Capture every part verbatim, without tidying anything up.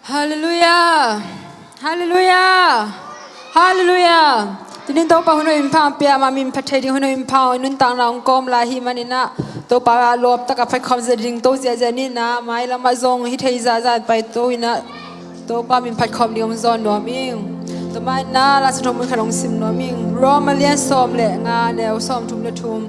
Halleluiah. Halleluiah. Halleluiah. Tunin Topa hun hoih pha hong pia, ama min phat thei ding hun hoih pha hong, i nuntakna hong kawm lai ahih manin ah, Topa lawp takin phatkhawm zia ding to ziahziah ni in ah, mailam ah zong hih thei zahzah pai to in ah, Topa min phatkhawm ding hong zawn nuam ing. Tua manin ah, La Siangtho mun khat hong sim nuam ing. Rom a lian sawm le nga, neu sawmthum le thum.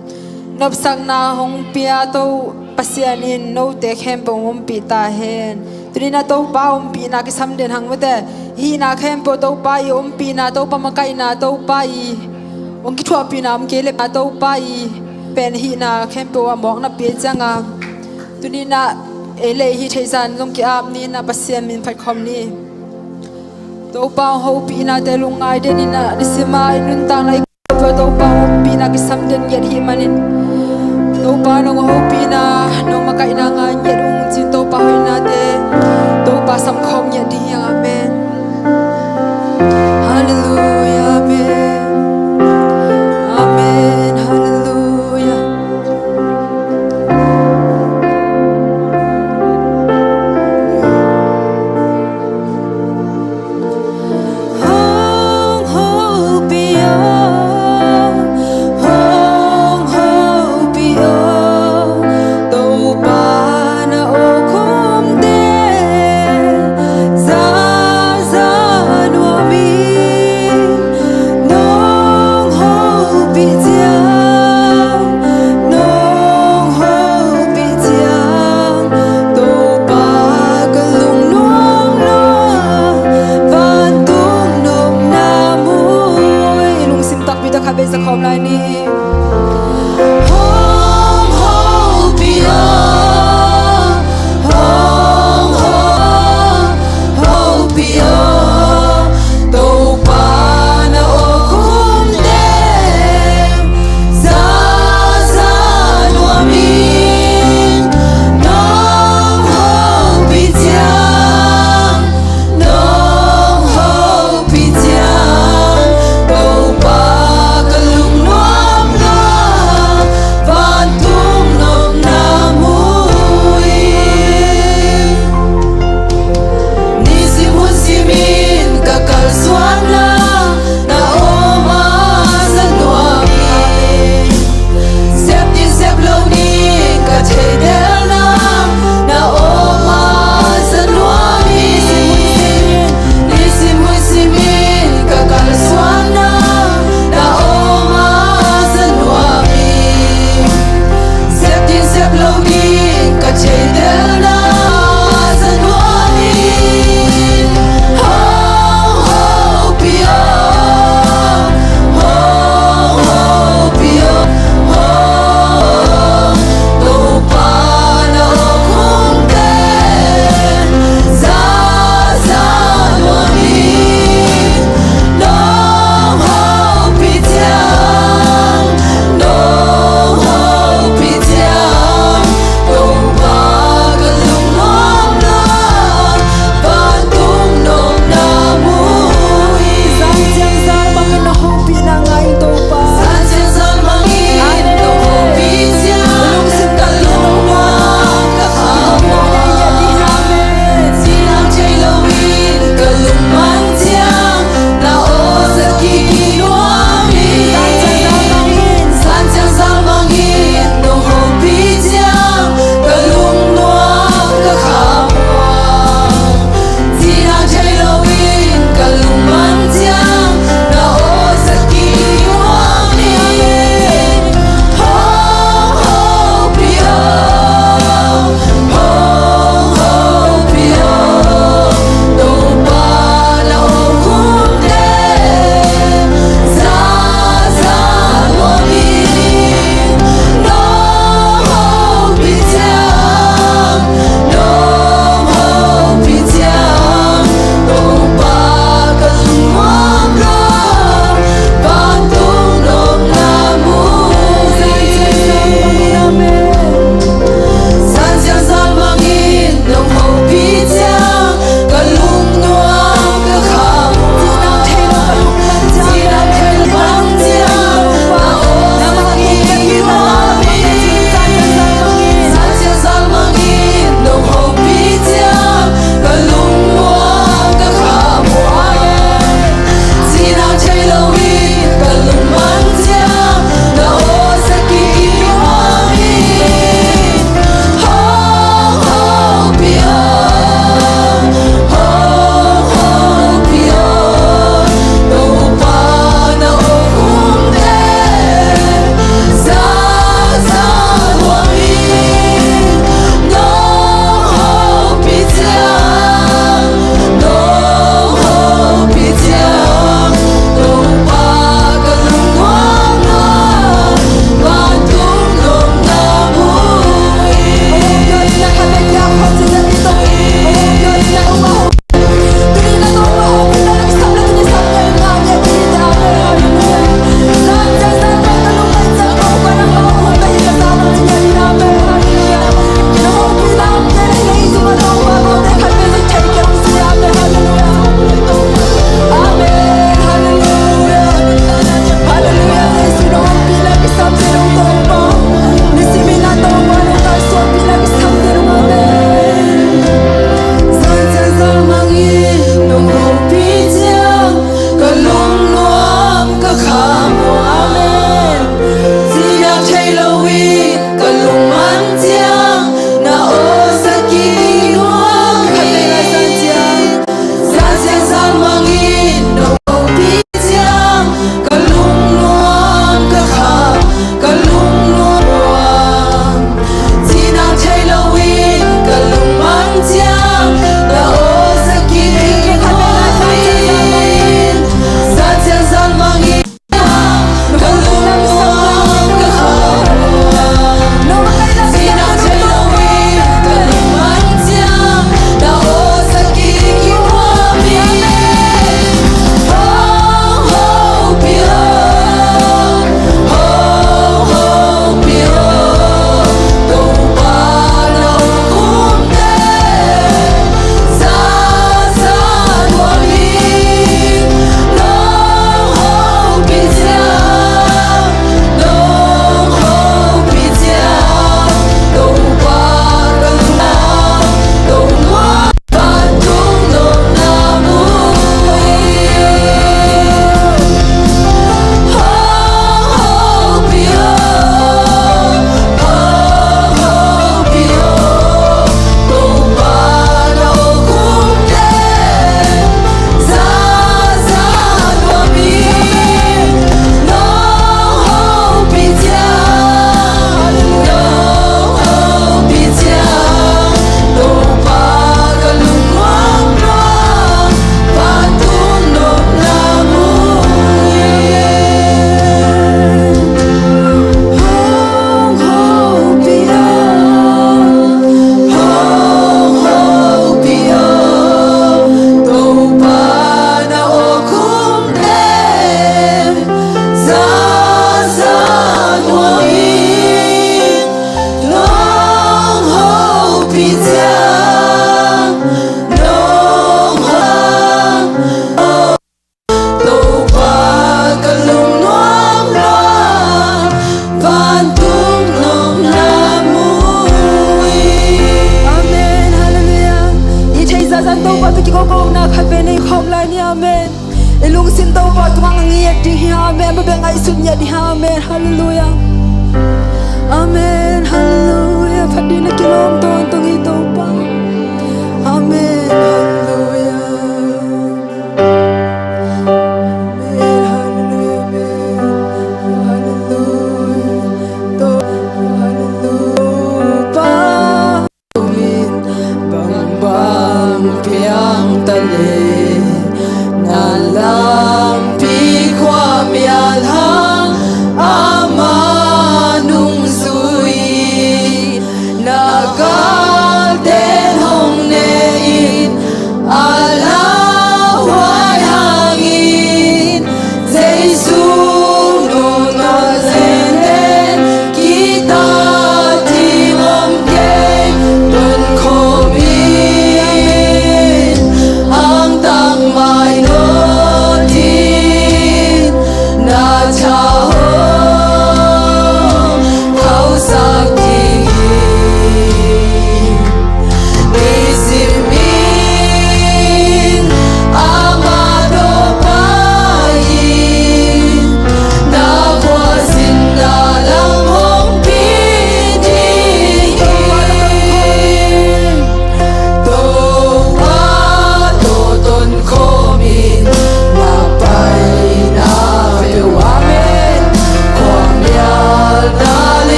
Nopsakna hong pia to Pasian in note khempeuh hong ompih ta hen. Tunin ah Topa ompihna kisam den hang mate. Hihna khempeuh Topa i ompihna, Topa makaihna, Topa i hong kithuahpihna om kei le, Topa i pen hihna khempeuh ah mawkna pia ciangin, tunin ah ei le ei hih theih zah zong ki-ap ni in ah, Pasian min phatkhawm ni. Topa hong hopihnate lungngai den in ah, nisim a i nuntakna i Topa hong ompihna kisam den ngiat ahih manin, Topa nong hopihna, nong makaihna ngai ngiat ung ci-in Topa hoihnate Topa samkhawm ngiat ding hi hang. Amen. Halleluiah. Amen. Amen. Halleluiah. Hong hopih aw, hong hopih aw, Topa na awkhawmte Zan Topa tawh kikawkawmna khat vei nei khawm lai ni. Amen. I lungsim Topa tungah ngiat ding hi. Amen. Amah bek ngaihsut ngiat ding hi. Amen. Halleluiah. Amen. Halleluiah. Phat ding na kilawm tawntung hi Topa. Amen. Halleluiah. Amen. Halleluiah. Amen. Halleluiah. Topa. Bangbang piang ta le, na lampi khuamial hang ama nungzui, na galte hong ne in, a lauhuai hangin Jesu nungta zenzen, kita ding om kei, tun khawm in, hangtak mai nawn in, na tha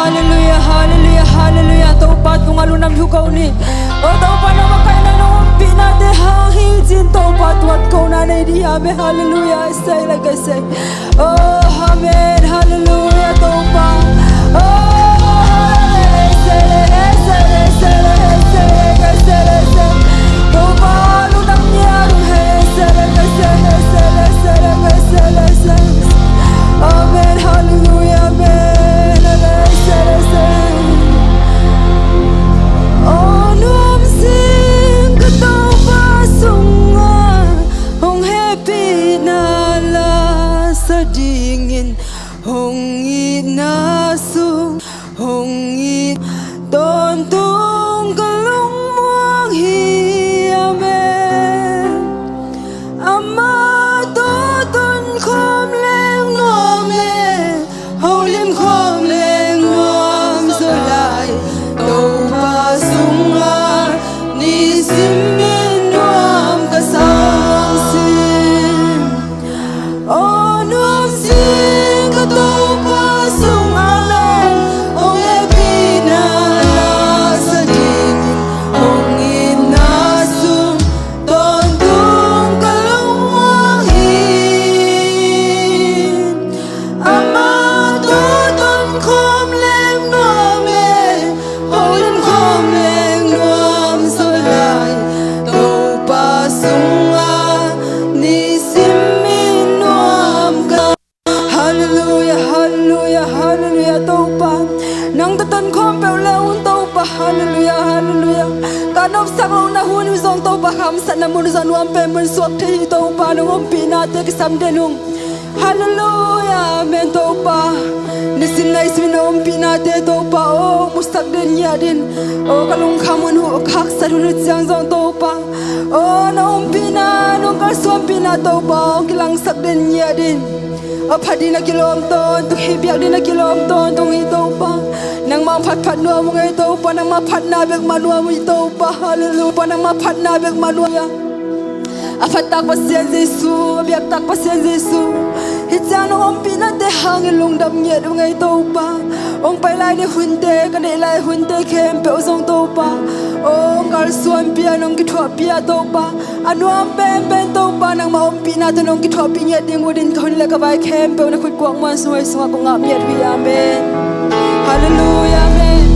Halleluiah, halleluiah, halleluiah. Topa tungah lungdam thu ko ni. O Topa, na makaihna, na ompihnate hang hi cin Topa tungah ko na nei dih hi. Amen. Halleluiah. Isai lai ka isai. Oh, amen. Halleluiah, Topa. Oh, halleluiah. Topa, lungdam ni a lung he. Amen. Halleluiah. Amen. Amen. Oh, nuam sing ka Topa sungah hong hehpihna la sa dingin hong itna sung hong it tawntung ka lungmuang hi. Amen. Amah tawh tonkhawm leng nuam e, holim khawm leng nuam zaw lai. Topa sungah nisim in nuam ka sang sin. Oh, nuam sing ka Topa sungah hong hehpihna la sa ding, hong itna sung tawntung ka lungmuang hi. Amah tawh tonkhawm leng nuam e, holim khawm leng nuam zaw lai. Topa sungah nisim in nuam ka. Halleluiah, halleluiah, halleluiah, Topa. Nang tawh tonkhawm peuh le un Topa, halleluiah, halleluiah. Ka nopsak lohna hun uh zong Topa, ka hamsatna mun uh zong nuam pen mun suak thei hi Topa, nang ompihnate kisam den ung. Halleluiah, amen Topa. Nisim naisim in na ompihnate Topa, oh, musak den ngiat in. Oh, ka lungkham hun uh, ka haksat hun uh ciang zong Topa. Oh, na ompihna, nong kalsuanpihna Topa, oh, kilangsak den ngiat in. A phat ding na kilawm tawntung hi, biak ding na kilawm tawntung hi Topa. Nangmah phatphat nuam ung ei Topa, nangmah phatna bek mah nuam ung ei Topa. Halleluiah, nangmah phatna bek mah nuam ung. A phattak Pasian Jesu, a biaktak Pasian Jesu, hih ciang nong ompihnate hangin lungdam ngiat ung ei Topa. Hong pai lai ni hunte, ka neih lai hunte khempeuh zong Topa, hong kalsuanpih a, nong kithuahpih a Topa. A nuam penpen Topa, nangmah ompihna tawh nong kithuahpih ngiat ding uh din ka hun le ka vai khempeuh na khut kuak muan sungah, sungah kong ngah miat uh hi. Amen. Halleluiah, amen.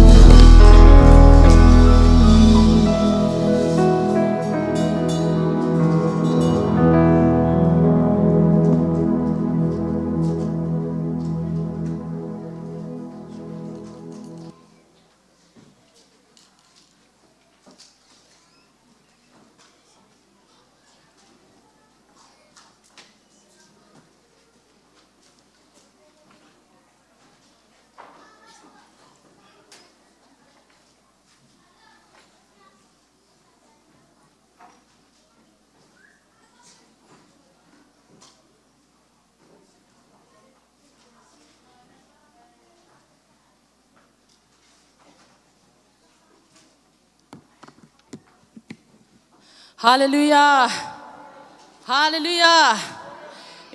Halleluiah. Halleluiah.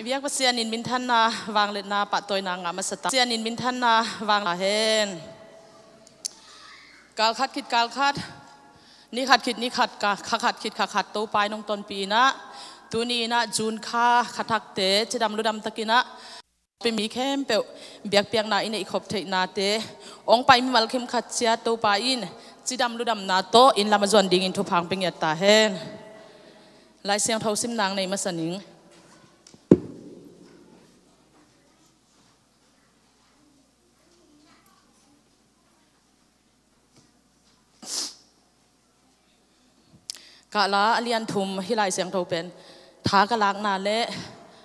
I biak Pasian in minthanna, vangliatna, pahtawina ngah masa ta. Pasian in minthanna, vang a hen. Kal khat khit kal khat, ni khat khit ni khat, ka, kha khat khit kha khat Topa in hong tonpih in ah, tuni in ah June kha, kha thakte cidam ludam takin ah, pi mi khempeuh biakpiakna i neih khop theihnate hong pai mimal kim khat ciat Topa in cidam ludamna tawh inn lam a zuan dingin thupha hong pia ngiat ta hen. Lai Siangtho sim nang nei masa ning. Kahla a lian thum, hih Lai Siangtho pen tha ka lakna le,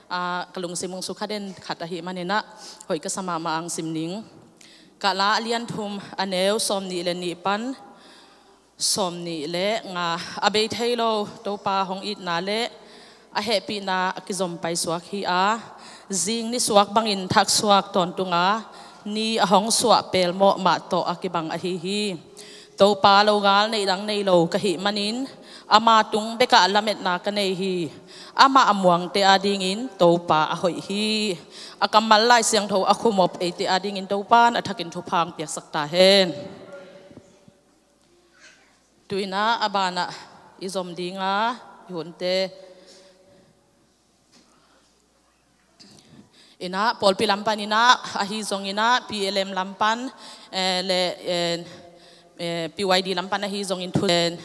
aa, ka lungsim hong sukha den khat ahih manin ah hoih ka sa mahmah ang sim ning. Kahla a lian thum, a neu sawm nih le nih pan sawm nih le nga. A bei thei lo Topa hong itna le a hehpihna a kizom paisuak hi a, zing nisuak bangin thaksuak tawntung a, ni a hong suah pelmawh mah tawh a kibang ahi hi. Topa, logal neih dang nei lo ka hih manin, Ama tung bekah lametna ka nei hi. Amah a muangte adingin Topa a hoih hi. A kammal Lai Siangtho a khumop eite adingin Topa in a thakin thupha hong piaksak ta hen. Tu-in ah a banah i zom ding a, i hunte in ah, pawlpi lam pan in ah, ahi zongin ah, P L M lam pan, eh, le, eh, eh, P Y D lam pan ahi zongin thu, eh,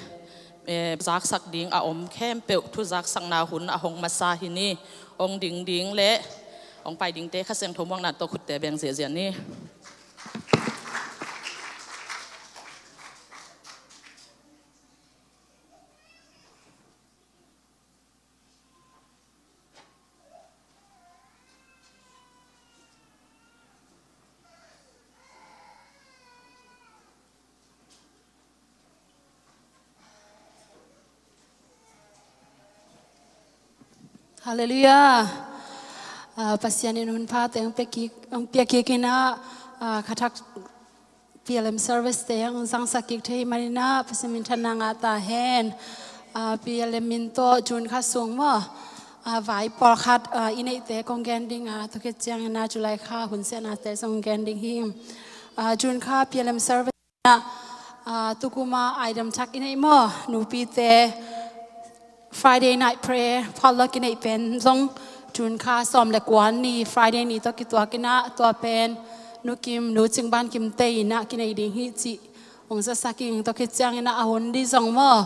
eh, zaksak ding a om khempeuh, thu zaksakna hun a hong masa hi ni. Hong ding ding le hong pai dingte Kha Siangtho muakna tawh khutte beng ziahziah ni. Halleluiah. Ah, Pasian in hun pha teng pia kik, hong pia kik in ah, ah, kha thak P L M service te hong zangsak kik thei manin ah Pasian minthanna ngah ta hen. Ah, P L M min tawh June kha sung maw, ah, vai pawlkhat, ah, i neihte kong gen ding a, tua khit ciangin ah July kha hun siahnate zong gen ding hi. Ah, June kha P L M service ah, ah, tukuma item thak i neih maw, nupite Friday night prayer potluck i neih pen zong June kha sawm le kua ni Friday ni tawh kituak in ah, tua pen Nu Kim, Nu Cingban Kimte in ah kinei ding hi cih hong zasak ing. Tua khit ciangin ah a hun ding zong maw,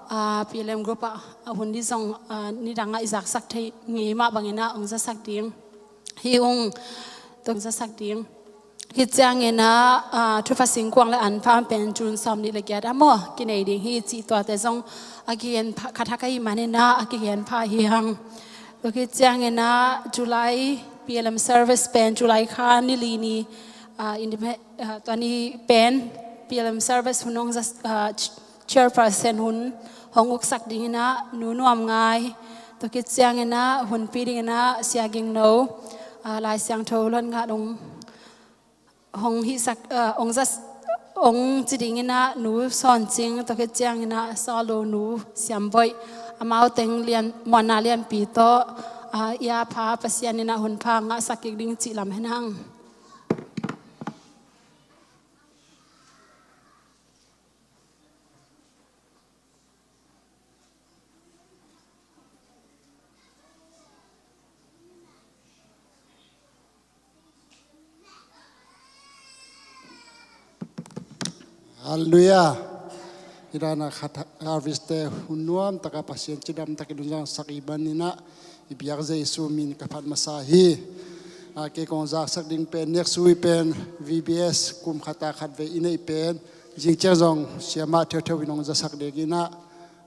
ah, P L M group ah a hun ding zong, ah, nidang ah i zaksak thei ngei mah bangin ah hong zasak ding hi ung. Tua hong zasak ding. Khit ciangin ah, ah, thupha singkuang le anpam pen June sawm nih le giat ah maw kinei ding hi cih tuate zong a kigen pha, kha thak ahih manin ah a kigen pha hi hang. Tua khit ciangin ah July P L M service pen July kha ni li ni, ah, independent, ah, tua ni pen P L M service hun hong za, ah, ch-, chairperson hun hong uksak dingin ah Nu Nuam Ngai. Tua khit ciangin ah hunpi dingin ah Sia Ging No, ah, Lai Siangtho luan ngat hong hong hihsak, ah, hong zas, hong ci dingin ah Nu Sawn Cing, tua khit ciangin ah sawllo Nu Siam Boih, amau teng lian, muanna lianpi tawh, ah, i a pha Pasian in ah hun pha ngahsak kik ding cih lam hen hang. Halleluiah. Hi dan a khat harvest te hun nuam taka Pasian cidam takin hun zangsak i ban in ah i biak Jesu min ka phat masa hi. A, kei kong zaksak ding pen next week pen V B S kum khat a khat vei i neih pen zing ciang zong siamah theutheu in hong zasak ding in ah,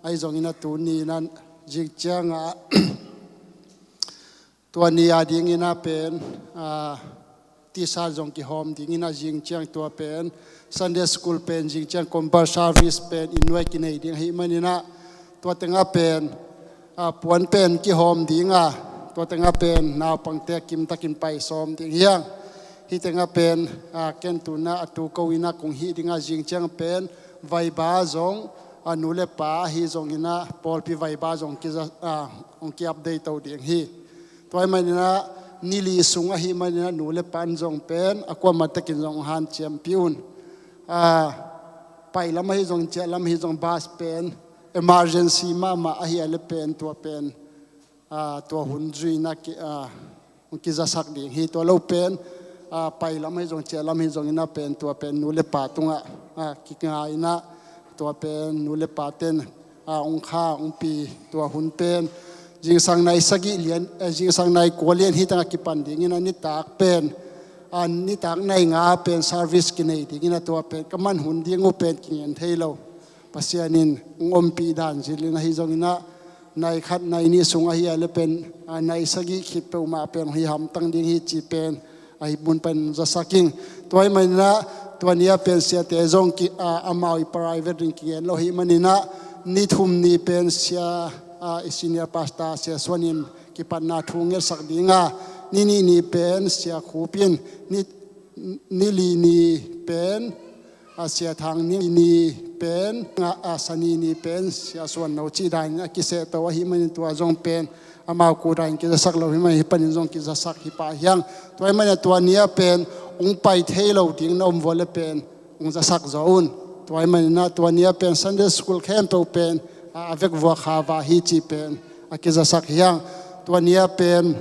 ahi zongin ah tuni in ah zing ciang ah tua ni a dingin ah pen, ah, tisa zong kihawm dingin ah zing ciang tua pen Sunday school pen zing ciang compulsory service pen inn nuai kinei ding ahih manin ah tua tengah pen, ah, puan pen kihawm ding a, tua tengah pen naupangte kimtakin pai sawm ding hi hang. Hih tengah pen, ah, ken tu in ah a tu ko in ah kong hih ding a, zing ciang pen vaiba zong, ah, nu le pa ahi zongin ah pawlpi vaiba zong kiza, ah, hong ki-update to ding hi. Tua ahih manin ah ni li sung ahih manin ah nu le pa in zong pen a kuamah takin zong hanciampih un. Ah, pai lam ahi zong, ciah lam ahi zong, bus pen emergency mahmah ahi a le pen tua pen, ah, tua hun zui in ah ki, ah, hong kizasak ding hi. Tua lo pen, ah, pai lam ahi zong, ciah lam ahi zongin ah pen tua pen nu le pa tungah, ah, kinga in ah tua pen nu le pa ten, ah, hong kha hong pi, tua hun pen zingsang nai sagih lian, eh, zingsang nai kua lian hih tengah kipan dingin ah nitak pen, ah, nitak nai nga pen service kinei dingin ah tua pen ka man hun ding uh pen kingen thei lo. Pasian in hong ompih dan zil in ahi zongin ah nai khat nai nih sung ahi a le pen, ah, nai sagih khit peuhmah pen hong hi hamtang ding hi cih pen ahi mun pan zasak ing. Tua ahih manin ah tua ni a pen siate zong ki, ah, amau i private ding kigen lo ahih manin ah ni thum ni pen sia, ah, i senior pastor Sia Suan in kipatna thu ngetsak ding a, ni nih ni pen Sia Khup in, ni, ni li ni pen, ah, Sia Thang, ni, ni pen, a, a, Sani ni pen Sia Suan No cih danin a kisehto ahih manin tua zong pen amau kudain kizasak lo hih manin hih panin zong kizasak hi pah hi hang. Tua ahih manin tua ni-a pen hong pai thei lo ding na om vua le pen hong zasak zaw un. Tua ahih manin ah tua ni-a pen Sunday school khempeuh pen, a, a vekvua kha vah hi cih pen a kizasak hi hang. Tua ni-a pen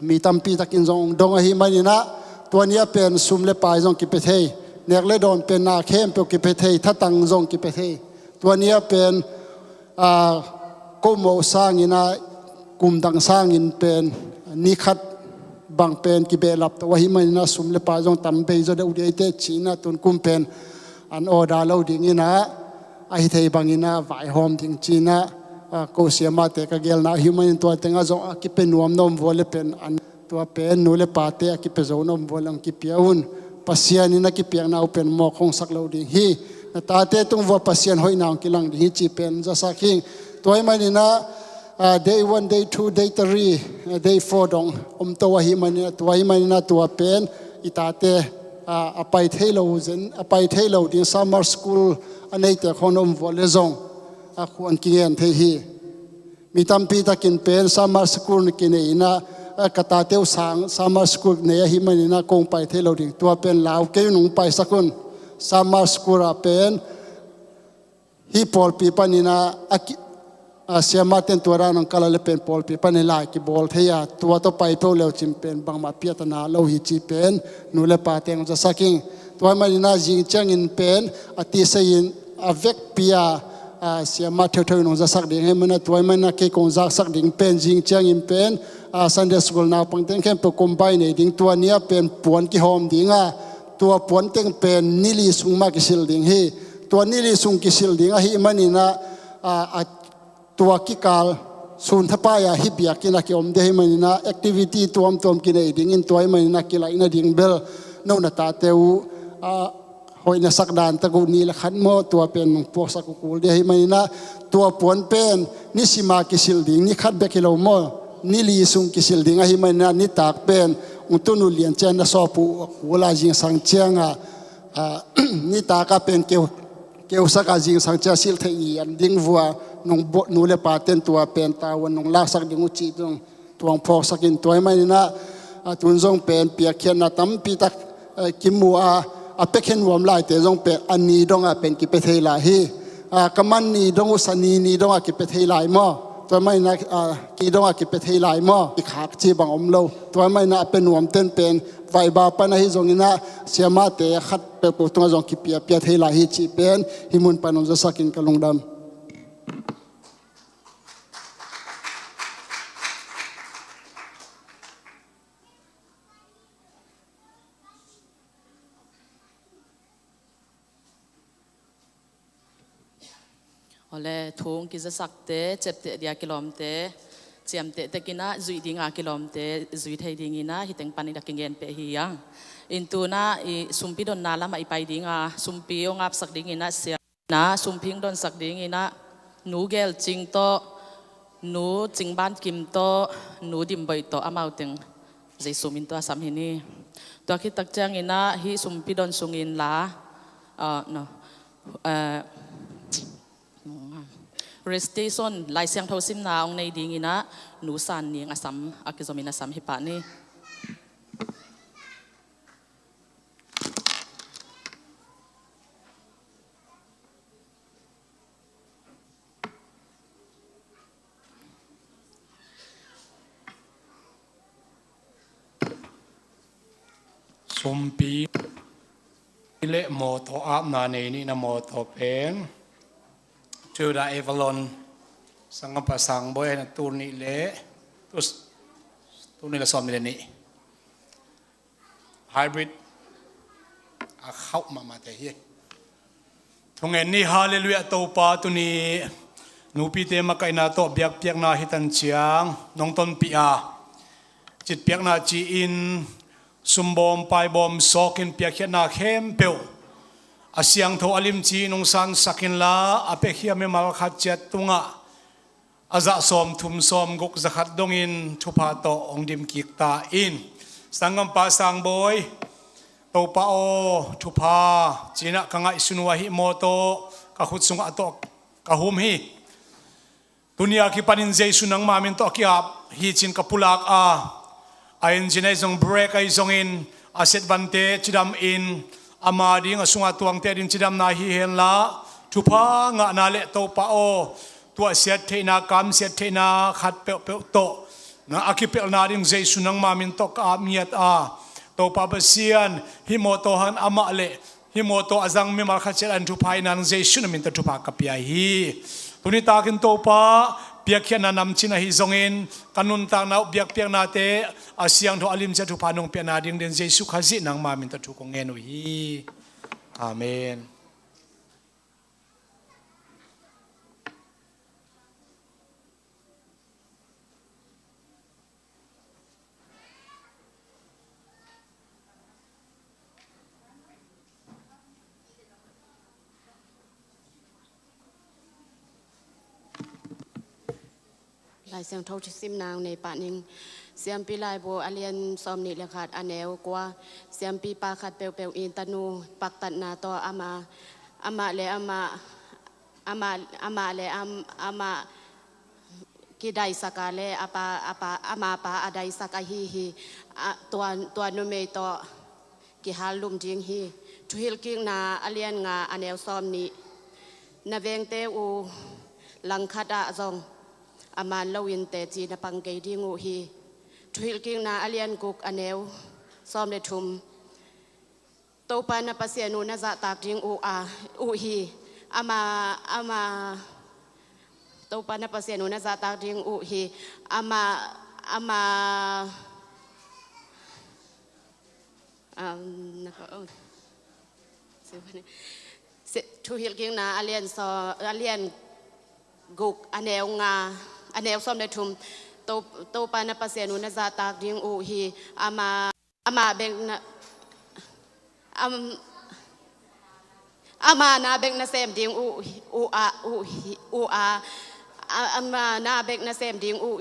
mi tampi takin zong hong dong ahih manin ah tua ni-a pen sum le pai zong kipia thei, nek le dawn pen na khempeuh kipia thei, thatang zong kipia thei. Tua ni-a pen, a, ko mawh sangin ah kum dang sangin pen ni khat bang pen kibehlap to ahih manin ah sum le pai zong tam bei zaw deuh ding hi teh ci-in ah tun kum pen an order lo dingin ah, ahi thei bangin ah vaihawm ding ci-in ah, a, ko siamahte ka gelna ahih manin tua tengah zong a kipia nuam na om vua le pen an, tua pen nu le pate a kipia zo na om vua le hong kipia un. Pasian in a kipiakna uh pen mawk hong sak lo ding hi. Na tate tung vua Pasian hoihna hong kilang ding hi cih pen zasak hi. Tua ahih manin ah, a, day one, day two, day three, a, day four dong om to ahih manin ah, tua ahih manin ah tua pen i tate, a, a pai thei lo zen, a pai thei lo ding summer school a neite khawng na om vua le zong a khuan kingen thei hi. Mi tampi takin pen summer school na kinei in ah, a, ka tate uh sang summer school nei ahih manin ah kong pai thei lo ding, tua pen lau kei un, hong paisak un. Summer school ah pen hih pawlpi panin ah, a ki-, a, siamahte in tua dan hong kal a le pen pawlpi panin lai kibawl thei a, tua tawh pai peuh le uh cin pen bangmah piatana lo hi cih pen nu le pate hong zasak ing. Tua ahih manin ah zing ciangin pen a tisei in a vekpi a, a, siamah theutheu in hong zasak ding ahih manin ah tua ahih manin ah kei kong zaksak ding pen zing ciangin pen, a, Sunday school naupang teng khempeuh combine nei ding, tua ni-a pen puan kihawm ding a, tua puan teng pen ni li sung mah kisil ding hi. Tua ni li sung kisil ding ahih manin ah, a, a, tua kikal sun thapai a hih biakinn ah kiom ding ahih manin ah activity tuamtuam kinei dingin tua ahih manin ah kilaih nading bel no na tate uh, a, hoih na sak dan tak uh ni le khat maw, tua pen nong puaksak uh kul ding ahih manin ah tua puan pen ni sim a kisil ding, ni khat bek hi lo maw, ni li sung kisil ding ahih manin ah nitak pen hong tun uh lian ciang na sawp uh kul a, zingsang ciang a, a, nitak a pen keu, keusak a zingsang ciang silh theih ngian ding vua nong bawl, nu le pate in tua pen tavuan nong laksak ding uh cih zong tua hong phawksak in. Tua ahih manin ah, a, tun zong pen piakkhiatna tampi tak, eh, kimu a, a piakkhiat nuam laite zong pen a ni dong a pen kipia thei lai hi. A, ka man ni dong uh Sani ni dong a kipia thei lai maw? Tua ahih manin ah, a, ni dong a kipia thei lai maw? I khak ci bang om lo. Tua ahih manin ah a pia nuamte in pen vaiba pan ahi zongin ah siamahte khat peuhpeuh tungah zong kipia pia thei lai hi cih pen hih mun pan hong zasak in ka lungdam. Awle, thu hong kizasakte, ciapteh dia kilawmte, ciamteh tekin ah zuih dinga kilawmte zui thei dingin ah hih teng panin a kingen peh hi hang. In tun ah i sumpi donna lamah i pai dinga, sumpi hong apsak dingin ah sia na sumpi hong donsak dingin ah Nu Gel Cing tawh, Nu Cing Ban Kim tawh, Nu Dim Boih tawh amau teng Zeisu min tawh a sam hi ni. Tua khit tak ciangin ah hih sumpi don sungin la, ah, no, ah, recitation, Lai Siangtho simna hong nei dingin ah Nu San Ning a sam, a kizomin a sam hi pah ni. Sumpi le mawtaw apna nei nihna mawtaw pen Toyota Avalon, sanggampa Sang Bawi, na tul nih le, tul, tul nih le sawm nih le nih. Hybrid a khauh mahmahte hi. Thungen ni. Halleluiah. Topa, tuni nupite makaihna tawh biakpiakna hi tan ciang nong tonpih a, citpiakna ci-in sumbawm paibawm sawkin piakkhiatna khempeuh a siangtho a limci nong sansak inla, a piakhia mimal khat ciat tungah a zah sawmthum sawmguk zakhat dongin thupha tawh hong dimkik ta in. Sanggampa Sang Bawi, Topa aw, thupha cinah ka ngaihsun uh ahih maw tawh ka khut sungah tawh ka hum hi. Tuni a kipanin Jesu nangma min tawh a ki-ap hi cin ka pulak a, a engine ahi zong, brake ahi zongin a setvante cidam in, ama ding a sungah tuangte ding cidamna hi henla, thupha ngahna le Topa aw, tuahsiat theihna, kamsiat theihna khat peuhpeuh tawh na a kipelhna ding Jesu nangma min tawh ka ap ngiat a, Topa Pasian, hih mawtaw hang amah le hih mawtaw a zang mimal khat ciat an thupha hi nang Jesu na min tawh thupha ka pia hi. Tuni takin Topa, piakkhiatna namcin ahi zongin ka nuntakna uh biakpiaknate a siangtho a limcia thupha nong piahna ding den Jesu Khazih nangma min tawh thu kong ngen uh hi. Amen. Lai Siangtho thu simna nei pah ning. Siampi Laibu a lian sawm nih le khat a neu kua. Siampi pa khat peuhpeuh in tanu paktatna tawh ama, amah le amah, amah, amah le am, amah kidaisak a le a pa, a pa, ama pa a daisak ahi hi. A, tua, tua numei tawh kihal lum ding hi. Thuhilhkikna a lian nga a neu sawm nih. Na vengte uh langkhat ah zong a man loin teci na pang kei ding uh hi. Thuhilhkikna a lian guk a neu sawm le thum. Topa na Pasian uh na zahtak ding uh a, uh hi. Ama, ama, Topa na Pasian uh na zahtak ding uh hi. Ama, ama, um, na ko, oh. Thuhilhkikna a lian so, a lian guk a neu nga, a neu sawm le thum. To, Topa na Pasian uh na zahtak ding uh hi. Ama, ama bek na, am, ama na bek na sem ding uh, uh a, uh hi, uh a, a, ama na bek na sem ding uh,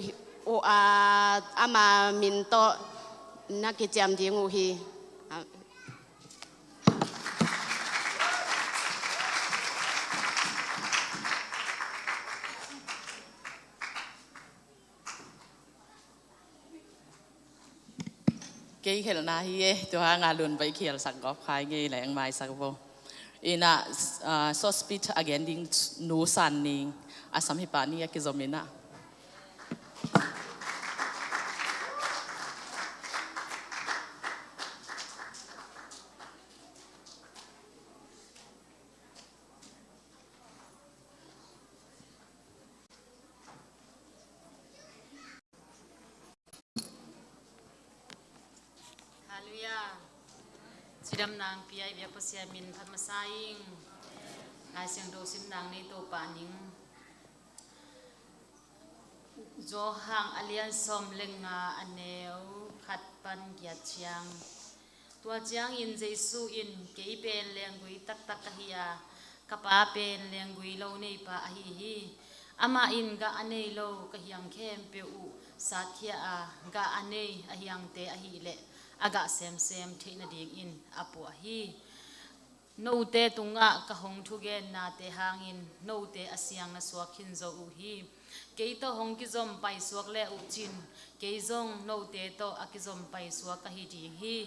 uh a, ama min tawh na kiciam ding uh hi. A, Kei khelhna hi e, tua hanga lun bai khialsak gawp khai ngei leng maisak vo. Ina, ah, sawspit a gen ding nu San Ning, a sam hi pah ni a kizom ina. Halleluiah. Cidam nang pia i biak Pasian min phat masa ing. Lai Siangtho sim nang nei to pah ning. Johan a lian sawm le nga a neu khat pan giat ciang. Tua ciangin Jesu in, "Kei pen lenggui taktak ka hi a, ka Pa pen lenggui lo neipa ahi hi. Amah in gah a nei lo ka hiang khempeuh uh satkhia a, gah a nei a hiangte ahileh a gah semsem theih nadingin a puah hi. Note tungah ka hong thugennate hangin note a siang na suak khin zo uh hi. Kei tawh hong kizom paisuak le uh cin, kei zong note tawh a kizom paisuak ka hi ding hi.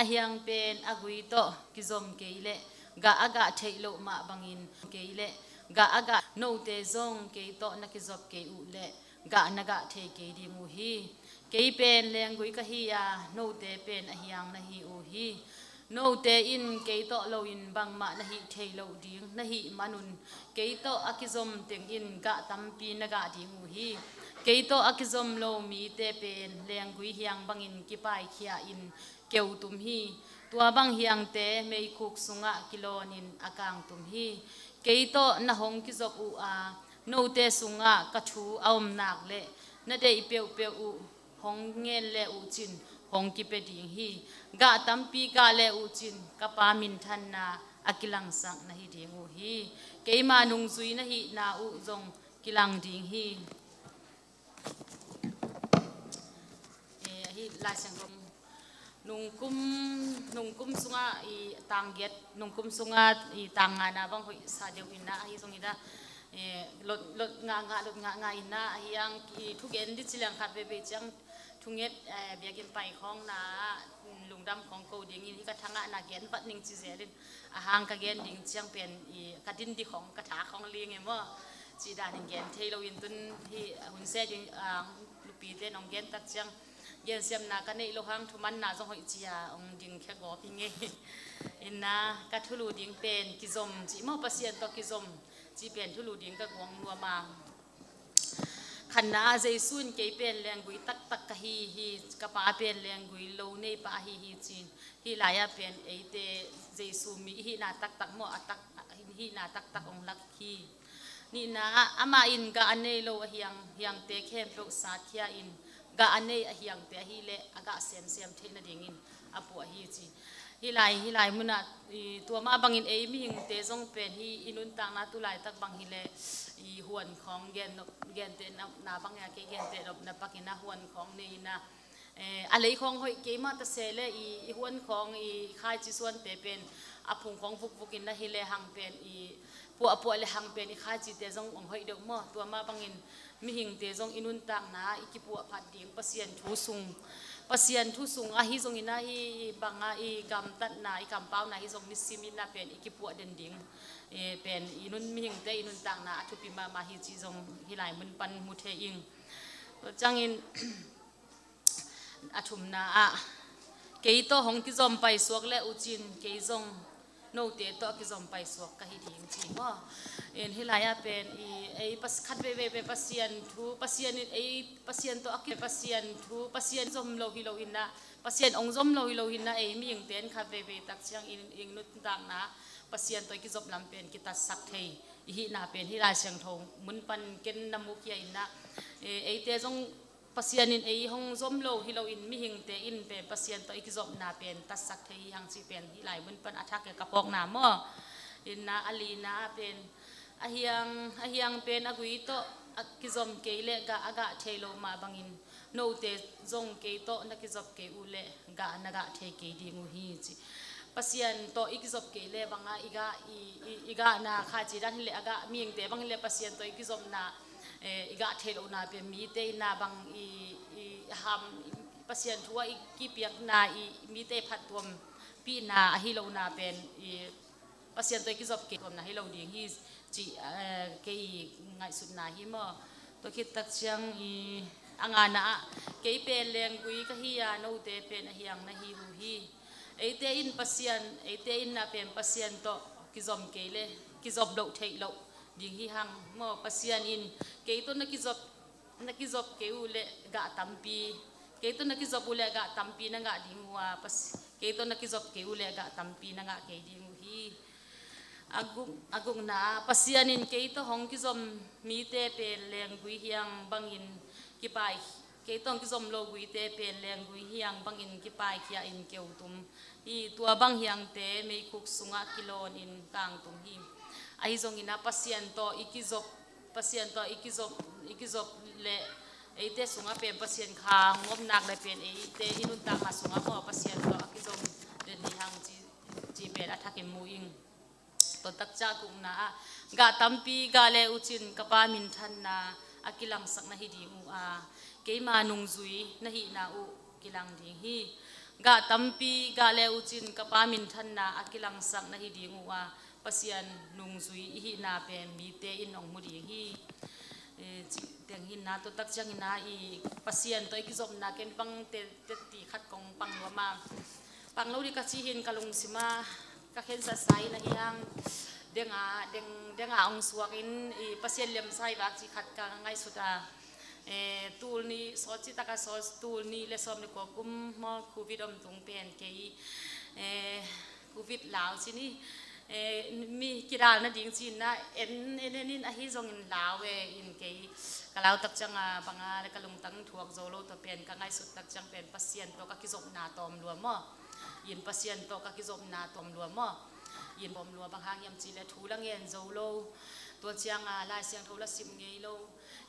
A hiang pen a gui tawh kizom kei leh gah a gah theih loh mah bangin kei leh gah a gah note zong kei tawh na kizop kei uh leh gah na gah thei kei ding uh hi. Kei pen lenggui ka hi a, note pen a hiang na hi uh hi. Note in kei tawh loin bangmah na hih thei loh ding na hih manun, kei tawh a kizom tengin gah tampi na gah ding uh hi. Kei tawh a kizom lo mite pen lenggui hiang bangin kipaikhiain keu tum hi. Tua bang hiangte meikhuk sungah kilawnin a kang tum hi. Kei tawh na hong kizop uh a, note sungah ka thu a om nak leh na deih peuhpeuh uh hong ngen le uh cin hong kipia ding hi. Gah tampi gah le uh cin ka Pa minthanna a kilangsak na hi ding uh hi. Keima nungzui na hihna uh zong kilang ding hi." Eh, ahi Lai Siangtho. Nungkum, nungkum sungah i tang giat, nungkum sungah i tang ngana bang hoih sa deuh inna ahi zong inna, eh, lot, lot ngah ngah, lot ngah ngah inna ahi ang i thugen di ci liang khat veve ciang thunget, eh, biakinn pai khawng na, mm, lungdam khawng ko dingin hi ka thangah na gen vat ning ci zelin a hang ka gen ding ciang pen i ka din di khawng ka tha khawng ling e maw? Ci danin gen thei lo in tun hi hun se ding, ah, nupite nong gen tak ciang gensiamna ka neih lo hang thumanna zong hoih cia ong ding khia gawp hi ngei. Inna ka thulu ding pen kizom ci maw, Pasian tawh kizom ci pen thulu ding ka guang nuam a. Khatna ah Jesu in kei pen lenggui taktak ka hi hi, ka pa pen lenggui lo nei pa ahi hi ci. Hih lai-ah pen eite Jesu mi i hihna taktak maw, a tak, hihna taktak ong lak hi. Nihna ah amah in gah a nei lo a hiang, hiangte khempeuh satkhia in gah a nei a hiangte ahileh a gah semsem theih nadingin a puah hi ci. Hih lai, hih lai munah i tua mah bangin ei mihingte zong pen hi i nuntakna tu laitak bang hileh i huan khawng gen, gente na, na bang a kei gente nopna pakin a huan khawng nei inna, eh, a lei khawng hoih keimah ta se le i, i huan khawng i khaici suante pen a phung khawng vukvuk inna hileh hang pen i puahpuah le hang pen i khaicite zong ong hoih deuh maw? Tua mah bangin mihingte zong i nuntakna i kipuah phat ding Pasian thu sung, Pasian thu sung ahi zong inna hi banga i gamtatna, i kampauna hi zong nisim inna pen i kipuah den ding, eh, pen i nun, mihingte i nuntakna a thupi mahmah hi ci zong hih lai mun pan mu thei ing. Tua ciangin a thumna ah kei tawh hong kizom paisuak le uh cin kei zong note tawh a kizom paisuak ka hi ding ci maw? In hih lai-ah pen i ei pas, khat veve pen Pasian thu, Pasian in ei Pasian tawh a ki, Pasian thu, Pasian zom lo hi lo inna, Pasian ong zom lo hi lo inna ei mihingte in khat veve tak ciang in, i nuntakna Pasian tawh i kizop lam pen kitatsak thei i hihna pen hih Lai Siangtho mun pan ken na mukhia inna, eh, eite zong Pasian in ei hong zom lo hi loin mihingte in pen Pasian tawh i kizopna pen tatsak thei hi hang cih pen hih lai mun pan a thak e ka phawkna maw? Inna a lina ah pen a hiang, a hiang pen a gui tawh a kizom kei leh gah a gah thei lo mah bangin note zong kei tawh na kizop kei uh leh gah na gah thei kei ding uh hi ci. Pasian tawh i kizop kei leh bangah i gah, i, i, i gahna kha ci dan hileh a gah mihingte bang hileh Pasian tawh i kizopna, eh, i gah thei lohna pen mite inna bang i, i ham, Pasian thu ah i kipiakna i mite phattuampihna ahi lohna pen i Pasian tawh i kizop kei tuamna hi lo ding hi cih, eh, kei ngaihsutna hi maw? Tua khit tak ciang i a ngana ah kei pen lenggui ka hi a note pen a hiang na hi uh hi. Eite in Pasian, eite in na pen Pasian tawh kizom kei leh kizop loh theih loh ding hi hang maw? Pasian in kei tawh na kizop, na kizop kei uh leh gah tampi, kei tawh na kizop uh leh gah tampi na ngah ding uh a, Pas-, kei tawh na kizop kei uh leh gah tampi na ngah kei ding uh hi. A guk, a gukna ah Pasian in kei tawh hong kizom mite pen lenggui hiang bangin kipai, kei tawh hong kizom lo guite pen lenggui hiang bangin kipaikhia in keutum hi. Tua bang hiangte meikhuk sungah kilawn in kangtum hi. Ahi zongin a Pasian tawh i kizop, Pasian tawh i kizop, i kizop leh eite sungah pen Pasian kha hong om nak leh pen eite i nuntakna sungah maw Pasian tawh a kizom den hi hang ci, ci pen a thakin mu ing. Tua tak ciang a gukna ah gah tampi gah le uh cin ka Pa minthanna a kilangsak na hi ding uh a, keima nungzui na hihna uh kilang ding hi. Gah tampi gah le uh cin ka Pa minthanna a kilangsak na hi ding uh a, Pasian nungzui i hihna pen mite in hong mu ding hi. Eh, cih teng hi inna, tua tak ciangin a i Pasian tawh i kizopna ken pang te, te ti khat kong pang nuam a. Pang lo dih ka cih hi in ka lungsim ah ka khensatsa in ahi hang deng a, deng, deng a hong suak in i Pasian liamsa hi vak cih khat ka ngaihsut a. Eh, tul nih sawt cih tak a sawt, tul nih le sawm le kua kum maw Covid om tung pen kei, eh, Covid lau ci ni, eh, mi kidal nading ci inna en, en, en in ahi zongin lau e in kei ka lau tak ciang a banga le ka lungtang thuak zo lo, tua pen ka ngaihsut tak ciang pen Pasian tawh ka kizopna tawm lua maw? In Pasian tawh ka kizopna tawm lua maw? In bawm lua bang hang hiam cih leh thu la ngen zo lo, tua cianga Lai Siangtho la sim ngei lo.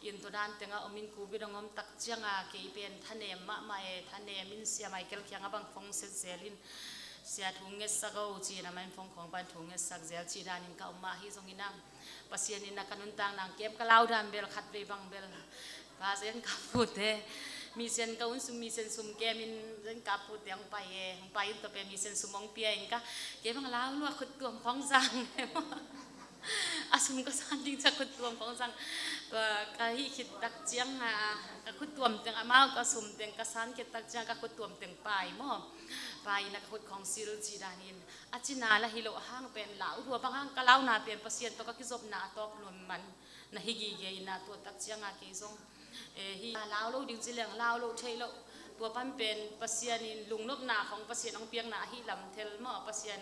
In tua dan tengah om in covid hong om tak cianga kei pen thanem mahmah e, thanem in Sia Michael kiangah bang phone set zel in, Sia thu ngetsak o ci-in amah in phone khawng pan thu ngetsak zel cih danin ka om mah ahi zongin ah, Pasian in ah ka nuntakna kem ka lau dan bel khatvei bang bel Pa Zen Kap Pute, Mission ka hun sung Mission sum kem in Zen Kap Pute hong pai e, hong pai in tua pen Mission sum hong pia in ka, kei bang lau lua khut tuam khawng zang. A sum ka san ding ciang khut tuam khawng zang. Tua ka hih khit tak cianga ka khut tuam teng amau ka sum teng ka san khit tak ciang ka khut tuam teng pai maw. Pai in ah ka khut khawng sil cih danin a cina la hi lo a hang pen lau lua bang hang ka launa pen Pasian tawh ka kizopna a tawp nuam man na hi gige in ah tua tak cianga kei zong, eh, hi lau lo ding ci leng lau lo thei lo. Tua pan pen Pasian in lungnopna khawng Pasian hong piakna ahi lam thei maw, Pasian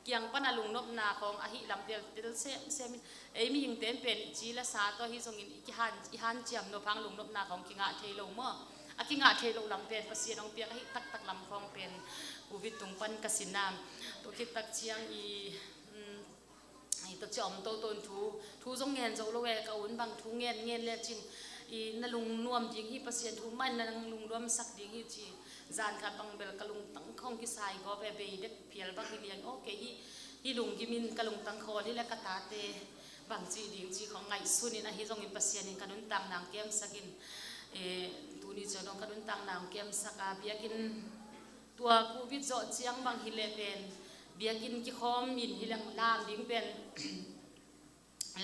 kiang pana lungnopna khawng ahi lam tel tel semsem in, ei mihingte in pen i ci la sa tawh ahi zongin i kihan, i hanciam nop hang lungnopna khawng kingah thei lo maw. A kingah thei lo lam pen Pasian hong piak ahi taktak lam khawng pen covid tung pan ka sin a. Tua khit tak ciang i, um, Ai, tua ci om toto in thu, thu zong ngen zo lo e, ka un bang thu ngen ngen le cin, i na lungnuam ding hi, Pasian thu man na lungnuamsak ding hi ci. Zan khat bang bel ka lungtang khawng kisai gawp e, bei dek phial bang hi liang, aw kei hi, hi lunggim in ka lungtang khawl hi le ka tate bang ci ding ci khawng ngaihsun in ahi zongin Pasian in ka nuntakna hong kemsak in, e, tuni ciang dong ka nuntakna hong kemsak a, biakinn tua covid zawh ciang bang hi leh pen biakinn kikhawm in hi leng lam ding pen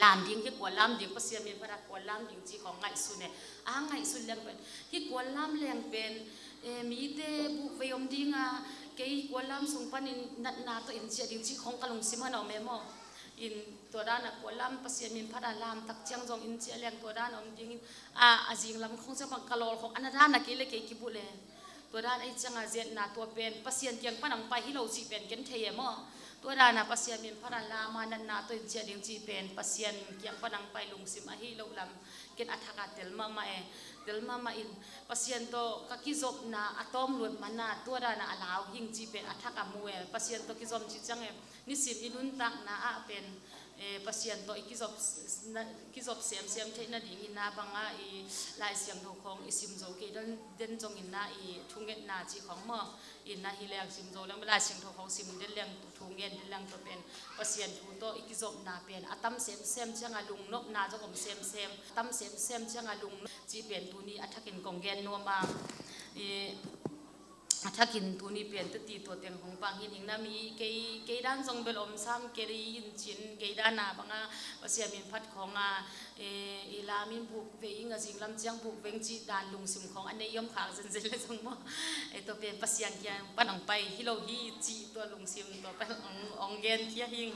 lam ding hi kua lam ding, Pasian min phat a kua lam ding ci khawng ngaihsun e. A ngaihsun leng pen hi kua lam leng pen, e, mite buk vei om ding a, kei kua lam sung panin natna tawh in ciah ding ci khawng ka lungsim han a om e maw. In tua dan a kua lam Pasian min phat a lam tak ciang zong in ciah leng tua dan a om ding in, a, a zing lam khawng ciang bang ka lawl khawng a na dan a kei le kei kibulh e. Tua dan ahi cianga ziatna tua pen Pasian kiang pan hong pai hi lo cih pen ken thei e maw. Tua dana Pasian min phat a lam a natna tawh in ciah ding cih pen Pasian kiang pan hong pai lungsim ahi lo lam ken a thak a tel mahmah e. Tel mahmah in Pasian tawh ka kizopna a tawm luat man a tua dana a lau hing cih pen a thak a mu e. Pasian tawh kizom cih ciang e nisim i nuntakna ah pen, eh, Pasian tawh i kizop, na, kizop semsem theih nadingin a banga i Lai Siangtho khawng i sim zo kei den, den zongin a i thungetna cih khawng maw. In a hi leng sim zo leng Lai Siangtho khawng sim den leng thungen den leng tua pen Pasian thu tawh i kizopna pen a tam semsem cianga lungnopna zong om semsem, tam semsem cianga lungnop cih pen tuni a thakin kong gen nuam a. I, a thakin tuni pen teti tua teng hong pang hi ning na mi kei, kei dan zong bel om sam kei in cin kei dana banga Pasian min phat khawng a, e, i lam in buk vei ing a zing lam ciang buk veng cih dan lungsim khawng a nei i om khak zenzen le zong maw. E, tua pen Pasian kiang pan hong pai hi lo hi cih tua lungsim tua pan hong, hong gen khia hing.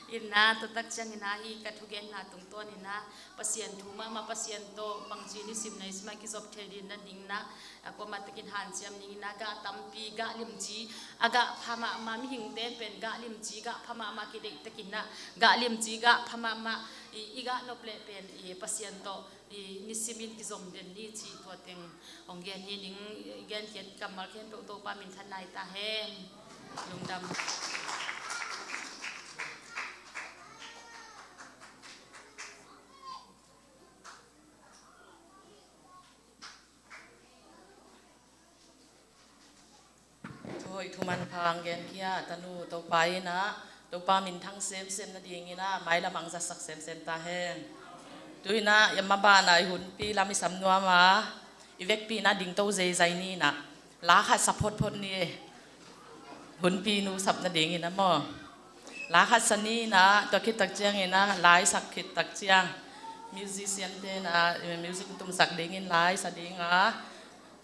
In a tua tak ciangin a hi ka thugenna tungtawn in a Pasian thu mahmah Pasian tawh bangci nisim na i sim a kizop thei ding nading na a kuamah takin hanciam ning in a gah tampi gah limci a gah pha mahmah mihingte pen gah limci gah pha mahmah kideih takin a gah limci gah pha mahmah i, i gah nop leh pen i Pasian tawh i nisim in kizom den ni cih tua teng hong gen hi ning. I genkhiat kammal khempeuh Topa minthanna hi ta hen. Lungdam. Thu hoih thu manpha hong genkhia tanu Topa in a Topa minthang semsem nadingin a mailam hong zatsak semsem ta hen. Tu in a i maban a i hunpi lam i sam nuam a i vekpi in a dingto zeizai ni in a la khat sa photphot ni. Hunpi nu sap nadingin a maw. La khat sa ni in a tua khit tak ciangin a la i sak khit tak ciang musician te in a music tumsak dingin la i sa ding a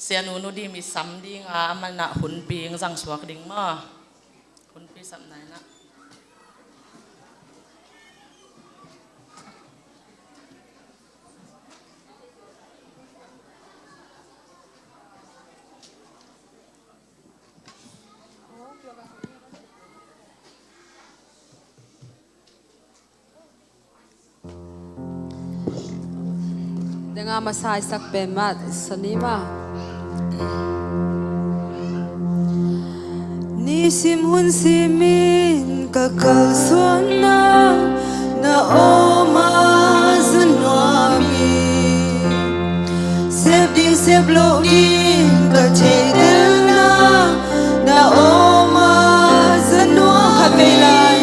Sianu Nu Dim i sam ding a, amah in a hunpi hong zang suak ding maw. Hunpi sapna in a. Denga masa i sak pen mah sa ni maw. Nisim hun simin Ka kalsuanna na om a za nuam hi. Sep ding sep loh ding ka theihtelna na om a za nuam hi.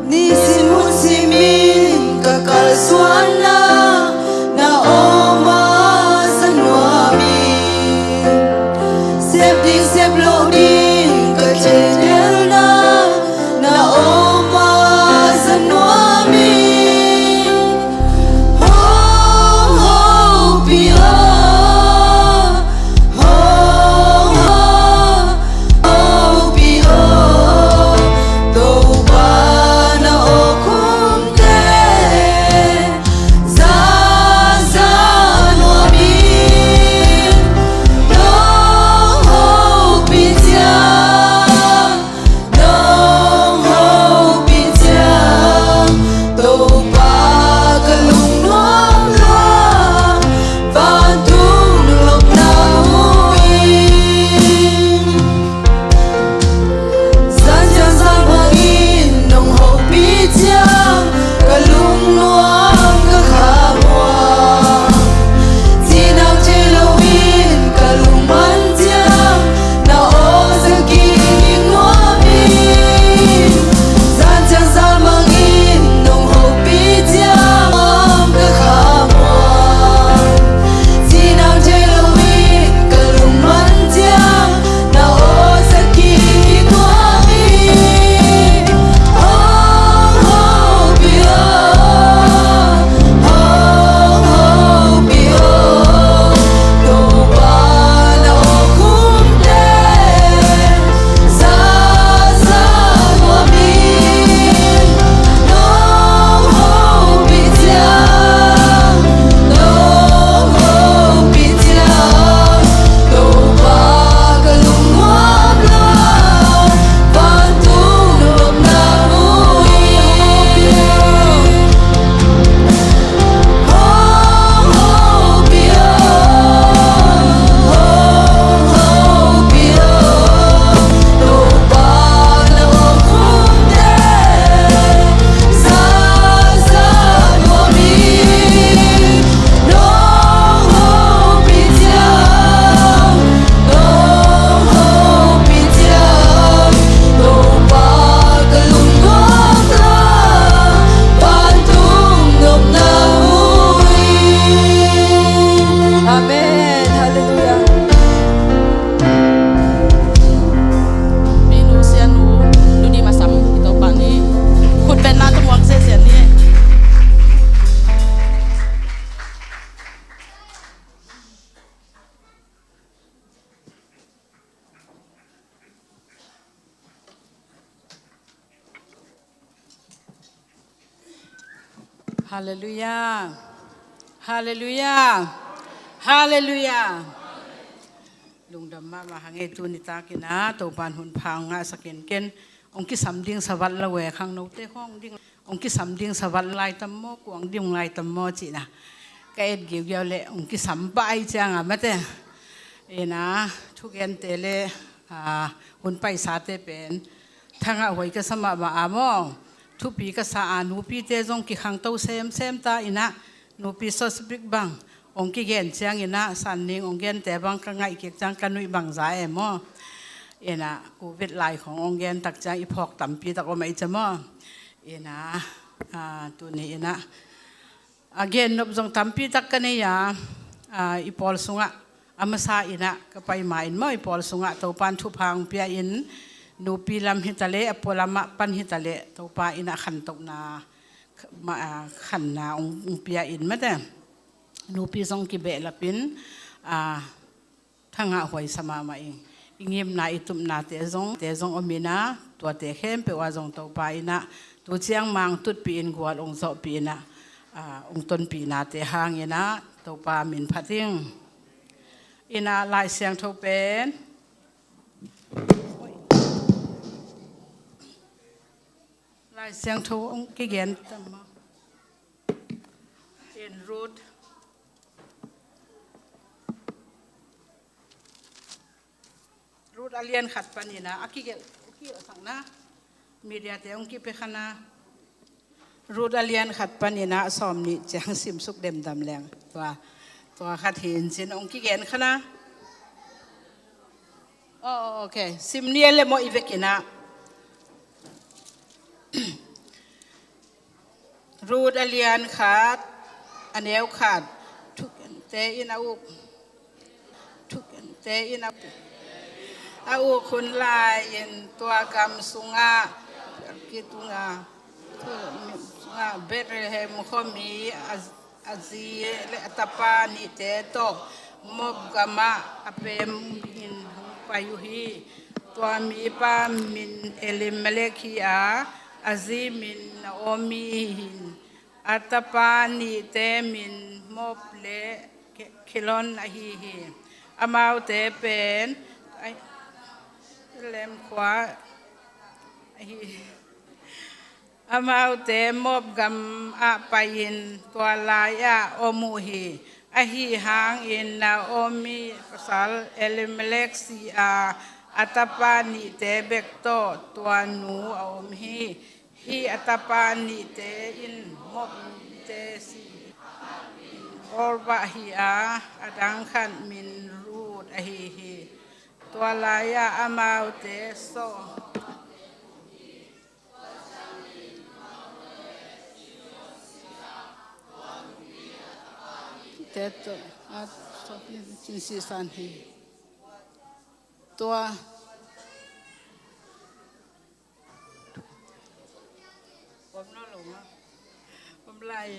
Nisim hun simin ka kalsuanna na om a za nuam hi. Sep ding sep loh ding ka theihtelna na om a za nuam hi. Hong hopih aw, hong hopih aw, Topa na awkhumte za za nuam hi. Nong hopih ciang, nong hopih ciang, Topa ka lungnuam lua, vantung lopna mu hi. Zan ciang zan bangin nong hopih ciang, ka lungnuam ka kham uh a, cinang thei loin ka lungman ciang, na aw za kik nuam hi. Zan ciang zan bangin nong hopih ciang, ka kham uh a, cinang thei loin ka lungman ciang, na aw za kik nuam hi. Hong hopih aw, hong hopih aw, Topa na awkhumte za za nuam hi. Nong hopih ciang, nong hopih ciang, Topa ka lungnuam lua, vantung lopna mu hi. Hong hopih aw, hong hopih aw, Topa na awkhumte za za nuam hi. Nong hopih ciang, nong hopih ciang, Topa ka lungnuam lua, vantung nopna mu hi. Amen. Halleluiah. Minu sianu, nuni masam, i Topa ni khutbetna tungah siasian ni. Halleluiah. Halleluiah. Halleluiah. Lungdam mahmah hang ei, tuni takin ah Topan hun pha hong ngahsak in. Ken hong kisam ding sa vat lo e, khangnote khawng ding hong kisam ding sa vat lai tam maw, kuang ding lai tam maw cihna ka et giugiau leh hong kisam pah ahih ciangin mate. Ina, thugente le, ah, hun paisate pen thangah huai ka sa mahmah a maw. Thupi ka sa a, nupite zong kikhangto semsem ta ina, nupi sawsipik bang hong kigen ciang ina, sanning hong gente bang ka ngaih kik ciang ka nuih bangza e maw. Ina, covid lai khong hong gen tak ciang i phawk tampi tak om a i ci maw. Ina, ah, tuni ina, a gen nop zong tampi tak ka nei a, ah, i pawl sungah a masa ina ka pai ma in maw, i pawl sungah Topan thupha hong pia in, nupi lam hi ta leh, a pualam ah pan hi ta leh, Topa ina khantohna, ma-, ah, khanna hong, hong pia in mate. Nupi zong kibehlap in, ah, thangah huai sa mahmah ing. I ngimna i tupnate zong, te zong om ina, tuate khempeuh ah zong Topa ina tu ciang mang tutpih in, gual hong zawhpih ina, ah, hong tonpihnate hang ina Topa min phat ing. Ina, Lai Siangtho pen, Lai Siangtho hong kigen tam maw. In Ruth, Ruth a lian khat pan ina, a kigelh, a kigelh sakna. Media te hong kipia kha na. Ruth a lian khat panin ah sawm nih ciang simsuk demdam leng. Tua, tua khat hi in cin hong kigen kha na. Oh, okay. Sim ni a le mawh i vekin ah. Ruth a lian khat, a neu khat. Thukente in a uk. Thukente in a, a uk hun lai-in tua gam sungah, kitunga, sungah Bethlehem khuami a, a zi le a tapa nihte tawh Moab gamah a pem in hong pai uh hi. Tua mipa min Elimelek hi a, a zi min Naomi hi in, a tapa nihte min Moab le Ke-, Kilon ahi hi. Amaute pen, ai, Bethlehem khua ahi. Amaute Moab gamah pai-in tua lai-ah om uh hi. Ahi hangin Naomi pasal Elimelek si a, a tapa nihte bek tawh tua nu a om hi. Hih a tapa nihte in Moab mite si hi. Orpah hi a, a dang khat min Ruth ahi hi. Tua lai-ah amaute sawm. Te tawh a sawm cin sisan hi. Tua Om lo lo ma. Om lai.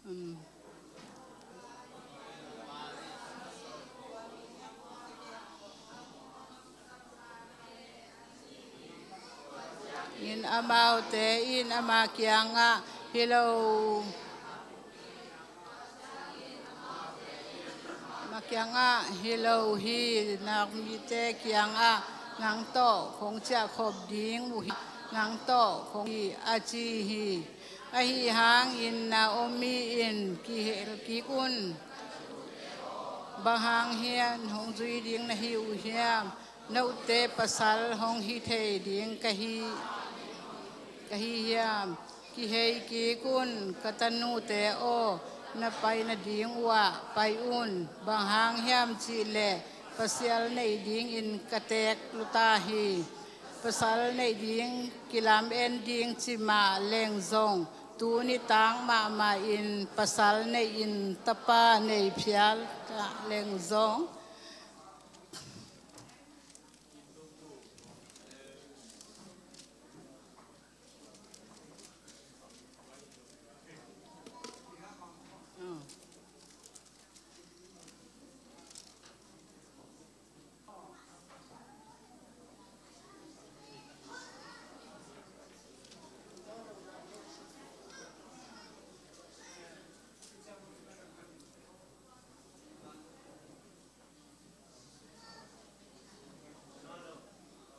Um. In amaute in ama kiangah hi lo. Ama kiangah hi lo hi, nak mite kiangah nang tawh kong ciahkhop ding uh hi, nang tawh kong hi a ci hi. Ahi hangin Naomi in kihel kik un. Bang hang hiam hong zui ding na hi uh hiam? Note pasal hong hi thei ding ka hi, ka hi hiam? Kihei kik un, ka tanute aw, na pai nading uh ah pai un. Bang hang hiam cih leh pasial neih dingin ka teek lua ta hi. Pasal neih ding kilam en ding ci mah leng zong, tu nitak mahmah in pasal neih in tapa nei phial ta leng zong,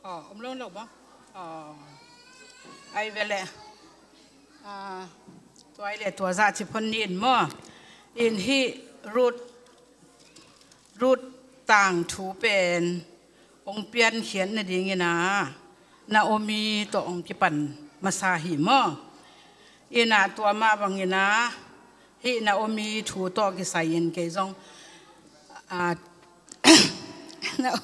Aw, om lo lo maw? Aw. Ai ve leh. Ah, tua ai leh tua zah ci phot ni in maw? In hih Ruth, Ruth tangthu pen hong piankhiat nadingin ah Naomi tawh hong kipan masa hi maw? In ah tua mah bangin ah hih Naomi thu tawh kisai-in kei zong, ah, Na-,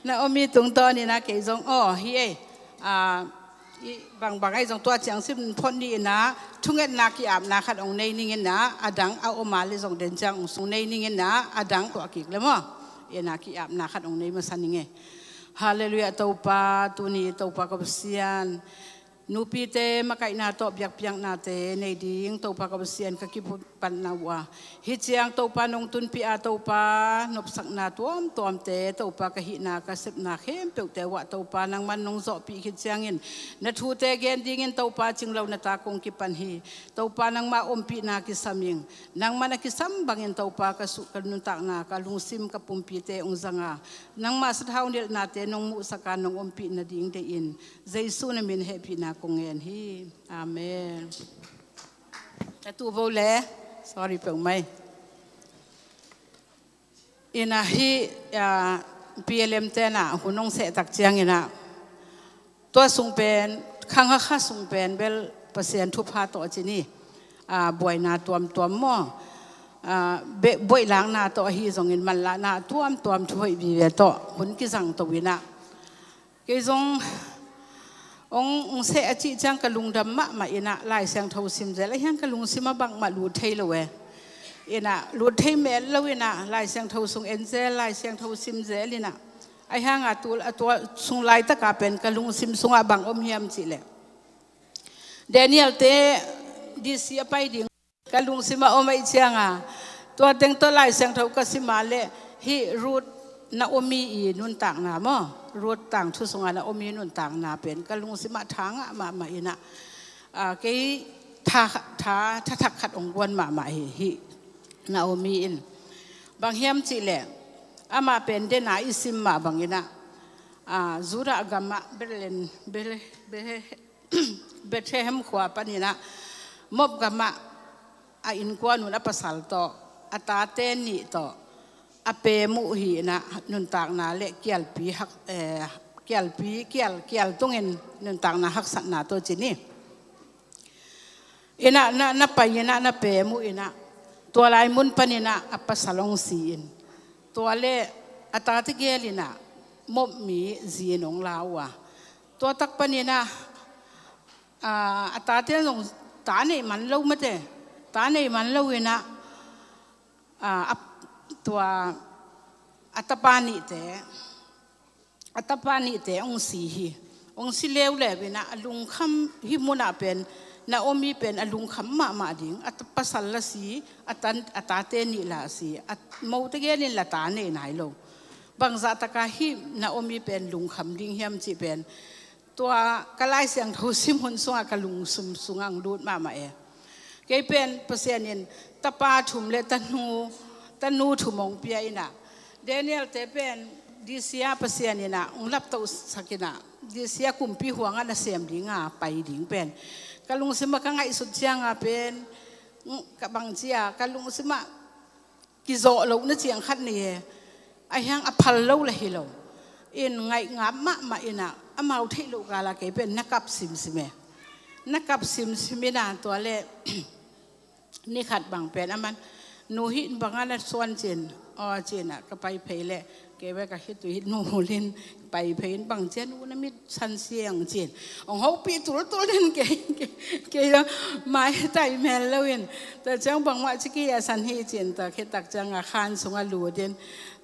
Naomi tungtawn in ah kei zong, aw, hi ei, ah, i, bangbang ahi zong tua ciang sim phot ni in ah, thungetna ki-apna khat hong nei ning in ah, a dang a om a leh zong den ciang hong sung nei ning in ah, a dang tuah kik le maw? In ah ki-apna khat hong nei masa ning ei. Halleluiah, Topa, tuni Topa ka Pasian. Nupite makaihna tawh biakpiaknate nei ding Topa ka Pasian ka kipatna uh a, hih ciang Topa nong tunpih a, Topa nopsakna tuamtuamte, Topa ka hihna ka sepna khempeuhte uh ah Topa nangman nong zawhpih khit ciangin na thute gen dingin Topa cinglo na ta kong kipan hi. Topa nangmah ompihna kisam ing. Nangman a kisam bangin Topa ka su-, ka nuntakna, ka lungsim, ka pumpite hong zang a, nangmah sathau nilhnate nong muhsak a, nong ompih nading deih in. Jesu na min hehpihna kong ngen hi. Amen. A tu vo le, sorry peuhmah ei. In ah hih, ah, P L M te in ah hun hong seh tak ciangin ah, Tua sung pen, khang hakha sung pen bel Pasian thupha tawh a ci ni. Aa, buaina tuamtuam maw? Aa, be-, buailakna tawh ahi zongin manlahna tuamtuam thu hoih vive tawh hun kizang to inah. Kei zong ong, ong seh a cih ciang ka lungdam mahmah inah Lai Siangtho sim zel a hiang ka lungsim a bangmah lut thei lo e. Inah lut thei mel lo inah Lai Siangtho sung en zel, Lai Siangtho sim zel inah. A hiang a tul a tua sung laitaka pen ka lungsim sungah bang om hiam cih leh, Daniel te D C a pai ding ka lungsim a om ahih cianga, tua teng tawh Lai Siangtho ka sim a leh hih Ruth Naomi i nuntakna maw, Ruth tangthu sunga Naomi nuntakna pen ka lungsim ah tha ngah mahmah inah, aa, kei tha, tha, tha thak khat ong guan mahmah hi, hih Naomi in. Bang hiam cih leh, amah pen dena i sim mah bang inah, aa, Judah gamah Bethlehem, Bethlehem, Bethlehem khua paninah Moab gamah a innkuan un a pasal tawh, a tate nih tawh a pem uh hi inah nuntakna le kialpi hak, eh, kialpi, kial, kial tungin nuntakna haksatna tawh ci ni. Inah na, na pai inah na pem uh inah tua lai mun paninah a pasal ong si in. Tua le a tate gel inah Moab mi zi in ong la uh a. Tua tak paninah, aa, a tate zong ta nei man lo mate. Ta nei man lo inah, aa, a, tua a tapa nihte, a tapa nihte ong si hi. Ong si leuleu inah a lungkham, hih munah pen Naomi pen a lungkham mahmah ding, a ta, pasal la si, a tan, a tate nih la si, a mote gel in la ta nei nai lo. Bangzah taka hih Naomi pen lungkham ding hiam cih pen tua ka Lai Siangtho sim hun sungah ka lungsim sungah lut mahmah e. Kei pen Pasian in tapa thum le tanu, tanu thum ong pia inah, Daniel te pen D C a Pasian inah ong laptohsak inah, D C a kumpi huangah na sem dinga pai ding pen ka lungsim ah ka ngaihsut cianga pen, mm, ka bang cia ka lungsim ah kizawh lohna ciang khat nei e. A hiang a phal lo la hi lo. In ngaihngap mahmah inah amau theih loh kala kei pen na kap simsim e. Na kap simsim inah tua le ni khat bang pen aman, "Nu, hih banga na suan?" ci-in, "Aw," ci-inah, "Ka pai phei leh kei ve ka khit uh hi, nu," ci-in pai phei in, "Bang cia nu na mit san siang?" ci-in ong hopih tultul in kei, kei, kei zong maitai mel lo in, tua ciang, "Bangmah ci kei a san hi," ci-in tua khit tak cianga khan sungah lut in,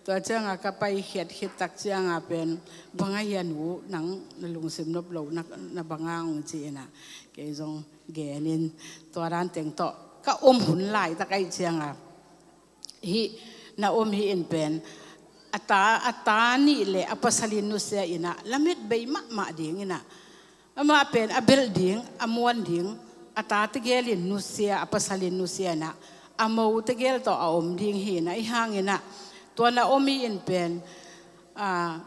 tua cianga ka pai khiat khit tak cianga pen, "Bang a hia nu, nang na lungsim nop lo na, na banga?" ong ci inah kei zong gen in, tua dan teng tawh ka om hun laitak ahih cianga, hih Naomi in pen a ta, a ta nih le a pasal in nusia inah lamet bei mahmah ding inah, amah pen a belh ding, a muan ding, a ta tegel in nusia, a pasal in nusia inah, a mo tegel tawh a om ding hi inah, ahih hang inah tua Naomi in pen, a,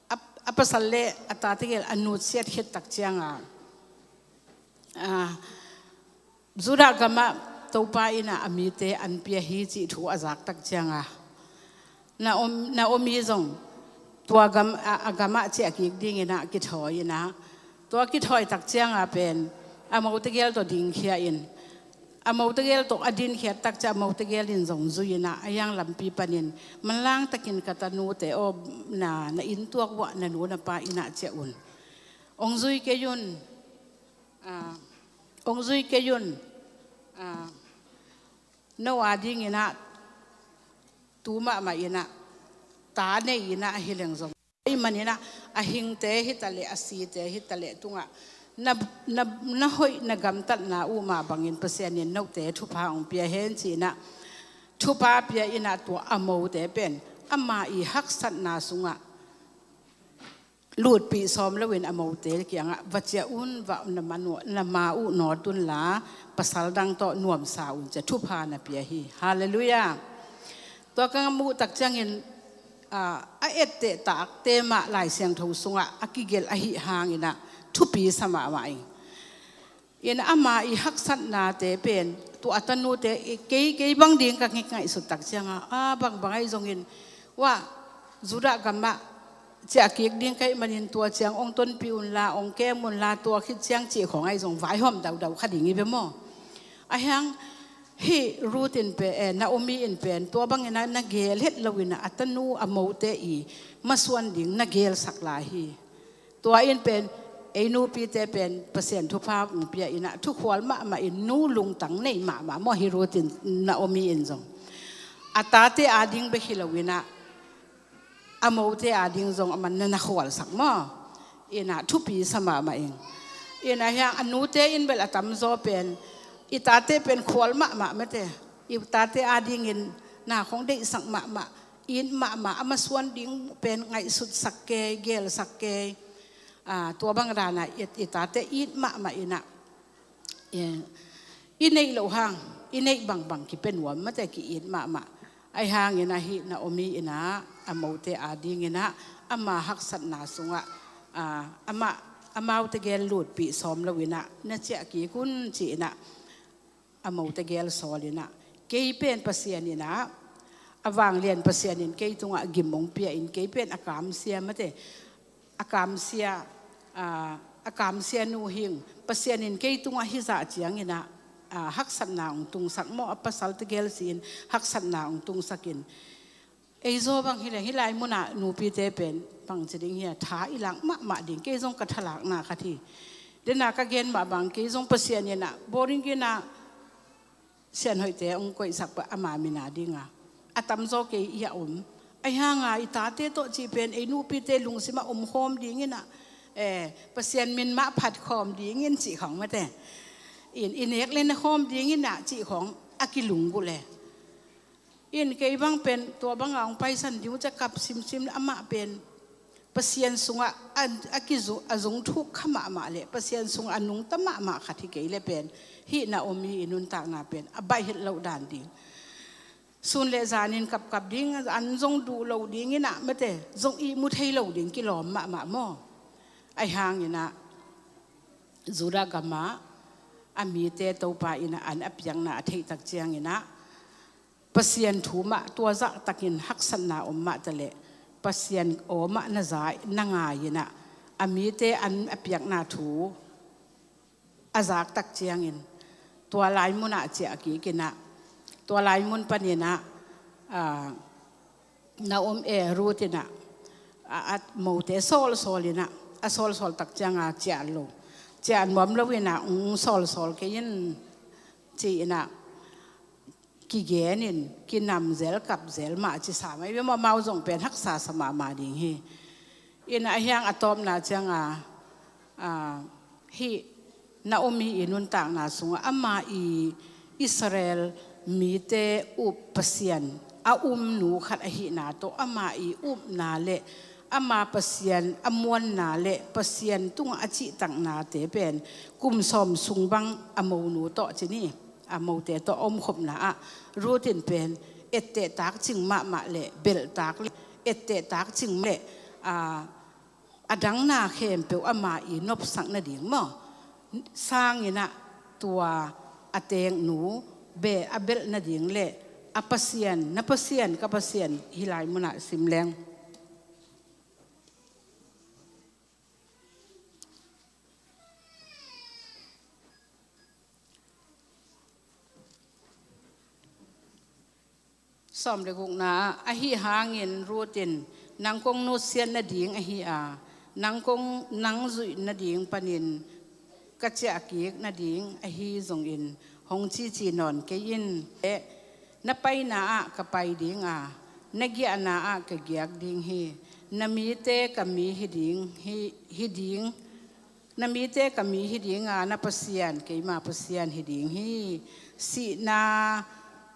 a, a pasal le a ta tegel a nutsiat khit tak cianga, a, Judah gamah Topa inah a mite an pia hi cih thu a zak tak cianga, Naom-, Naomi zong tua gam, a, a gamah ciah kik ding inah kithawi inah, tua kithawi tak cianga pen a mo tegel tawh dingkhia in, a mo tegel tawh a dinkhiat tak ciah a mo tegel in zong zui inah a hiang lampi panin, "Manlang takin ka tanute aw, na, na inn tuak uah na nu na pa innah ciah un. Ong zui kei un, a, ong zui kei un, a, no a ding inah tu mahmah inah ta nei inah ahi leng zong, ahih man inah a hingte hi taleh, a site hi taleh tungah na, na, na hoih, na gamtatna uh mah bangin Pasian in note thupha ong pia hen," ci inah thupha pia inah tua a mote pen ama i haksatna sungah lutpih sawm loin a mote kiangah, "Va ciah un, va na ma, na ma uh nawt unla, pasal dang tawh nuamsa un," ci-a thupha na pia hi. Halleluiah. Tua ka muh tak ciangin, a, a etteh takte mah Lai Siangtho sungah a kigelh ahih hang inah thupi sa mahmah ing. In ama i haksatnate pen, tua a tanute, i, kei, kei bang ding ka ngek ngaihsut tak cianga, a, bangbang ahi zongin, ua, Judah gamah ciah kik ding ka hih manin tua ciang ong tonpih unla, ong kem unla, tua khit ciang cih khawng ahi zong vaihawm daudau kha ding hi ve maw? Ahi hang hih Ruth in pen, eh, Naomi in pen tua bangin ah na geel het loin ah a tanu a mote i masuan ding na geelsak lai hi. Tua in pen ei nupite pen Pasian thupha ong pia in ah thukhual mahmah in nu lungtang nei mahmah maw hih Ruth in, Naomi in zong. A tate ading bek hi loin ah a mote ading zong a man na na khualsak maw? In ah thupi sa mahmah ing. In ah hiang a nute in bel a tamzaw pen i tate pen khual mahmah mate. I tate adingin na khong deihsak mahmah, it mahmah, a masuan ding pen ngaihsutsak kei, geelsak kei. Ah, tua bang dan ah i, i tate it mahmah in ah, eh, i neih loh hang i neih bangbang kipia nuam mate, ki-it mahmah. Ahi hangin ah hih Naomi in ah a mote adingin ah ama haksatna sungah, ah, amah, amaute gel lutpih sawm loin ah na ciah kik un ci-in ah a mote gel sawl in ah, kei pen Pasian in ah, a vanglian Pasian in kei tungah gim ong pia in, kei pen a kamsia mate, a kamsia, ah, a kamsia nu hing, Pasian in kei tungah hizah ciangin ah, ah, haksatna ong tungsak maw, a pasalte gel si-in haksatna ong tungsak in. Ei zaw bang hi leng hih lai munah nupite pen bangci ding hi a, tha i lak mahmah ding, kei zong ka thalakna khat hi. Dena ka gen mah bang, kei zong Pasian in ah boring in ah sianhoihte ong koihsak pah ama min ading a, a tamzaw kei i a om. Ahi hang a i tate tawh cih pen ei nupite lungsim ah omkhawm dingin ah, eh, Pasian min mah phatkhawm dingin cih khawng mate. In, i nek le na khawm dingin ah cih khawng a kilunggulh e. In kei bang pen tua bang a ong paisan ding uh ciah kap simsim, amah pen Pasian sungah a, a kizu-, a zung thuk kha mahmah le Pasian sungah a nungta mahmah khat hi kei le pen hih Naomi i nuntakna pen a baih het loh dan ding. Sun le zanin kapkap ding, an zong duh lo dingin ah mate, zong ihmu thei lo ding kilawm mahmah maw? Ahi hangin ah Judah gamah a mite Topa in ah an a piakna a theih tak ciangin ah Pasian thu mah tua zahtakin haksatna om mah taleh Pasian aw mah na za, na ngai in ah a mite an a piakna thu a zak tak ciangin tua lai munah ciah kik in ah, tua lai mun panin ah, ah, Naomi, eh, Ruth in ah, a, a mote sawlsawl in ah, a sawlsawl tak ciang a ciah lo, ciah nuam lo in ah, ong sawlsawl kei in ci in ah kigen in, kinam zel, kap zel mah ci sa mai ve maw, amau zong pen haksa sa mahmah ding hi. In ah hiang a tawpna ciang a, a, hih Naomi i nuntakna sungah ama i Israel mite up Pasian a um nu khat ahihna tawh ama i upna le ama Pasian a muanna le Pasian tungah a cihtaknate pen kum sawm sung bang a monu tawh ci ni, a mote tawh a omkhopna ah Ruth in pen ettehtak cing mahmah le belhtak le ettehtak cing le, a, a dang na khempeuh ama i nopsak nading maw, sang in ah tua a teeknu be a belh nading le a Pasian, na Pasian, ka Pasian, hih lai munah sim leng. Sawm le gukna ah, ahi hangin Ruth in nang kong nusiat nading ahi a, nang kong nang zuih nading panin ka ciah kik nading ahi zongin hong cici nawn kei in. Na paina ah ka pai ding a, na giahna ah ka giak ding hi. Na mite ka mi hi ding hi, hi ding. Na mite ka mi hi ding a, na Pasian keima Pasian hi ding hi. Sihna,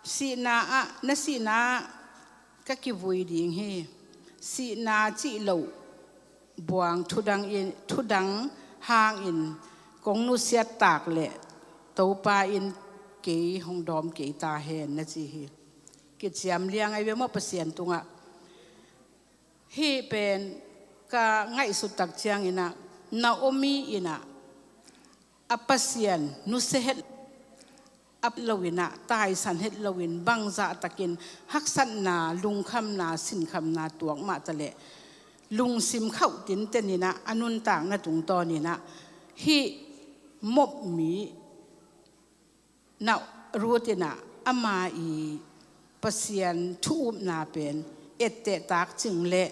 sihna ah, na sihna ah ka kivui ding hi. Sihna cih loh buang thudang in, thudang hangin kong nusiat tak le Topa in kei hong dawm kei ta hen, na ci hi. Kiciam liang ahi ve maw Pasian tungah. Hih pen ka ngaihsut tak ciangin ah, Naomi in ah a Pasian nusia het a lo in ah, taisan het loin bangzah takin haksatna, lungkhamna, sinkhamna tuak mah taleh lungsim khauh tinten in ah, a nuntakna tungtawn in ah, hih Moab mi na Ruth in ah ama i Pasian thu upna pen etteh takcing le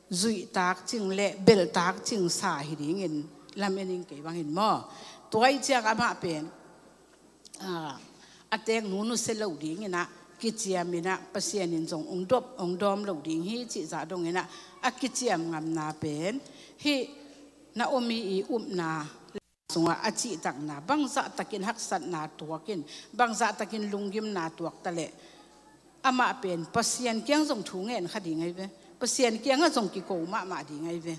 zuih takcing le belh takcing sa hi dingin lamen ing, kei bangin maw. Tua ahih ciang amah pen a, a teeknu nusia lo ding in ah kiciam in ah, Pasian in zong hong dop, hong dawm lo ding hi cih zah dong in ah, a kiciam ngamna pen hih Naomi i upna sungah a cihtakna, bangzah takin haksatna tuak in, bangzah takin lunggimna tuak ta leh, amah pen Pasian kiang zong thu ngen kha ding ahi ve. Pasian kiangah zong kiko mahmah ding ahi ve.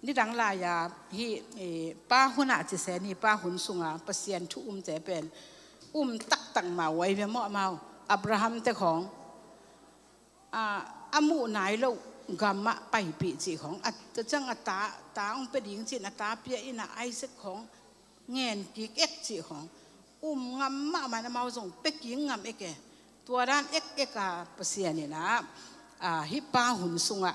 Nidang lai-a hih, eh, pa hun ah ci se ni, pa hun sunga Pasian thu umte pen um taktak mah uh ahi ve maw, amau. Abraham te khawng, a, a muh nai loh gamah paipih cih khawng, a, tua ciang a ta, ta hong pia ding ci-in a ta pia in ah, Isaac khawng ngen kik ek cih khawng, um ngam mahmah in amau zong pia kik ngam ek e. Tua dan ek ek a Pasian in ah, a, hih pa hun sungah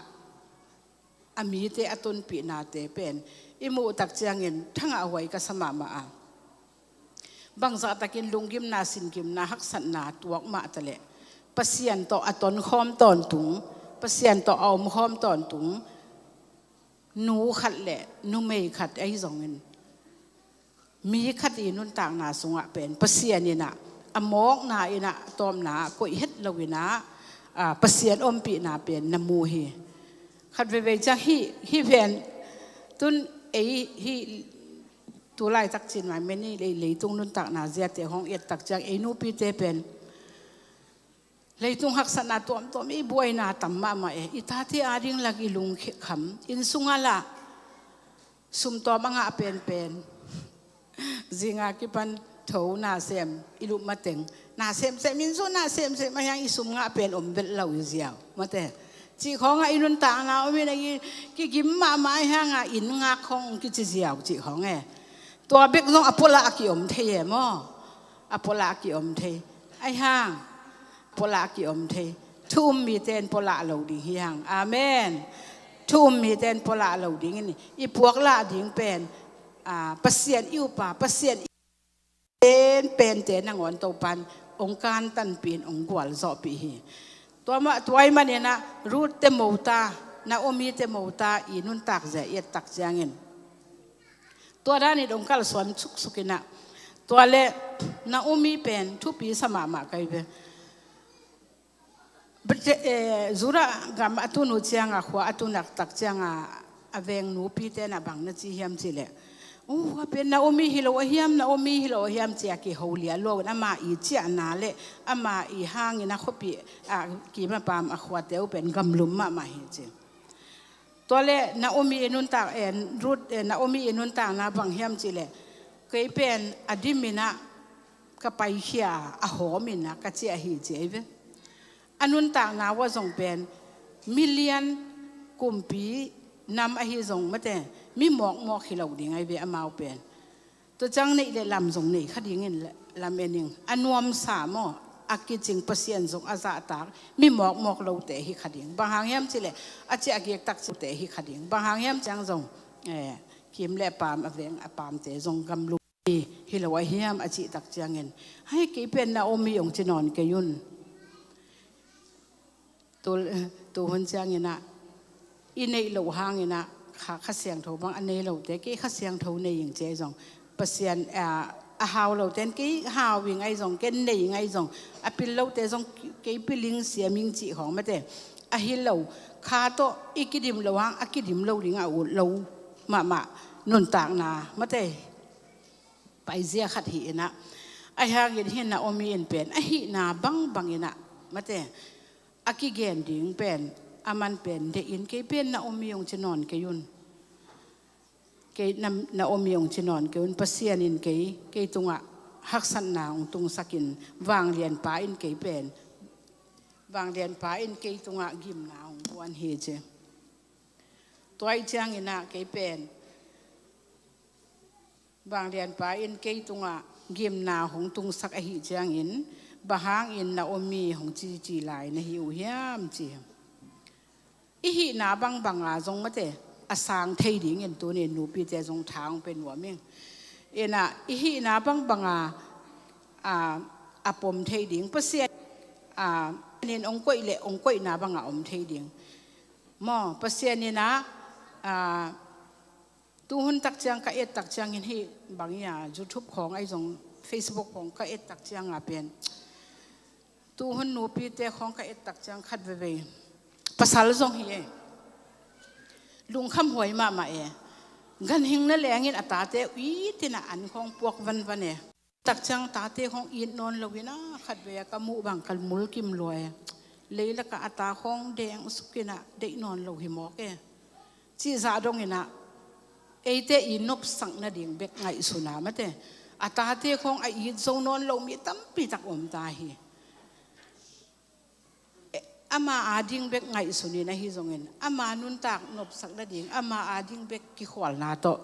a mite a tonpihnate pen i muh tak ciangin thangah huai ka sa mahmah a. Bangzah takin lunggimna, singimna, haksatna tuak mah ta leh, Pasian tawh a tonkhawm tawntung, Pasian tawh a omkhawm tawntung nu khat le numei khat ahi zongin, mi khat i nuntakna sungah pen Pasian in ah a mawkna in ah, a tawpna ah koih het lo in ah, a, Pasian ompihna pen na mu hi. Khat veivei ciang hih, hih pen tun ei hih tu laitak cin mai meni lei, leitung nuntakna ziate hong et tak ciang ei nupite pen leitung haksatna tuamtuam i buaina tam mahmah e. I tate ading lak i lungkham, inn sungah lah sum tawm a ngah penpen, zinga kipan tho nasem i lup mateng, na semsem, inn sung na semsem a hiang i sum ngah pen om vet lo i ziau mate. Cih khawngah i nuntakna om in a, i kigim mahmah a hiangah inn ngak khawng kici ziau cih khawng e. Tua bek zong a pualah a kiom thei e maw. A pualah a kiom thei. Ahi hang pualah a kiom thei. Thu um mite in pualah lo ding hi hang. Amen. Thu um mite in pualah lo ding in i puaklah ding pen, a, Pasian i upa, Pasian i pen, pente nangawn Topan hong kantanpih in hong gualzawhpih hi. Tua mah, tua ahih manin ah Ruth te mota, Naomi te mota i nuntak zia i et tak ciangin tua danin hong kalsuan suksuk in ah, tua le Naomi pen thupi sa mahmah ka hi ve. Brit-, eh, Judah gam a tun uh cianga, khua a tun tak cianga a veng nupite na bang na ci hiam cih leh, uh, a pen Naomi hi lo a hiam, Naomi hi lo a hiam ci a kiho lian lo in, ama i ciahna le ama i hangin a khuapi a kim a pam a khuate uh pen gamlum mahmah hi ci. Tua le Naomi i nuntak, eh, Ruth, eh, Naomi i nuntakna bang hiam cih leh, kei pen a dim in ah ka paikhia a, a hawm in ah ka ciah hi ci ahi ve. A nuntakna uh ah zong pen milian kumpi nam ahi zong mate, mi mawkmawk hi lo ding ahi ve amau pen. Tua ciang neih le lam zong nei kha dingin la-, lamen ing. A nuamsa maw, a kicing Pasian zong a zahtak mi mawkmawk lote hi kha ding. Bang hang hiam cih leh a ciah a giktak cite hi kha ding. Bang hang hiam ciang zong, eh, kim le pam a veng a pamte zong gamlum hi lo a hiam a cih tak ciangin, hai, kei pen Naomi hong ci nawn kei un. Tu, tu hun ciangin ah i neih loh hangin ah Kha, Kha Siangtho bang a nei lote, kei Kha Siangtho nei ing ci ahi zong, Pasian, a, a hau lote in kei hau ing ahi zong, ken nei ing ahi zong, a pil lote zong kei pil ing, siam ing cih khawng mate. Ahi lo, Kha tawh i kidim loh hang a kidim lo ding a ut lo mahmah nuntakna mate. Paizia khat hi in ah, ahi hangin hi Naomi in pen a hihna bangbang in ah mate, a kigen ding pen, a man pen deih in, kei pen Naomi hong ci nawn kei un. Kei Na-, Naomi hong ci nawn kei un. Pasian in kei, kei tungah haksatna hong tungsak in, vanglianpa in kei pen, vanglianpa in kei tungah gimna hong guan hi ci. Tua ahih ciangin ah kei pen vanglianpa in kei tungah gimna hong tungsak ahih ciangin, bang hangin Naomi hong cici lai na hi uh hiam ci. I hihna bangbanga zong mate a sang thei dingin tuni nupite zong tha hong pe nuam ing. Ina i hihna bangbanga a, a pom thei ding Pasian a nin ong koih le ong koihna banga om thei ding. Maw Pasian ina a, tuhun takciang ka et takciangin hih bang ia YouTube khawng ahi zong Facebook khawng ka et takcianga pen tuhun nupite khawng ka et takciang khat veve pasal zong hi e. Lungkham huai mahmah e. Ganhing na lengin a tate uitina an khawng puak vanvan e. Takciang tate khawng it nawn loina khat vei a ka muh bang ka mulkim lua e. Leilaka a ta khawng deng sukina deih nawn lo hi mawk e. Cihzah dongina eite i nopsak nading bek ngaihsuna mate a tate khawng a it zo nawn lo mi tampitak om ta hi. Ama ading bek ngaihsunin ahi zongin ama nuntak nopsak nading ama ading bek kikhualna tawh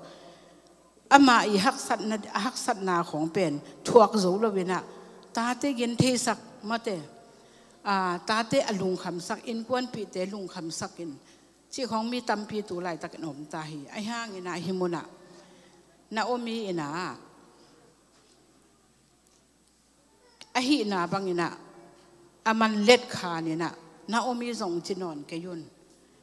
ama i haksatna, a haksatna khawng pen thuak zo loinah tate gentheisak mate a, tate a lungkhamsak, innkuanpihte lungkhamsakin cih khawng mi tampi tu laitakin om ta hi. Ahi hanginah hih munah Naomi inah a hihna banginah a man let khaninah Naomi zong ci nawn kei un.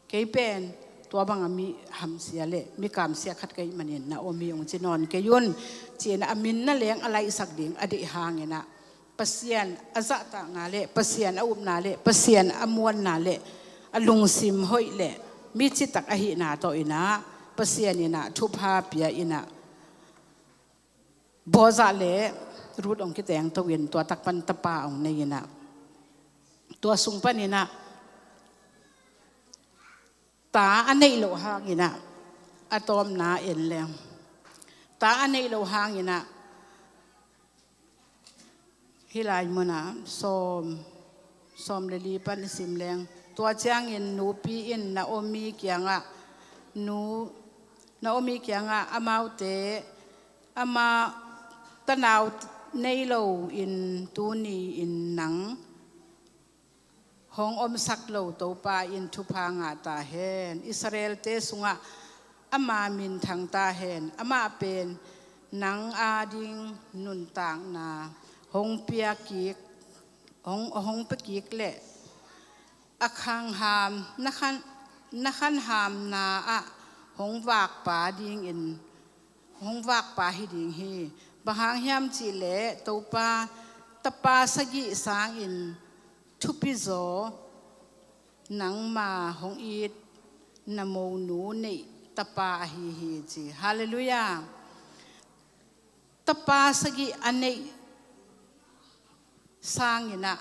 Kei pen tua banga mi hamsia le mi kamsia khat kei manin Naomi ong ci nawn kei un. Cinah a min na leng a laihsak ding a deih hanginah Pasian a zahtakna le Pasian a upna le Pasian a muanna le a lungsim hoih le mi citak ahihna tawh inah Pasian inah thupha pia inah Boaz le Ruth ong kitengto in tua tak pan tapa ong nei inah tua sung paninah ta a neih loh hanginah a tawpna en leng ta a neih loh hanginah hih lai munah sawm sawm le li pan i sim leng tua ciangin nupi in Naomi kiangah nu Naomi kiangah amaute ama tanau nei lo in tuni in nang hong omsak lo Topa in thupha ngah ta hen. Israelte sungah ama minthang ta hen. Amah pen nang ading nuntakna hong pia kik hong, hong pia kik le a khangham na khan na khanhamna ah hong vakpa dingin hong vakpa hi ding hi. Bang hang hiam cihleh Topa tapa sagih sangin thupizaw nangma hong it na monu neih tapa ahi hi ci. Halleluiah. Tapa sagih a neih sanginah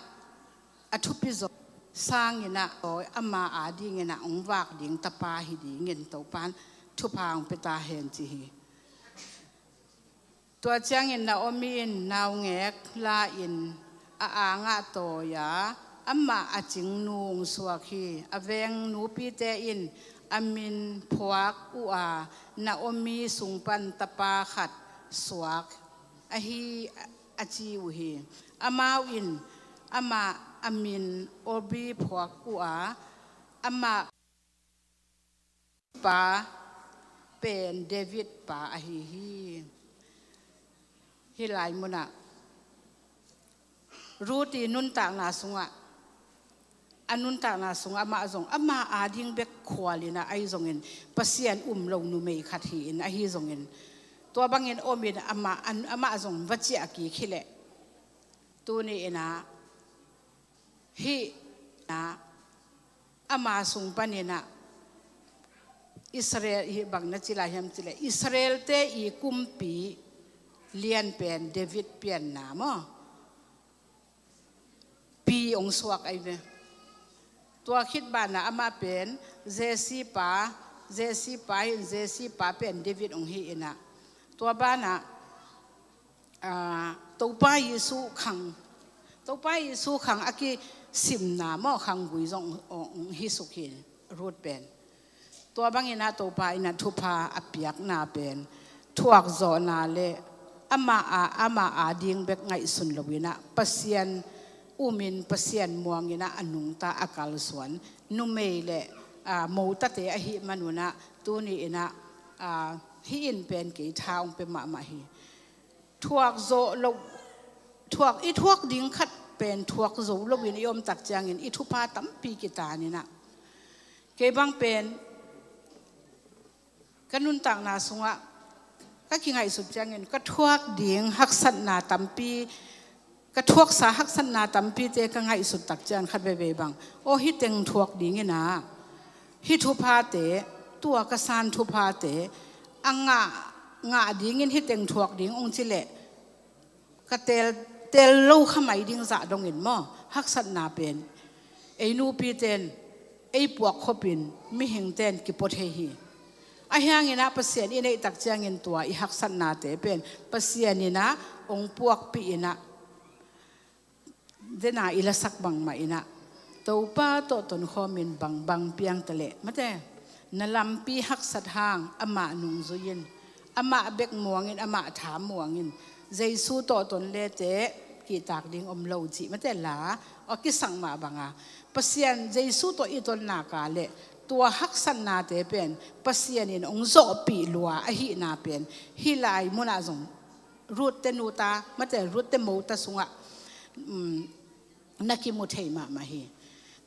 a thupizaw sanginah ama adinginah hong vak ding tapa hi dingin Topan thupha hong pia ta hen ci hi. Tua ciangin Naomi in naungek la-in a angah tawi-a amah a cingnu hong suak hi. A veng nupite in a min phuak uh a Naomi sung pan tapa khat suak ahi a ci uh hi. Amau in amah a min Obed phuak uh a amah pa pen David pa ahi hi. Hih lai munah Ruth i nuntakna sungah a nuntakna sungah amah zong ama ading bek khualinah ahi zongin Pasian um lo numei khat hi-in ahi zongin tua bangin omin amah, amah zong va ciah kik hileh tuni inah hih na ama sung paninah Israel hih bang na ci lai hiam cileh Israelte i kumpi lianpen David pianna maw pi hong suak ahi ve. Tua khit banah amah pen Jesse pa Jesse pa hin Jesse pa pen David hong hi inah tua banah Topa Jesu khang Topa Jesu khang a kisimna maw khanggui zong hong hi suk hi. Ruth pen tua bangin ah Topa in ah thupha a piakna pen thuakzawhna le amah a amah ading bek ngaihsun loin ah Pasian umin Pasian muangin ah a nungta a kalsuan numei le a, motate ahih manun ah tuni in ah, a, hih in pen kei tha hong pia mahmah hi. Thuak zawh loh, thuak, i thuak ding khat pen thuak zo loin i om tak ciangin i thupha tampi kitan in ah, kei bang pen ka nuntakna sungah ka kingaihsut ciangin ka thuak ding haksatna tampi, ka thuaksa haksatna tampite ka ngaihsut tak ciang khat veivei bang, aw, hih teng thuak ding in ah, hih thuphate, tua ka san thuphate a ngah, ngah dingin hih teng thuak ding hong ci leh ka tel, tel lo kha mai ding zah dongin maw, haksatna pen ei nupiten, ei puak khopin, mihingten kipua thei hi. Ahi hangin ah Pasian i neih tak ciangin tua i haksatnate pen Pasian in ah hong puakpih in ah, dena i lasak bangmah in ah, Topa tawh tonkhawmin bangbang piang ta leh, mate, na lampi haksat hang amah nungzui in, amah bek muang in, amah tha muang in, Jesu tawh ton lete kihtak ding om lo cih, mate, la a kisak mah banga, Pasian Jesu tawh i ton nak leh tua haksatnate pen Pasian in hong zawhpih lua ahihna pen hih lai munah zong Ruth te nuta, mate, Ruth te mota sungah, um, na kimu thei mahmah hi.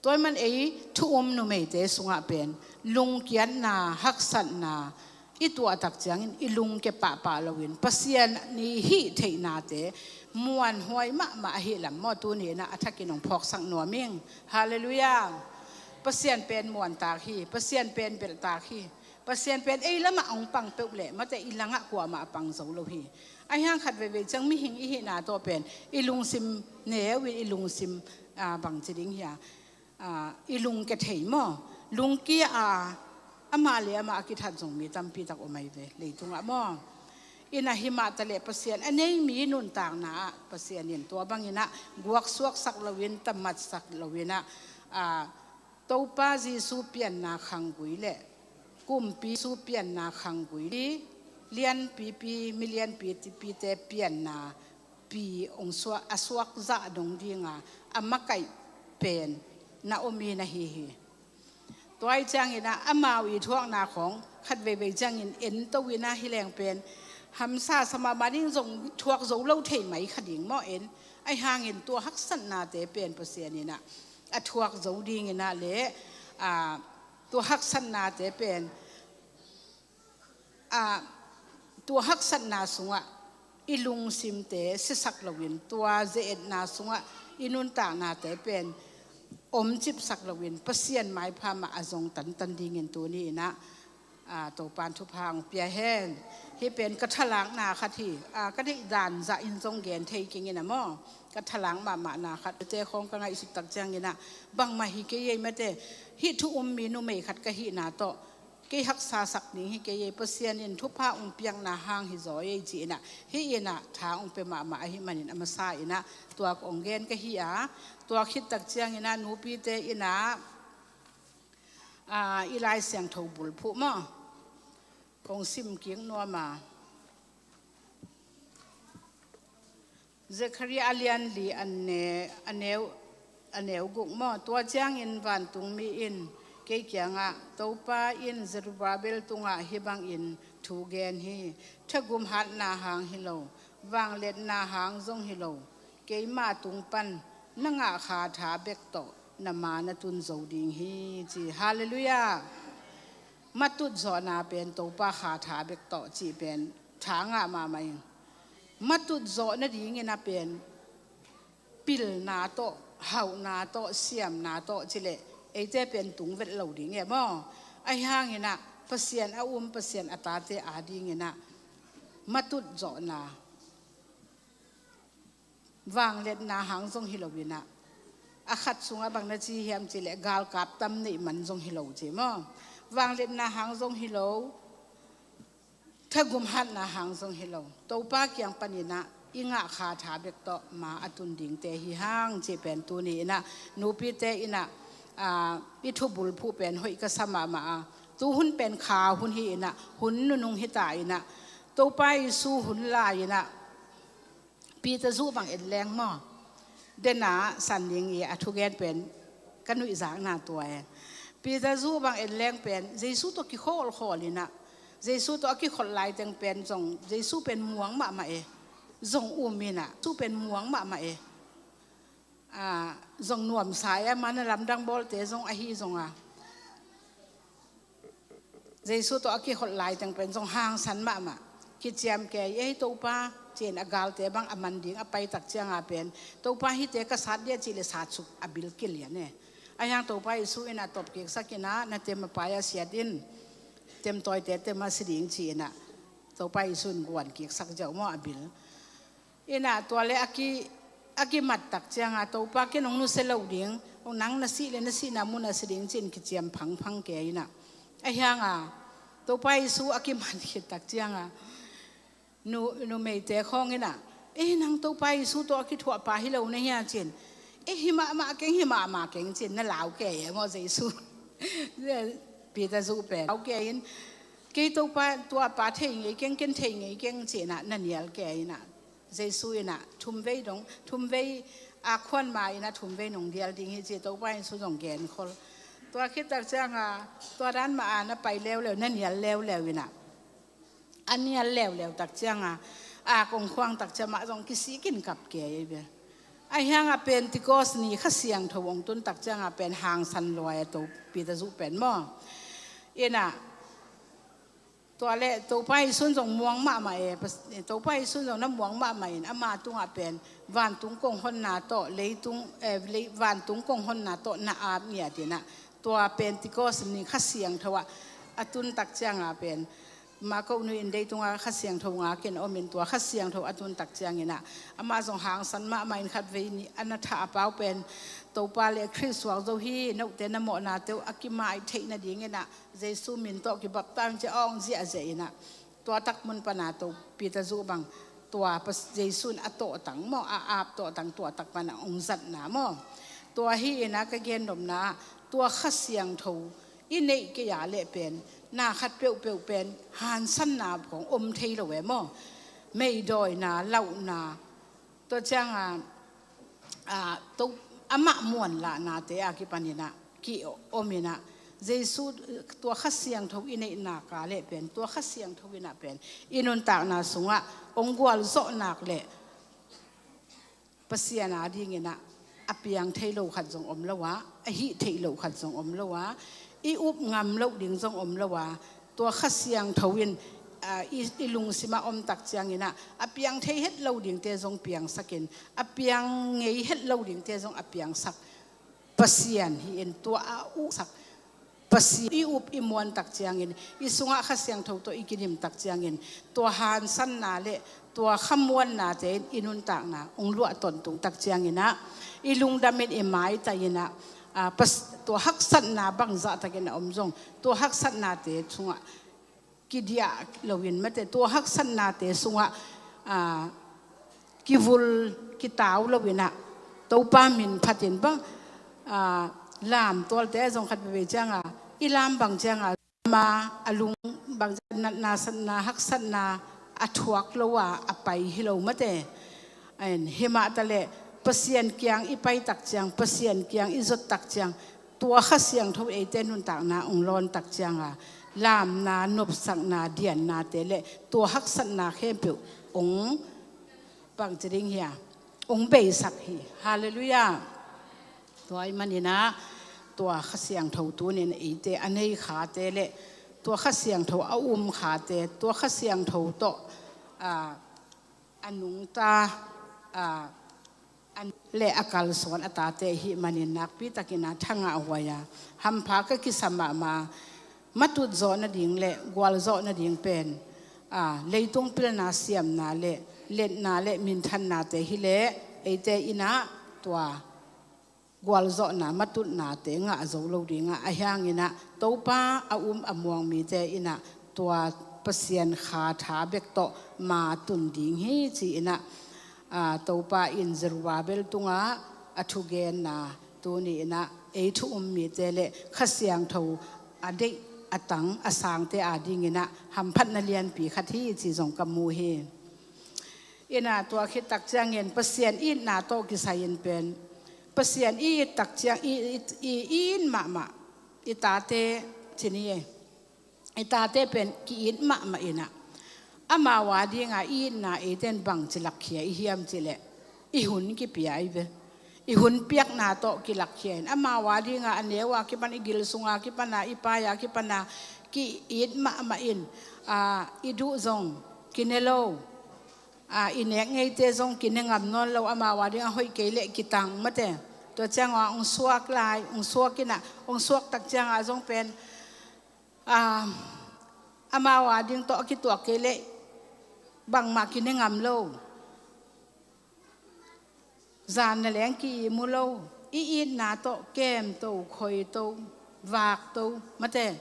Tua ahih man ei thu um numeite sungah pen lungkiatna, haksatna i tuah tak ciangin i lungkia pahpah loin Pasian i hih theihnate muanhuai mahmah ahih lam maw, tuni in ah a thakin hong phawksak nuam ing. Halleluiah. Pasian pen muantak hi, Pasian pen belhtak hi. Pasian pen ei lamah hong pang peuh leh, mate, i langah kuamah a pang zo lo hi. Ahi hang khat veivei ciang mihing i hihna tawh pen i lungsim neu in, i lungsim, a, bangci ding hi a, a, i lungkia thei maw? Lungkia a, amah le amah a kithat zong mi tampi tak om ahi ve leitungah maw? In ah himah ta leh Pasian a nei mi nuntakna ah Pasian in tua bangin ah guaksuaksak loin, tamatsak loin ah, a, Topa Jesu pianna khanggui le kumpi Jesu pianna khanggui, lianpipi, milianpipite pianna pi hong suak, a suak zah dong dinga a makaih pen Naomi na hi hi. Tua ahih ciangin ah amau i thuakna khawng khat veivei ciangin ento in ah hi leng pen hamsa sa mahmah ding, zong thuak zo lo thei mai kha ding maw en. Ahi hangin tua haksatnate pen Pasian in ah a thuak zo dingin ah le, a, tua haksatnate pen, a, tua haksatna sungah i lungsimte siasak loin, tua ze-etna sungah i nuntaknate pen omcipsak loin Pasian maipha mah a zong tantan dingin tuni in ah, a, Topan thupha hong pia hen. Hih pen ka thalakna khat hi. A, ka deih dan zah in zong gen thei keng in ah maw, ka thalak mahmahna khat te khawng ka ngaihsut tak ciangin ah, bangmah hi kei ei, mate, hih thu um mi numei khat ka hihna tawh kei haksasak ding hi kei ei, Pasian in thupha hong piakna hang hi zaw ei ci in ah, hih in ah tha hong pia mahmah ahih manin a masa in ah tua kong gen ka hi a, tua khit tak ciangin ah nupite in ah, a, i Lai Siangtho bulphuh maw, kong sim kik nuam a. Zekhariah a lian li a ne-, a neu, a neu guk maw. Tua ciangin vantungmi in kei kiangah, Topa in Zerubbabel tungah hih bangin thu gen hi. Thagum hatna hang hi lo, vangliatna hang zong hi lo, keima tung pan na ngah kha tha bek tawh na ma na tun zo ding hi, ci. Halleluiah. Matut zawhna pen Topa kha tha bek tawh cih pen tha ngah mahmah in, matut zawh nadingin a pen pilna tawh, hauhna tawh, siamna tawh ci leh eite pen tung vet lo ding e maw? Ahi hangin ah Pasian a um, Pasian a tate adingin ah matut zawhna, vangliatna hang zong hi lo in ah, a khat sungah bang na ci hiam cih leh galkap tam neih man zong hi lo ci maw? Vangliatna hang zong hi lo, thagum hatna hang zong hi lo, Topa kiang panin ah i ngah kha tha bek tawh ma a tun dingte hi hang cih pen tuni in ah nupite in ah, aa, i thubulphuh pen hoih ka sa mahmah a, tu hun pen kha hun hi in ah, hun nunung hi ta in ah, Topa Jesu hun lai in ah, Peter zuh bang en leng maw? Dena San Ning i a thugen pen ka nuihzakna tua e. Peter zu bang en leng pen Jesu tawh kikhawlkhawl inah, Jesu tawh a kikholh laiteng pen zong Jesu pen muang mahmah e. Zong um inah, Jesu pen muang mahmah e. Zong nuamsa e, a man a lamdang bawlte zong ahi zonga, Jesu tawh a kikholh laiteng pen zong hangsan mahmah. Kiciam kei ei Topa, ci-in a galte bang a man ding a paitak cianga pen, Topa, hihte ka sat dia, cih le satsuk a bil kilian e. Ahi hang Topa Jesu inah tawpkiksak inah, na tem a pai a siat in, temtawite tem a si ding, ci inah Topa Jesu in guan kiksak ziau maw a bil. Inah tua le a ki, a kimat tak cianga, Topa, ken hong nusia lo ding, nang na sih le na sihna mun a si ding, ci-in kiciam phangphang kei inah. Ahi hanga Topa Jesu a kimat khit tak cianga, nu, numeite khawng inah, "Eh, nang Topa Jesu tawh a kithuahpa hi lo na hia?" ci-in. "Eh, hi mahmah keng, hi mahmah keng," ci-in na lau kei e maw Jesu. Peter zu pen lau kei in, "Kei Topa, tuapa thei ngei keng, ken thei ngei keng," ci inah na nial kei inah, Jesu inah thumvei dong, thumvei a khuan ma inah thumvei nong dial ding hi, ci Topa Jesu zong genkhol. Tua khit tak cianga, tua dan mah a na pai leuleu, na nial leuleu inah, a nial leuleu tak cianga, a kong khuang tak cianga zong kisik in kap kei ei ve. Ahi hanga Pentecost ni Kha Siangtho hong tun tak cianga pen hangsan lua e, To Peter zu pen maw. Inah tua le Topa Jesu in zong muang mahmah e, Topa Jesu in zong na muang mahmah in, ama tungah pen vantung kong honna tawh, leitung, eh, lei, vantung kong honna tawh na ap ngiat inah, tua Pentecost ni Kha Siangtho ah a tun tak cianga pen, ma ko nu in deitunga Kha Siangtho ngakin om in, tua Kha Siangtho a tun tak ciang inah, ama zong hangsan mahmah in khatvei ni a na thah a pau pen, "Topa le Khrist suak zo hi, note na mawhnate uh a kimai theih nading inah Jesu min tawh kibaptam," ci a hong ziahziah inah, tua tak mun pana To Peter zu bang, tua Jesu in a tawhtang maw, a ap tawhtang tua tak pana hong zatna maw. Tua hi inah ka gennopna, tua Kha Siangtho i neih kei a leh pen, na khat peuhpeuh pen hangsanna khawng om thei lo e maw. Meidawina, lauhna, tua cianga, a, to, amah muanlahnate a kipan inah ki-om inah, Jesu, tua Kha Siangtho i neihnak a leh pen, tua Kha Siangtho inah pen i nuntakna sungah hong gualzawhnak le Pasian a ding inah a piang thei lo khat zong om lo a, a hih theih lo khat zong om lo a, i up ngam loh ding zong om lo a, tua Kha Siangtho in, a, i, i lungsimah om tak ciang inah a piang thei het lo dingte zong piangsak in, a piang ngei het lo dingte zong a piangsak Pasian hi in, tua a uksak Pasian i up i muan tak ciangin, i sungah Kha Siangtho tawh i kidim tak ciangin, tua hangsanna le tua khamuannate in i nuntakna hong luah tawntung tak ciang inah, i lungdam in i maitai inah, a, pas-, tua haksatna bangzah takin a om zong, tua haksatnate sungah kidiah loin mate, tua haksatnate sungah, a, kivul kitau lo inah, Topa min phatin bang, a, lam tualte zong khat veve cianga, i lam bang cianga, ma a lung bang natna, satna, haksatna a thuak lo a, a pai hi lo mate. Ain, himah taleh Pasian kiang i pai tak ciang, Pasian kiang i zot tak ciang, tua Kha Siangtho eite nuntakna hong lawn tak cianga, lamna, nopsakna, diannate le tua haksatna khempeuh hong bangci ding hi a, hong beisak hi. Halleluiah. Tua i maninah, tua Kha Siangtho tunin eite a nei khate le tua Kha Siangtho a um khate, tua Kha Siangtho tawh, a, a nungta, a, a, le a kalsuan a tate i hih manin nakpi takin a thangah huai a, hampha ka kisa mahmah. Matut zawh nading le gualzawh nading pen, a, leitung pilna siamna le letna le minthannate hi leh eite inah tua gualzawhna, matutnate ngah zo lo dingah, ahi hanginah Topa a um a muang mite inah tua Pasian Kha tha bek tawh ma tun ding hi ci-inah, a, Topa in Zerubbabel tungah a thugenna tuni inah ei thu um mite le Kha Siangtho a deih a tang a sangte a dinginah hamphatna lianpi khat hi ci zong ka mu hi. Inah tua khit tak ciangin Pasian itna tawh kisai-in pen, Pasian i it tak ciang, i, i, i, i it mahmah, I tate, ci ni e, i tate pen ki-it mahmah inah, amau a dinga i itna eite in bangci lakkhia i hiam cih leh, i hun kipia i ve. I hun piakna tawh kilakkhia in, amau a dinga a neu a kipan, i gil sunga kipan a, i pai a kipan a ki-it mahmah in, a, i duh zong kine lo, a, i nek ngeite zong kine ngam nawn lo, amau a ding a hoih kei leh kitang mate. Tua cianga hong suak lai, hong suak inah, hong suak tak cianga zong pen, a, amau a ding tawh a kituak kei leh bangmah kine ngam lo. Zan na leng ki-imu lo, i itna tawh kemto, khoito, vakto mate.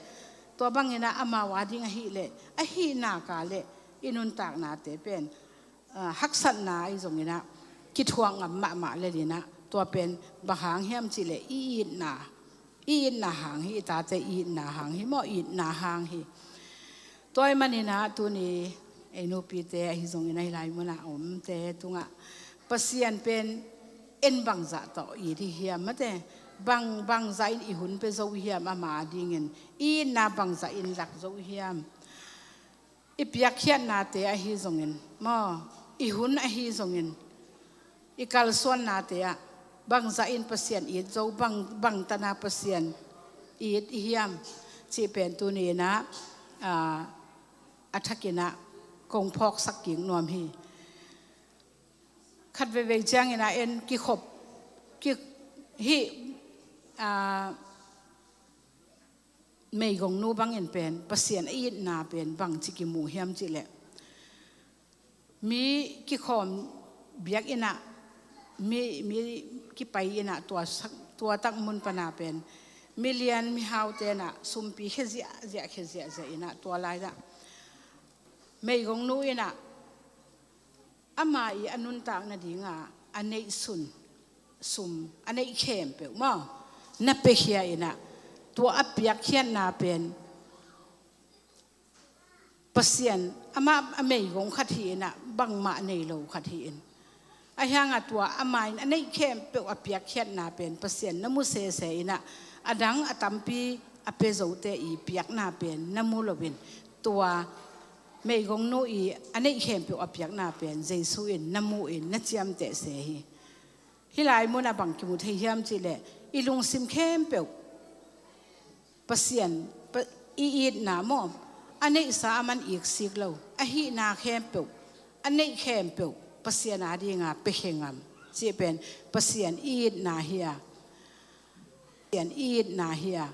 Tua bang inah amau a ding ahih leh, ahih nak leh i nuntaknate pen, a, haksatna ahi zong inah kithuak ngam mahmah lel inah, tua pen bang hang hiam cih leh i itna, i itna hang hi, i tate i itna hang hi maw, i itna hang hi. Tua ahih man inah tuni ei nupite ahi zong inah, hih lai munah a omte tungah Pasian pen en bangzah tawh it i hiam mate, bang, bangzah in i hun pia zo i hiam, ama a dingin i itna bangzah in lak zo i hiam. I piakkhiatnate ahi zongin maw, i hun ahi zongin, i kalsuannate ah bangzah in Pasian it zo, bang, bangtan a Pasian it i hiam cih pen tuni inah, a, a thak inah kong phawksak kik nuam hi. Khat veivei ciangin a en kikhop, ki, hih, a, meigongnu bangin pen Pasian a itna pen bangci kimu hiam cih leh, mi kikhawm biak inah, mi, mi kipai inah, tua sak, tua tak mun pana pen milian mihaute inah sumpi khia ziahziah, khia ziahziah inah, tua lai-ah meigongnu inah ama i a nuntak nadinga a neihsun sum, a neih khempeuh maw, na piakhia inah, tua a piakkhiatna pen Pasian, amah a meigong khat hi inah, bangmah nei lo khat hi in. Ahi hanga tua ama in a neih khempeuh a piakkhiatna pen Pasian na mu sese inah, a dang a tampi a pia zote i piakna pen na mu loin, tua meigongnu i a neih khempeuh a piakna pen Jesu in na mu in na ciamteh se hi. Hih lai munah bang kimu thei hiam cih leh, i lungsim khempeuh Pasian, Pa-, i itna maw, a neihsa a man iksik lo, a hihna khempeuh, a neih khempeuh Pasian a dinga piakhia ngam cih pen Pasian i itna hi a, Pasian i itna hi a.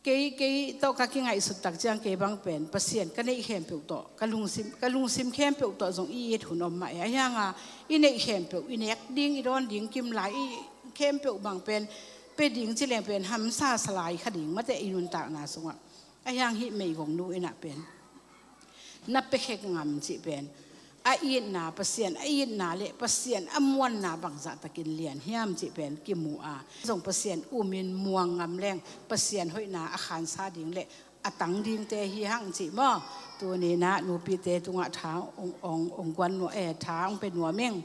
Kei, kei tawh ka kingaihsut tak ciang kei bang pen Pasian ka neih khempeuh tawh, ka lungsim, ka lungsim khempeuh tawh zong i it hun om mah e. Ahi hanga i neih khempeuh, i nek ding, i dawn ding kim lai, i khempeuh bang pen pia ding ci leng pen hamsa sa lai kha ding mate i nuntakna sungah. Ahi hang hih meigongnu inah pen na piakhia ngam cih pen a itna, Pasian a itna le Pasian a muanna bangzah takin lian hiam cih pen kimu a, zong Pasian umin muang ngam leng Pasian hoihna a khansa ding le a tang dingte hi hang cih maw. Tuni inah nupite tungah tha hong, hong, hong guan nuam, eh, tha hong pia nuam ing.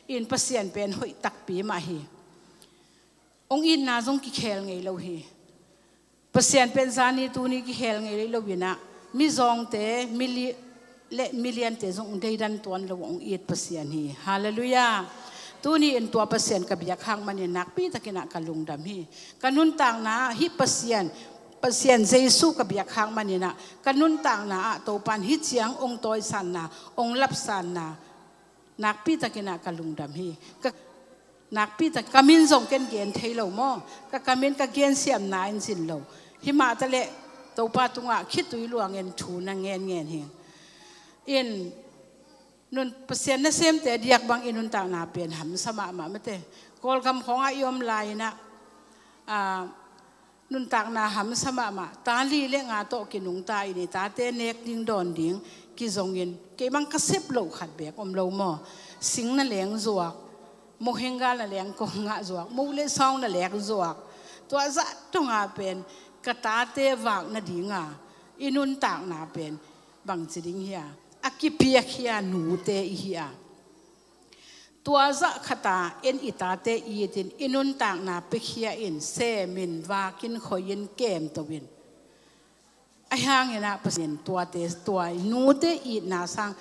In Pasian pen hoih takpi mah hi. Hong itna zong kikhel ngei lo hi. Pasian pen zani tuni kikhel ngei lo inah, mizawngte, mili-, le miliante zong deidan tuan lo hong it Pasian hi. Halleluiah. Tuni in tua Pasian ka biak hang manin nakpi takinah ka lungdam hi. Ka nuntakna ah hih Pasian, Pasian Jesu ka biak hang maninah ka nuntakna ah Topan hih ciang hong tawisanna, hong lapsanna nakpi takinah ka lungdam hi. Ka, nakpi tak, ka min zong ken gen thei lo maw? Ka, ka min ka gensiamna in zin lo. Himah taleh Topa tungah khitui luangin thu na ngenngen hi. In nun Pasian nasemte diak bang i nuntakna pen hamsa mahmah mate. Kawlgam khawngah i om lai-inah, a, nuntakna hamsa mahmah, ta li le nga tawh kinungta in i tate nek ding dawn ding kizongin, kei bang ka sep loh khat beek om lo maw? Sing na leng zuak, mohinga na leng kong ngah zuak, mo le sawng na leng zuak, tua zah tonga pen ka tate vak nadinga i nuntakna pen bangci ding hi a, a kipiakhia nute i hi a. Tua zah khata en i tate itin i nuntakna piakhia in, semin, vakin, khoihin, kemtohin. Ahi hangin ah Pasian in tuate, tua nute itna sang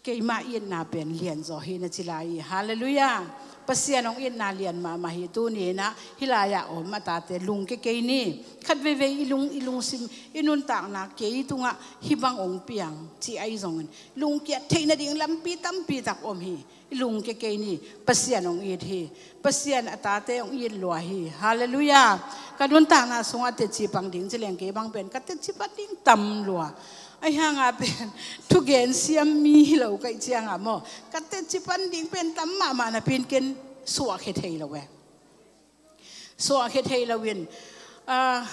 keima itna pen lianzaw hi na ci lai hi. Halleluiah. Pasian hong itna lian mahmah hi. Tuni in ah hih lai-ah om a tate lungkia kei ni. Khat veivei i lung, i lungsim, i nuntakna kei tungah hih bang hong piang ci ahi zongin lungkiat theih nading lampi tampi tak om hi. I lungkia kei ni. Pasian hong it hi. Pasian a tate hong it lua hi. Halleluiah. Ka nuntakna sungah teci pang ding ci leng kei bang pen ka teci pang ding tam lua. Ahi hanga pen thugen siam mi hi lo ka hih cianga maw, ka teci pang ding pen tam mahmah napi-in ken suahkhia thei lo e. Suahkhia thei loin, ah,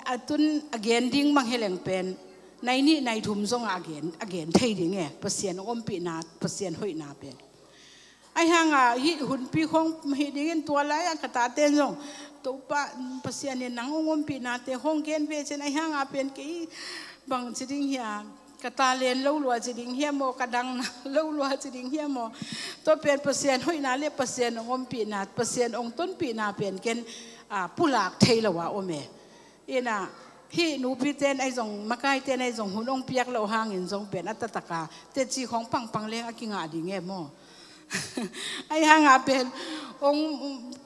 a tun a gen ding bang hi leng pen nai nih nai thum zongah a gen, a gen thei ding e. Pasian hong ompihna, Pasian hoihna pen. Ahi hanga hih hunpi khawng hih dingin tua lai-ah ka taten zong, Topa, Pasian in nang hong ompihnate hong gen ve cin, ahi hanga pen kei bang ci ding hiam, ka talent lo lua ci ding hiam maw, ka dangna lo lua ci ding hiam maw. Tua pen Pasian hoihna le Pasian hong ompihna, Pasian hong tonpihna pen ken, ah, pulak thei lo a om e. Ina, hih nupiten ahi zong, makaiten ahi zong, hun hong piak loh hangin zong pen a taktaka teci khawng pangpang leng a kingah ding e maw. Ahi hanga pen hong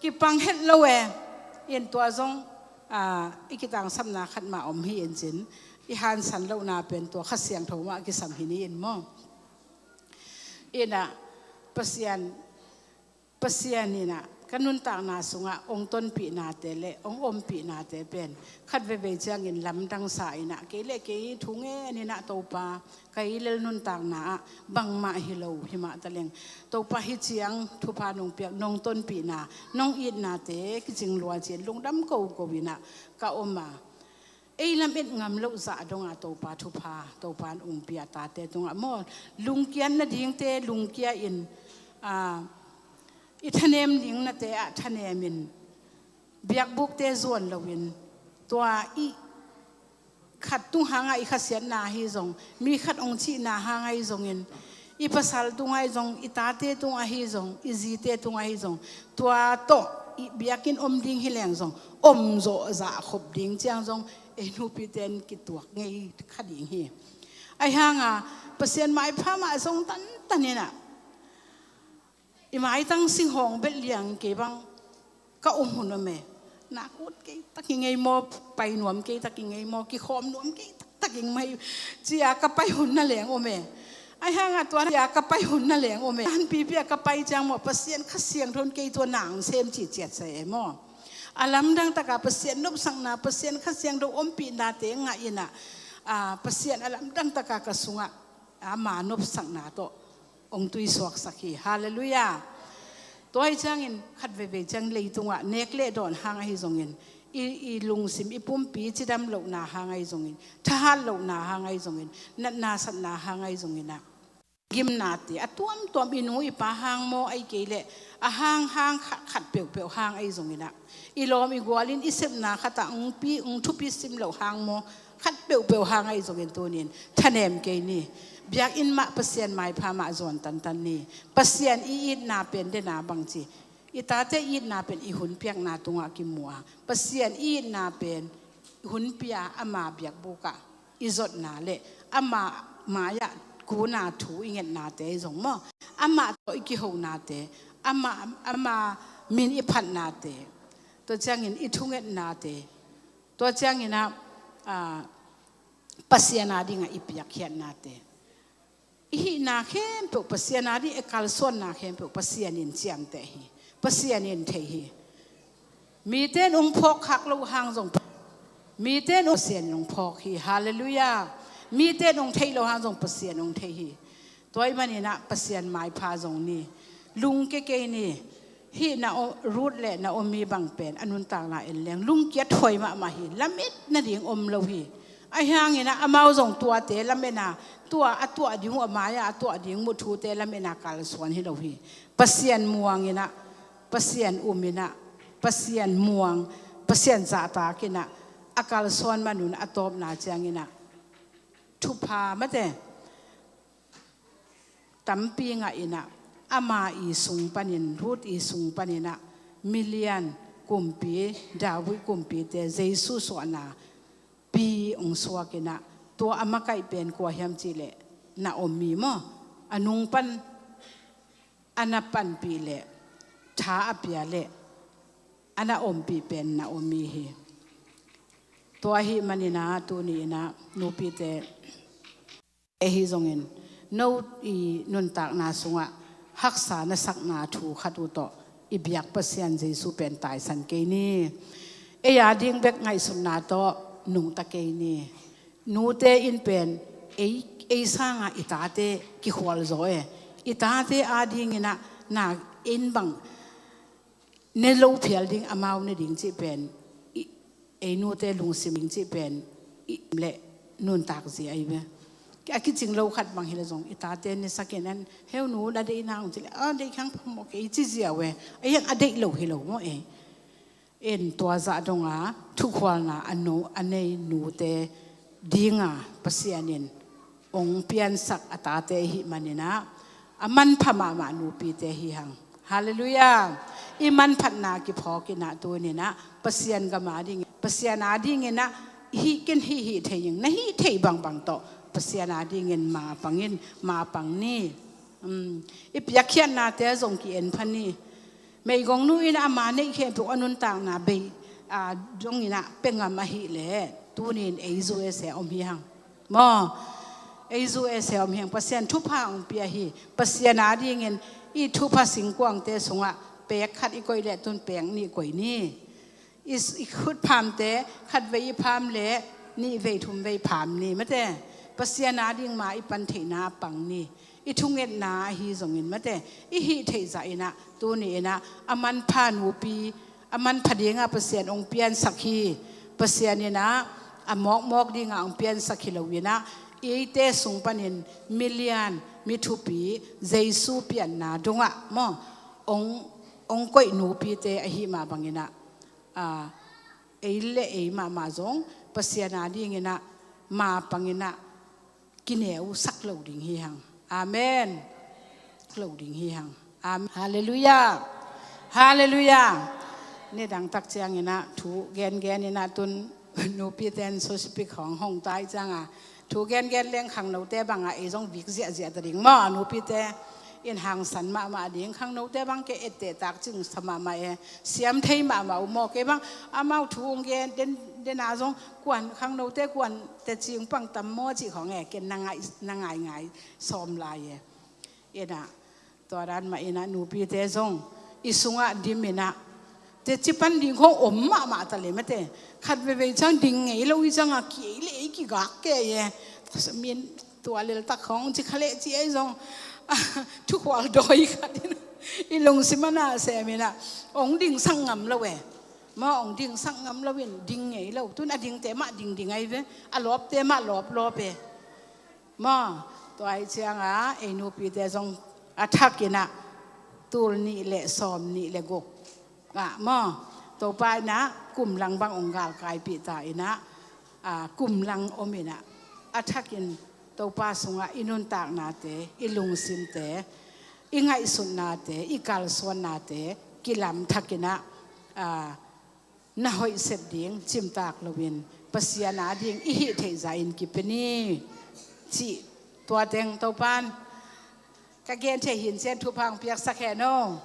kipang het lo e. In tua zong, ah, i kitangsapna khat mah om hi in cin, i hansan lohna pen tua Kha Siangtho mah a kisam hi ni in maw. Ina, Pasian Pasian in ah ka nuntakna sungah hong tonpihnate le hong ompihnate pen khat veivei ciangin lamdang sa in ah, kei le kei thu ngen in ah, Topa, kei lel nuntakna ah bangmah hi lo hi mah taleng, Topa, hih ciang thupha nong piak, nong tonpihna, nong itnate kicing lua ci-in lungdam koko in ah ka om a, ei lamet ngam loh zah donga Topa thupha, Topa in hong pia tate tungah maw, lungkiat nadingte lungkia in, ah, i thanem dingnate ah thanem in, biakbukte zuan loin, tua i khat tung hanga i khasiatna ahi zong, mi khat hong cihna hang ahi zongin, i pasal tung ahi zong, i tate tung ahi zong, i zite tung ahi zong, tua tawh i biakinn om ding hi leng zong, om zawh zah khop ding ciang zong ei nupiten kituak ngei kha ding hi. Ahi hanga Pasian maipha mah zong tantan in ah, i maitang singhawng belh liang kei bang ka om hun om e. Nak ut kei tak ing ei maw, pai nuam kei tak ing ei maw, kikhawm nuam kei tak tak ing mai, cia ka pai hun na leng om e. Ahi hanga tua cia ka pai hun na leng om e. Hanpipi a ka pai ciang maw, Pasian Kha Siangtho in kei tua nang sem ciciat sa e maw. A lamdang taka Pasian nopsakna, Pasian Kha Siangtho ompihnate ngah in ah, ah, Pasian a lamdang taka ka sungah ama nopsakna tawh hong tuisuaksak hi. Halleluiah. Tua hi ciangin khat veivei ciang leitungah nek le dawn hang ahi zongin, i, i lungsim, i pumpi cidam lohna hang ahi zongin, thahat lohna hang ahi zongin, natna satna hang ahi zongin ah, gimnate a tuamtuam, i nu i pa hang maw, ahih kei leh a hang hang khat, khat peuhpeuh hang ahi zongin ah, i lawm i gualin i sepna khatah hong pi, hong thupi sim loh hang maw, khat peuhpeuh hang ahi zongin tunin thanem kei ni. Biakinn mah Pasian maipha mah zuan tantan ni. Pasian i itna pen dena bangci, i tate itna pen i hun piakna tungah kimu a, Pasian i itna pen i hun pia ama biakbukah i zotna le ama mai-ah kuna thu i ngetnate ahi zong maw, amah tawh i kihonate, ama, ama min i phatnate, tua ciangin i thungetnate, tua ciangin ah, ah, Pasian a dingah i piakkhiatnate, i hihna khempeuh Pasian a ding, i kalsuanna khempeuh Pasian in ciamteh hi. Pasian in thei hi. Mite in hong phawk khak loh hang zong, mite in hong, Pasian in hong phawk hi. Halleluiah. Mite in hong theih loh hang zong Pasian in hong thei hi. Tua ahih manin ah Pasian maipha zong ni. Lungkia kei ni. Hih Na-, Ruth le Naomi bang pen a nuntakna en leng lungkiat huai mahmah hi. Lamet nading om lo hi. Ahi hangin ah amau zong tuate lamen a, tua a tuah ding uh, a mai-ah a tuah ding uh thute lamen a kalsuan hi lo hi. Pasian muang in ah, Pasian um in ah, Pasian muang, Pasian zahtak in ah a kalsuan man un a tawpna ciangin ah thupha mate, tampi ngah inah, ama i sung panin, Ruth i sung paninah, milian kumpi, David kumpite Jesu suahna pi hong suak inah, tua a makaih pen kua hiam cihleh Naomi maw, a nung pan a na panpih leh, tha a pia leh a na ompih pen Naomi hi. Tua ahih maninah tuni inah nupite, ahi zongin no i nuntakna sungah haksa na sakna thu khat uh tawh i biak Pasian Jesu pen taisan kei ni. Ei a ding bek ngaihsutna tawh nungta kei ni. Nute in pen ei, ei sangah i tate kikhual zaw e. I tate a dinginah na in bang ne lo phial ding, amau ne ding cih pen, i, ei nute lungsim ding cih pen i le nuntak zia ahi ve. A kicing lo khat bang hi le zong i tate ne sakin an heu nu na deih nang cih le a deih khang phamawh kei ci zia ve. A hiang a deih lo hi lo maw ei. En tua zah donga thukhualna a no a nei nute dinga Pasian in hong piansak a tate ahih maninah a manpha mahmah nupite hi hang. Halleluiah. I manphatna kiphawk inah tuninah Pasian gam a ding, Pasian a dinginah hih ken hih hih thei ing, na hih thei bangbang tawh Pasian a dingin mapang in, mapang ni. Um, i piakkhiatnate zong ki-en pha ni. Meigongnu in ama neih khempeuh a nuntakna bei a donginah pengam ahih leh tunin ei zu ese om hi hang. Maw, ei zu ese om hi hang. Pasian thupha hong pia hi. Pasian a dingin i thupha singkuangte sungah pek khat i koih leh tun pek nih koih ni. I, i khut phamte khatvei i pham leh nihvei thumvei pham ni mate. Pasian a ding ma i pan theihna pang ni. I thungetna ahi zongin mate, i hih theih zah inah tuni inah a manpha nupi, a manpha dinga Pasian hong piansak hi. Pasian inah a mawkmawk dinga hong piansak hi lo inah eite sung panin milian, mi thupi, Jesu pianna dongah maw hong, hong koih nupite ahi mah banginah, a, ei le ei mahmah zong Pasian a dinginah mapang inah kineu sak lo ding hi hang. Amen. Lo ding hi hang. Amen. Halleluiah. Halleluiah. Nidang tak cianginah thu gengen inah tun nupite in sosipik hong hong tai cianga thu gengen leng khangnote banga ei zong vik ziahziah ta ding maw, nupite in hangsan mahmah ding. Khangnote bang ke etteh tak cing sa mahmah e. Siam thei mahmah uh maw, kei bang amau thu hong gen den, dena zong kuan khangnote kuan tecing pang tam maw cih khawng e, ken na ngai, na ngaingai sawm lai e. Inah tua dan mah inah nupite zong i sungah dim inah teci pan ding khawng om mahmah ta le mate. Khat veivei ciang ding ngei lo i cianga ki ei le ei kigak kei e. Min tua leltak khawng ci kha leh ci ei zong thukhual dawi khat inah i lungsim a na sem inah hong dingsak ngam lo e. Maw, hong dingsak ngam lo in ding ngei lo. Tun a dingte mah dingding ahi ve, a lawpte mah lawplawp e. Maw, tua ahi cianga ei nupite zong a thakinah tul nih le sawm nih le guk ah maw, Topa inah kum lang bang hong galkaipih ta inah, a, kum lang om inah a thakin Topa sungah i nuntaknate, i lungsimte, i ngaihsutnate, i kalsuannate kilam thakinah, a, na hoih sep ding cimtak loin Pasian a ding i hih theih zahin kipia ni. Cih tua teng Topan ka gen thei hi in, Pasian thupha hong piaksak hen aw.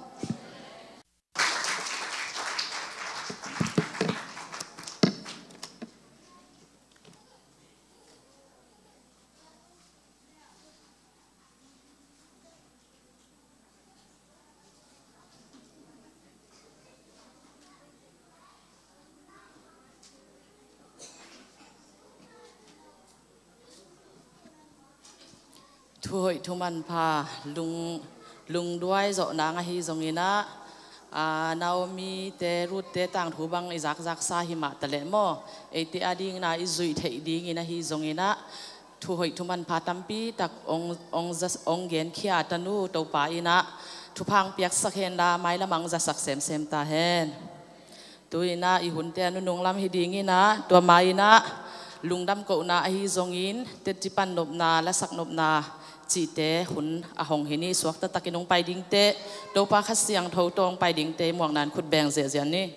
Thuhoih thumanpha lung, lungduai zawh nang ahi zonginah, a, Naomi te, Ruth te tangthu bang i zakzaksa hi mah taleh maw, eite a dingin i zuih theih dingin ahi zonginah, thuhoih thumanpha tampi tak ong, ong, za, ong genkhia tanu Topa inah thupha hong piaksak henla, mailam ah hong zasak semsem ta hen. Tu inah i hunte a nunung lam hi dinginah, tua ma inah Lungdam kohna ahi zongin, teci pan nopna, lasak nopna cihte hun a hong hi ni. Suakta takin hong pai dingte, Topa Kha Siangtho tawh hong pai dingte muakna in khut beng ziahziah ni.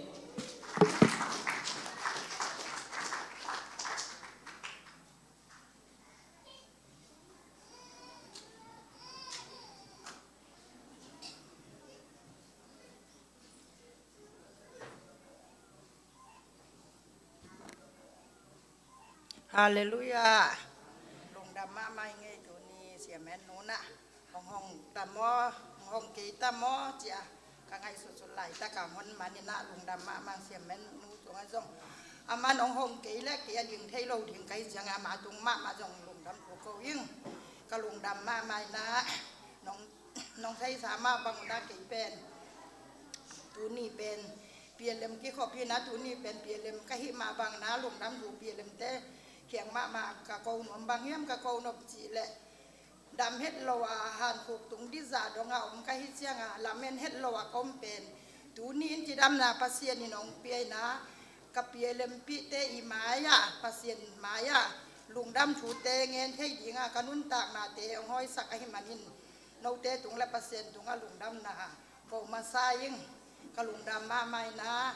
Halleluiah. Lungdam mahmah ing ei. Tuni siamen nu na hong hong ta maw, hong hong kei ta maw ci-a ka ngaihsutsut laitaka hong hon manin ah lungdam mahmah. Siamen nu tungah zong aman hong hong kei leh kei a ding thei lo ding ka hih ciangin ama tung mahmah zong lungdam thu ko ing. Ka lungdam mahmah in ah nong, nong theihsa mah bang un ah kei pen tuni pen P L M kikhop hi in ah, tuni pen P L M ka hih mah bang in ah lungdam thu P L M te kiang mahmah ka ko nuam. Bang hiam ka ko nop cih leh dam het lo a hankhuk tung dizah dongah om ka hih ciangah lamen het lo a ka om pen tuni in cidamna Pasian in hong pia in ah ka P L M pihte i mai-ah Pasian mai-ah lungdam thute ngen thei dingah ka nuntaknate hong hawisak ahih manin note tung le Pasian tungah lungdamna ko masa ing. Ka lungdam mahmah in ah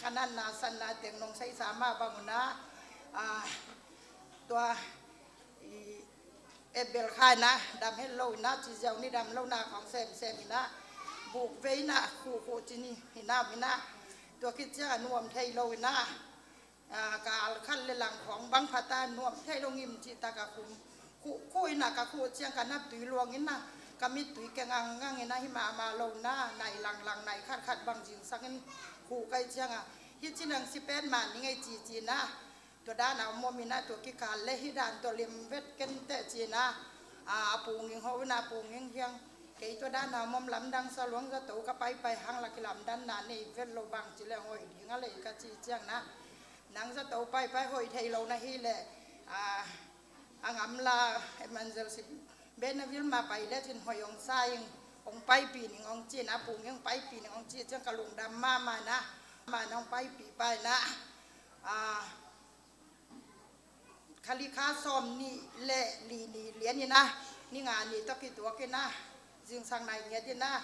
ka natna satna teng nong theihsa mah bang un ah, ah, tua i Abel kha in ah dam het lo in ah, ci ziau ni, dam lo na khawng semsem in ah, buk vei in ah, khuhkhuh ci ni hi na, in ah, tua khit ciangah nuam thei lo in ah, ah, ka al khat le lang khawng bang pha ta, nuam thei lo, ngim cih tak a khum. Khuhkhuh in ah ka khuh ciang ka naptui luang in ah ka mittui keng angang in ah, hi mahmah lo in ah, nai langlang, nai khatkhat bang zingsang in khuh ka hih ciangah, hih ci nang si pen man ning ei, ci ci in ah, tua dan a om om in ah, tua kikal le hih dan tawh lim vet ken teh ci in ah, a, a Pu Nging hawh in ah, a Pu Nging kiang, kei tua dan a om om lamdang sa lua ing, zato ka paipai hang la kilamdanna nei vet lo, bang ci leh hong hoih ding a lei, ka cih ciang in ah, nang zato paipai hoih thei lo na hih leh, a, a ngam la emergency Benaville mah pai lecin hoih hong sa ing, hong paipih ning hong ci in ah, a Pu Nging hong paipih ning hong cih ciang ka lungdam mahmah in ah, mahmah in ah hong paipih pah in ah, a, Kha li kha sawm nih le li ni lian in ah, ni nga ni tawh kituak in ah, zingsang nai ngiat in ah,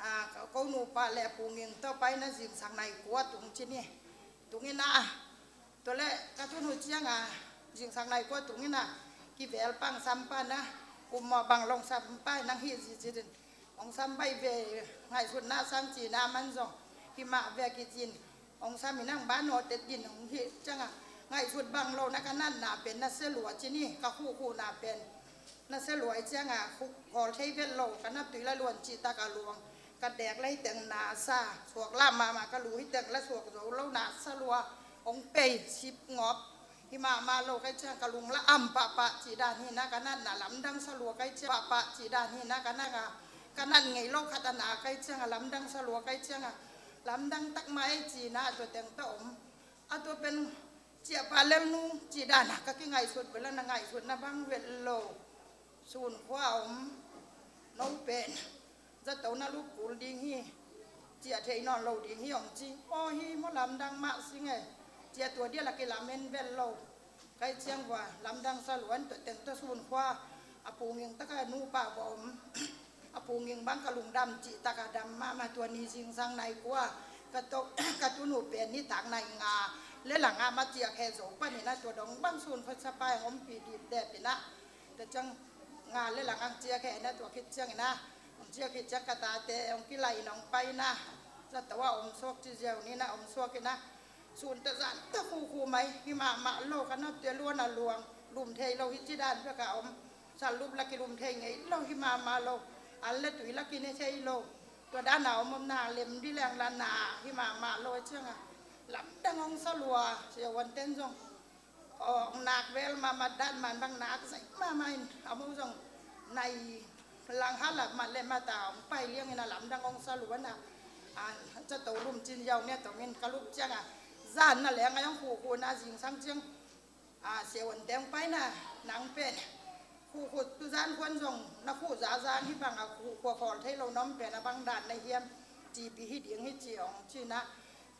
a, ko nupa le a Pu Nging tawh pai in ah zingsang nai kua tung ci ni. Tung in ah, tua leh ka tun uh ciangah zingsang nai kua tung in ah, kivel pang sam pah in ah, kum mawh bang long sam pah in ah, hih zi ci in, hong sam baih ve, ngaihsutna sang ci in ah, aman zong hih mah ve kici in, hong sam in ah, hong ban aw tet din, hong hih ciangah ngaihsut bang lo in ah, ka natna pen nasia lua ci ni, ka khuhkhuhna pen nasia lua ahih ciangah khuh khawl thei vet lo, ka naptui la luan cih tak a luang, ka dek la hi teng na sa, suak lah mahmah, ka lu hi teng la suak zo lo, na sa lua, hong pei sip ngawp. Hi mahmah lo ka hih ciang ka lung la am pahpah cih dan hi in ah, ka natna lamdang sa lua ka hih ciang pahpah cih dan hi in ah, ka nat a, ka nat ngei lo khat a na ka hih ciangah lamdang sa lua ka hih ciangah, lamdang tak mah ei ci in ah, tua teng tawh om. A tua pen ciahpah lelnu cih dan ah ka kingaihsut bel a, na ngaihsutna bang vet lo. Sun khua a om no pen zato na lup kul ding hi, ciah thei nawn lo ding hi hong ci. Aw, hi maw, lamdang mah sing e, ciah tua dial a kilamen vet lo. Ka hih ciang vua lamdang sa lua in, tua teng tawh sun khua a Pu Nging tak a nupa vua om. A Pu Nging bang ka lungdam cih tak a dam mahmah. Tua ni zingsang nai kua ka to, ka tun uh pen nitak nai nga le lang ah mah ciah kheh zo pan in ah, tua dong bang sun khua sa pai hong ompih dipdep in ah, tua ciang nga le lang ang ciah kheh in ah, tua khit ciang in ah, hong ciah khit ciang ka tate hong kilai in hong pai in ah, zato a om suak ci ziau ni in ah, om suak in ah, sun tawh zan tawh khuhkhuh mai, hi mahmah lo, ka naptui a luan a luang, lum thei lo, hih ci dan bek a om, sal lup la kilum thei ngei lo, hi mahmah lo, an le tui la kine thei lo, tua dan a om om, na lem dih leng la na, hi mahmah lo, ciangah lamdang hong sa lua, sia wan ten zong aw, nak vel mahmah, dan man bang nak zaih mahmah in, a mo zong nai lang ha la mat le mat a hong pai liang in ah, lamdang hong sa lua in ah, a, zato lum cin yau nia tawm in ka lup ciangah, zan na leng a hong khuhkhuh in ah, zingsang ciang, a, sia wan teng pai in ah, nang pen khuhkhuh tu zan khuan zong na khuh zazang hi bang a, khuhkhuh khawl thei lo na om pen a, bang dan na hiam, cipi hi ding hi ci hong ci in ah,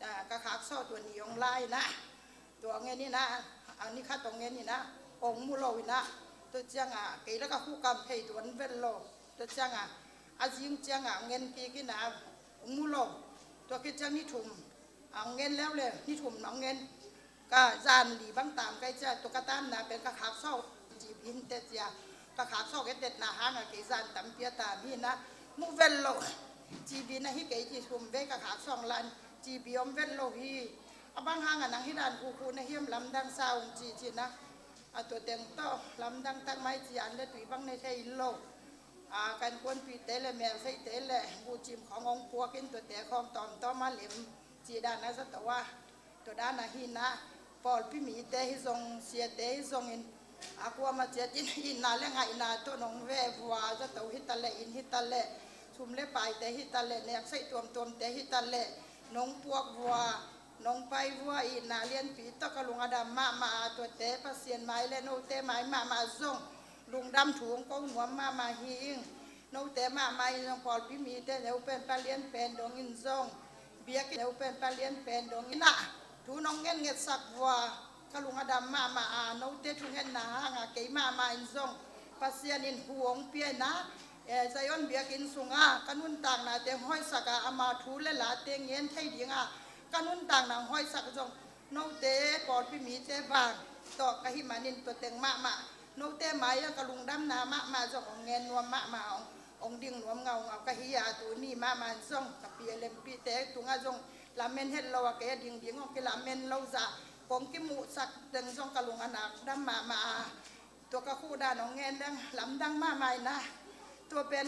a, ka khak sawh tua ni hong la in ah, tua ngen in ah, A ni khat hong ngen in ah, hong mu lo in ah, tua ciangah kei lak a khu kam thei tuan vet lo. Tua ciangah a zing ciangah hong ngen kik in ah, hong mu lo. Tua khit ciang ni thum a hong ngen leuleu, ni thum hong ngen. Ka zan li bang tam kai cia, tua ka tamna pen ka khak sawk ci bin te cia. Ka khak sawk etetna hangah kei zan tampi a tam hi in ah, mu vet lo. Ci bin ahi kei ci, thum vei ka khak sawk lan ci bi om vet lo hi. A bang hangah nang hi dan khukhu na hiam, lamdang sa ung ci ci in ah. A tua teng tawh lamdang tak mai ci, an le tui bang ne thei lo. A kan kuanpihte le melseite le buhcim khawng hong puak in tuate khawng tawmtawm a lem ci dan a zato a. Tua dan ahi in ah, pawlpi mite hi zong, siate hi zongin a kuamah ciatin itna le ngaihna tawh nong ve vua, zato hi ta leh, inn hi ta leh, sum le paite hi ta leh, neksaih tuamtuamte hi ta leh nong puak vua, nong pai vua, itna lianpi tawh ka lung a dam mahmah a, tuate Pasian mai le note mai mahmah zong lungdam thu hong ko nuam mahmah hi ing. Note mahmah in zong, pawlpi mite neu pen palian pen dongin zong, biakinn neu pen palian pen dongin ah thu nong ngetngetsak vua ka lung a dam mahmah a, note thungetna hangah kei mahmah in zong Pasian in hu hong pia in ah, eh, Zion biakinn sungah ka nuntaknate hong hoihsak a, ama thu le late ngen thei dingah ka nuntakna hong hoihsak zong note pawlpi mite bang tawh ka hih manin tua teng mahmah, note mai-ah ka lungdamna mahmah zong hong ngen nuam mahmah, hong, hong ding nuam ngaungau ka hi a, tuni mahmah zong ka pi a lempihte tungah zong lamen het lo a, kei a dingding hong kilamen lo zah kong kimuhsak teng zong ka lung a nak dam mahmah a. Tua ka khuh dan hong ngen dang lamdang mahmah in ah, tua pen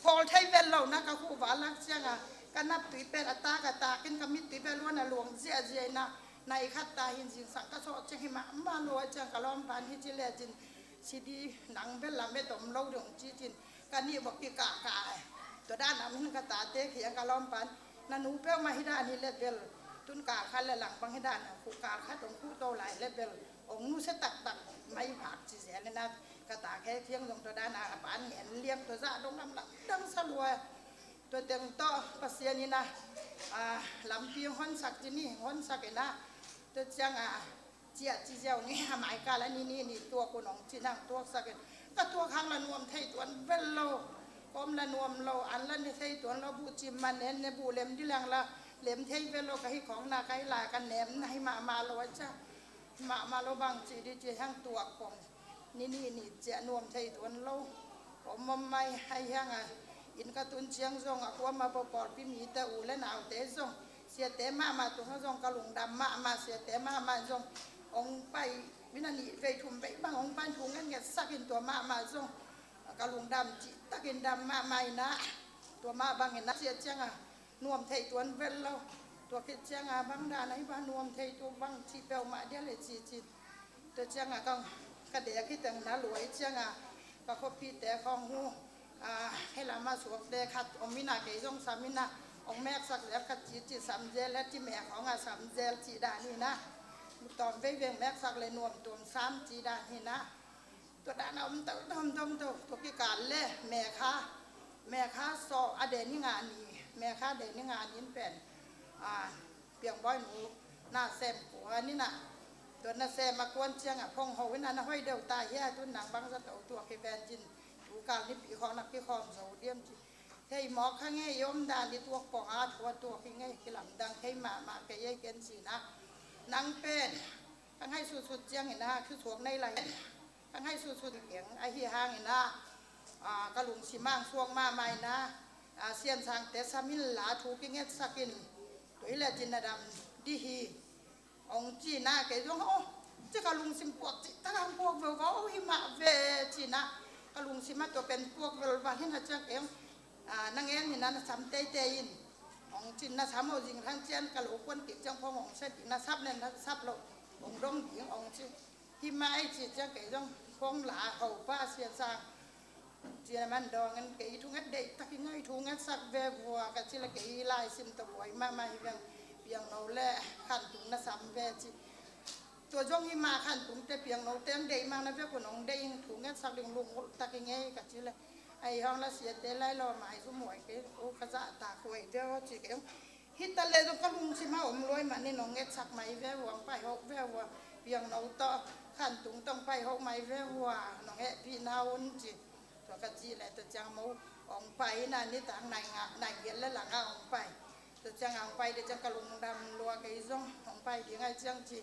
khawl thei vet lo na, ka khuh va lak ciangah ka naptui pen a tak a takin ka mittui pen luan a luang ziahziah in ah, nai khat ta hin zingsang ka sawh ciang hi mahmah lo a ciang ka lawmpan hi ci lecin, sidi nang bel lamet om lo dong ci cin ka nih vok kikahkah. Tua dan a min ka tate kiang ka lawmpan, na nu peuhmah hi dan hi le bel, tun kal khat le lang bang hi dan a, khuh kal khat hong khuh to lai le bel hong nusia taktak mai vak ci zel in ah, ka ta khe kiang zong tua dan a a pan ngen liang, tua zah dong lamlam dang sa lua. Tua teng tawh Pasian in ah, a, lampi hong honsak ci ni, hong honsak in ah, tua ciangah ciah ci ziau ni, a mai kal a ni ni ni tuak un hong ci nang tuaksak in, ka tuak hang la nuam thei tuan vel lo, kawm la nuam lo, an la ne thei tuan lo, buhcim man en ne, buh lem dih lang la lem thei vel lo, ka hi khawng na ka hi lai ka nem na hi mahmah lo a cia. Mahmah lo bang ci di ci hang tuak kong ni ni ni ciah nuam thei tuan lo. Om om mai hai hang a, inn ka tun ciang zong a kuamah pawlpi mite, u le naute zong, siate mahmah tungah zong ka lungdam mahmah, siate mahmah zong hong pai, mina nih vei thum vei bang hong pai thu ngetngetsak in tua mahmah zong ka lungdam cihtakin dam mahmah in ah, tua mah bangin ah ciah ciangah nuam thei tuan vel lo. Tua khit ciangah bang dan ahi bang nuam thei tua bang cih peuhmah dia le ci ci. Tua ciangah ka, ka dek hi teng na luai ciangah ka khuapihte khawng hu, a, hei lamah suakte khat om in ah, kei zong sam in ah, hong meksak zel khat ci ci, sam zel le ci mek khawngah sam zel cih dan hi in ah, tawm veiveng meksak le nuam tuam sam cih dan hi in ah. Tua dan a om to, om to, om to, tua kikal le mekha, mekha sawh a de ni nga ni, mekha de ni nga ni in pen, a, piangbawi nu nasem kua ni na, tua nasem a kuan ciangah phong ho in ah na hoih deuh ta hia, tun nang bang zato tua kiven cin, tu kal nipi khawng na kikhawm zo diam ci. Thei mawk kha ngei, i om dan i tuak pawng a thua tuak hi ngei, kilamdang thei mahmah kei ei ken ci in ah. Nang pen ka ngaihsutsut ciangin ah kisuak nei lai. Ka ngaihsutsut keng ahi hangin ah, a, ka lungsim ah suak mahmah in ah, a, Siansangte sam inla thu kingetsak in, tua hi lecin na dam dih hi, hong ci in ah, kei zong, oh, ci ka lungsim puak cihtak hong puak veuva, oh, hi mah ve ci in ah, ka lungsim ah tua pen puak veuva hi na ciang kei hong, a, na ngen hi na, na sam teitei in, hong ci in, na sam oh, zing thang cian ka lo kuan kik ciang khawng hong sep ding, na sap le na sap lo hong dong ding hong ci. Hi mah ei ci ciang kei zong khawng la ho pa Siansang ci na man dawng in, kei thunget deihtak hi ngei, thungetsak ve vua ka ci le, kei laisim tawh buai mahmah hi veng, piangno le khantung na sam ve ci. Tua zong hi mah, khantungte piangnote ang deih mah na vek un hong deih ing, thungetsak ding lungulh tak hi ngei ka ci le, ahi hawng la siate lai lawm ai zu muai kei, u ka zahtak huai ve aw ci kei hong. Hi ta le zong ka lungsim ah om luai manin hong ngetsak mai ve vua, hong pai hok ve vua. Piang no tawh khan tung tawh pai ho mai ve hua, nong hehpihna un ci. Tua ka cih leh tua ciang mo hong pai ina, nitak nai nga nai giat le lang a hong pai. Tua ciang a hong pai de ciang ka lungdam lua, kei zong hong pai ding ai ciang ci.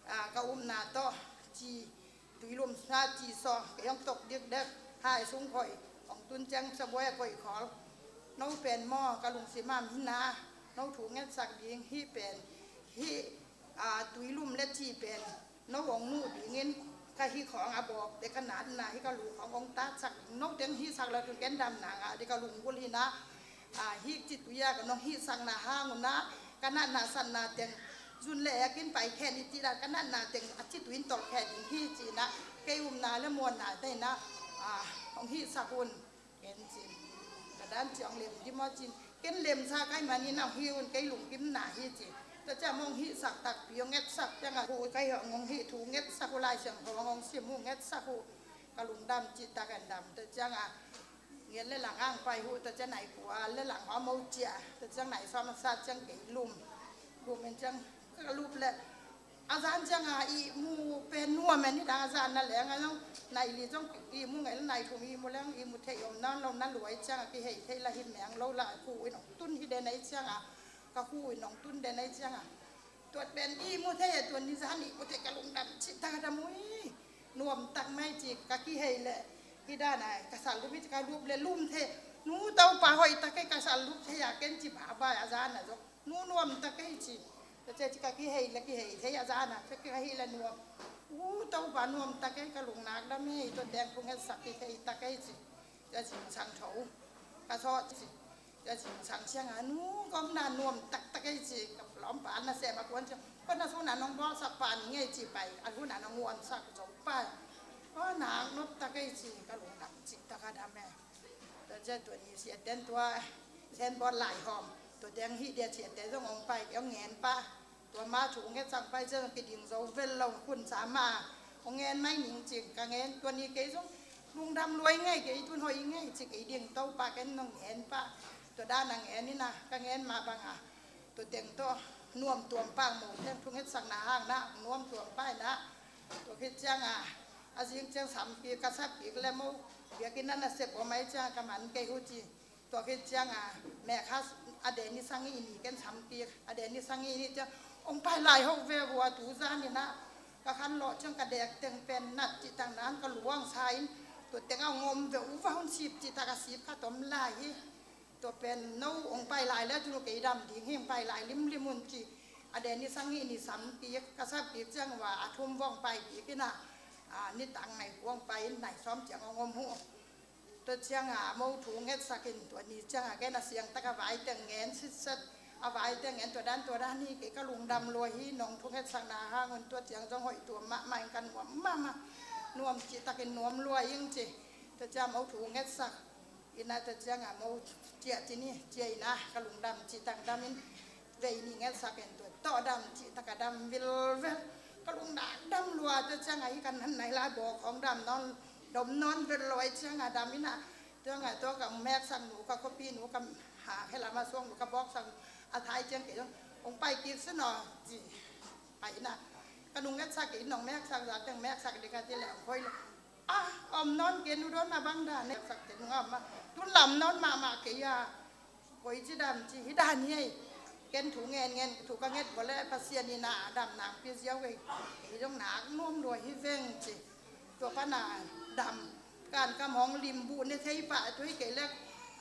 A, ka upna tawh ci, tuilum sa ci saw kei hong tok dikdek, hai sung khoi hong tun ciang sabuai a koih khawl. No pen maw ka lungsim a om hina, no thu ngetsak ding hih pen, hih a, tuilum le ci pen no hong nuh dingin ka hih khawng a bawk te ka natna hi, ka lu khawng hong tatsak ding. No teng hihsak lo tun ken damna ngah ding ka lunggulh hina. A, hih ci tui a ka nong hihsakna hang una ka natna satna teng zun le ekin pai khen i ci dan ka natna teng a ci tui in tolh khen ding hi ci na, kei upna le muanna te ina, a, hong hihsak un. Ken cin, ka dan ciang lem di maw cin, ken lemsa kai manin a hi un, kei lungkimna hi ci. Tua ciang mong hihsak takpi hong ngetsak ciang a hu kai hong hong hih thu ngetsak uh, Lai Siangtho hong hong sim uh ngetsak uh, ka lungdam cih tak an dam. Tua ciang a ngiat le lang ang pai uh, tua ciang nai kua le lang hong mo cia, tua ciang nai sawm a sa ciang kei lum, lum en ciang ka lup le a zan ciang a ihmu pen nuam en, nidang a zan na leng a zong nai li zong ihmu ngei le nai thum ihmu leng ihmu thei om nawn lo, na luai ciang a kihei thei la hi meng lo la, khu in hong tun hi den ai ciang a, ka khu in hong tun den ai ciang a, tua pen ihmu thei a, tua ni zan ihmu thei ka lungdam cih tak a dam ui. Nuam tak mai ci ka kihei le hi dan a ka sal lup hi ci ka lup le lum thei. Nu Topa hoih tak ei, ka sal lup thei a ken ci baba a zan a zong. Nu nuam tak ei ci. Tua cia ci ka kihei le kihei thei a zan a cia ka hih le nuam. U Topa nuam tak ei, ka lungnak dam ei, tua teng thu ngetsak i thei tak ei ci. Cia zingsang tho ka sawh ci. Cia zingsang ciang a nu ka omna nuam taktak ei ci. Ka lawmpa na sem a kuan ciang, ko na suna nong bawlsak pa ni ngei ci pai, a huna nong uansak zo pai. Ko nak nop tak ei ci, ka lungdam cih tak a dam ei. Tua ciang tua ni siaten tua Senbawt lai hawm, tua teng hih dia siaten zong hong pai, hong ngen pah. Tua ma thu ngetsak pai ciang kiding zo vel lo, khun sa ma hong ngen mai ning cing ka ngen. Tua ni kei zong lungdam lua i ngei, kei tun hoih i ngei ci kei ding, Topa ken nong ngen pah. Tua dan a ngen ina ka ngen mah bang a tua teng tawh nuam tuam pah, mo teng thu ngetsakna hang na nuam tuam pah ina. Tua khit ciang a, a zing ciang sam kik ka sap kik le mo biakinn a na sep om ai ciang a ka man kei uh ci. Tua khit ciang a, mekha a deni sang i ni ken sam kik, a deni sang i ni ciang hong pai lai ho ve vua tu zan ina. Ka khan lawh ciang ka dek teng pen nat cih tang nan ka luang sa in, tua teng a hong om ve uh va hun sip cih tak a sip khat om lai hi. Tua pen no hong pai lai le tunu kei dam ding hi, hong pai lai limlim un ci. A deni sang i ni sam kik, ka sap kik ciang va a thum vong pai kik ina, a, nitang nai kuang pai in nai sawm ciang hong om uh. Tua ciang a mo thu ngetsak in tua ni ciang a ken a siang tak a vai teng ngen sitset, a vai teng ngen tua dan tua dan hi kei ka lungdam lua hi, nong thu ngetsakna hang un tua ciang zong hoih tuam mahmah in ka nuam mahmah, nuam cih takin nuam lua ing ci. Tua ciang mo thu ngetsak ina tua ciang a mo cia ci ni cia ina ka lungdam cih tak dam in vei ni ngetsak in tua tawh dam cih tak a dam vilvel. Ka lungdam dam lua tua ciang a hi ka nan nai lai bawk hong dam nawn dom nawn vel lo ai ciang a dam ina. Tua nga tua ka meksak nu ka khuapi nu ka ha khela ma suang nu ka bawksak nu a thai ciang kei zong hong pai kik sin aw ci pai ina. Ka nung ngetsak kei nong meksak za teng meksak ding ka ti le hong khoi le a om nawn kei nu dawn a bang dan meksak kei nung a om a tun lam nawn mahmah kei a. Koi ci dam ci hi dan hi ei. Ken thu ngen ngen thu ka nget vua le Pasian ina a dam nang pia ziau ei. Hi zong nak nuam lua hi veng ci. Tua pana dam kan kam hong lim buh ne thei pah tuai kei le,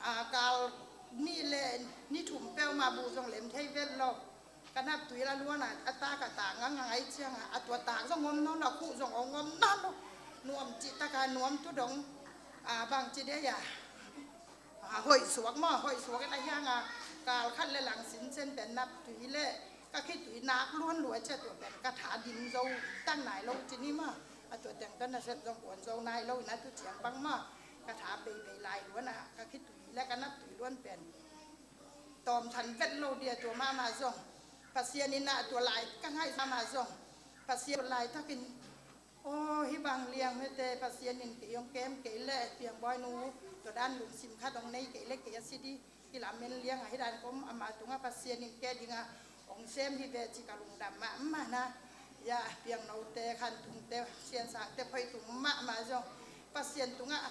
a, kal nih le ni thum peuh mah buh zong lem thei vet lo. Ka nap tui la luan a, a tak a tak ngang ngang ai ciang a, a tua tak zong om nawn lo, a khuh zong om nawn lo. Nuam cih tak a nuam tu dong, a, bang ci dei a. A, hoih suak maw, hoih suak in a hiang a, kal khat le lang sin cen pen nap tui le ka khitui nak luan lua cia tua pen ka tha dim zo tak nai lo ci ni maw. A tua teng ka na set zong kuan zo nai lo ina tu ciang bang maw. Ka tha beibei lai luan a, ka khitui le ka nap tui luan pen tawm than vet lo dia tua mahmah zong. Pasian ina tua lai ka ngaih mahmah zong. Pasian tua lai takin Aw, hih bang liang mete Pasian in kei hong kem kei le piangbawi nu tua dan lungsim khat hong nei kei le kei a si di. Hih lam en liang a hih dan kom ama tungah Pasian in kei dingah hong sem hi ve ci ka lungdam mahmah na. Ia, piangnote, khantungte, siansangte, phoitung mahmah zong Pasian tungah,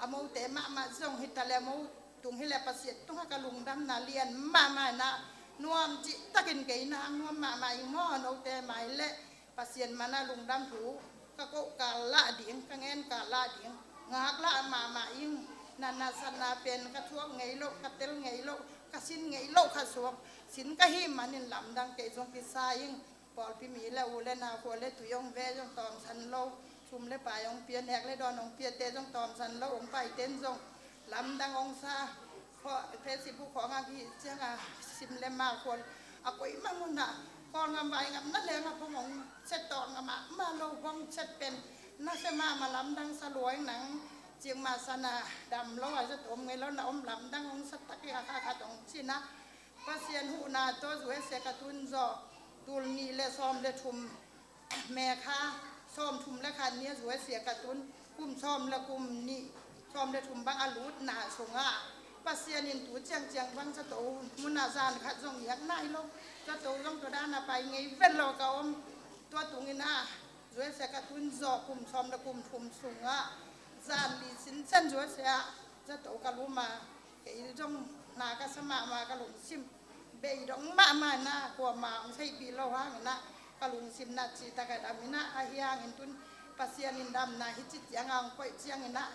a mote mahmah zong hi ta leh, a mo tung hi leh Pasian tungah ka lungdamna lian mahmah inah, nuam cihtakin kei na nuam mahmah ing maw, note mai leh Pasian manah lungdam thu ka koh kal lah ding, ka ngen kal lah ding, ngak lah mahmah ing. Na nasatna pen ka thuak ngei loh, ka tel ngei loh, ka sin ngei loh kha suak, sin ka hih manin lamdang kei zong kisa ing. Pawlpi mi le u le nau, khua le tui hong ve zong tawmsan lo, sum le pai hong pia, nek le dawn hong piate zong tawmsan lo, hong paiten zong lamdang hong sa. Facebook khawngah kihih ciangah sim le ma khua a koih mah munah Kawlngam vai ngam na lengah phone hong set tawh ngam mahmah lo, hong set pen nasia mahmah, lamdang sa lua ing. Nang cikmah sa na dam lo a, zato om ngei lo na om, lamdang hong sa tak hi a, kha khat hong ci na. Pasian huhna tawh U S A ka tun zawh, tul nih le sawm le thum, May kha sawm thum le khat ni-a U S A ka tun, kum sawm le kum nih, sawm le thum bang a lutna sungah Pasian in tu ciangciang bang zato munah zan khat zong ngiak nai lo, zato zong tua dan a pai ngei vet lo ka om. Tua tungin ah U S A ka tun zawh kum sawm le kum thum sungah zan li sinsen U S A ah zato ka lum a, kei zong na ka sa mahmah, ka lungsim bei dong mahmah inah, kuamah hong theihpih lo hang inah ka lungsim na cihtak a dam inah, ahi hangin tun Pasian in damna hi ci ciangah hong koih ciang inah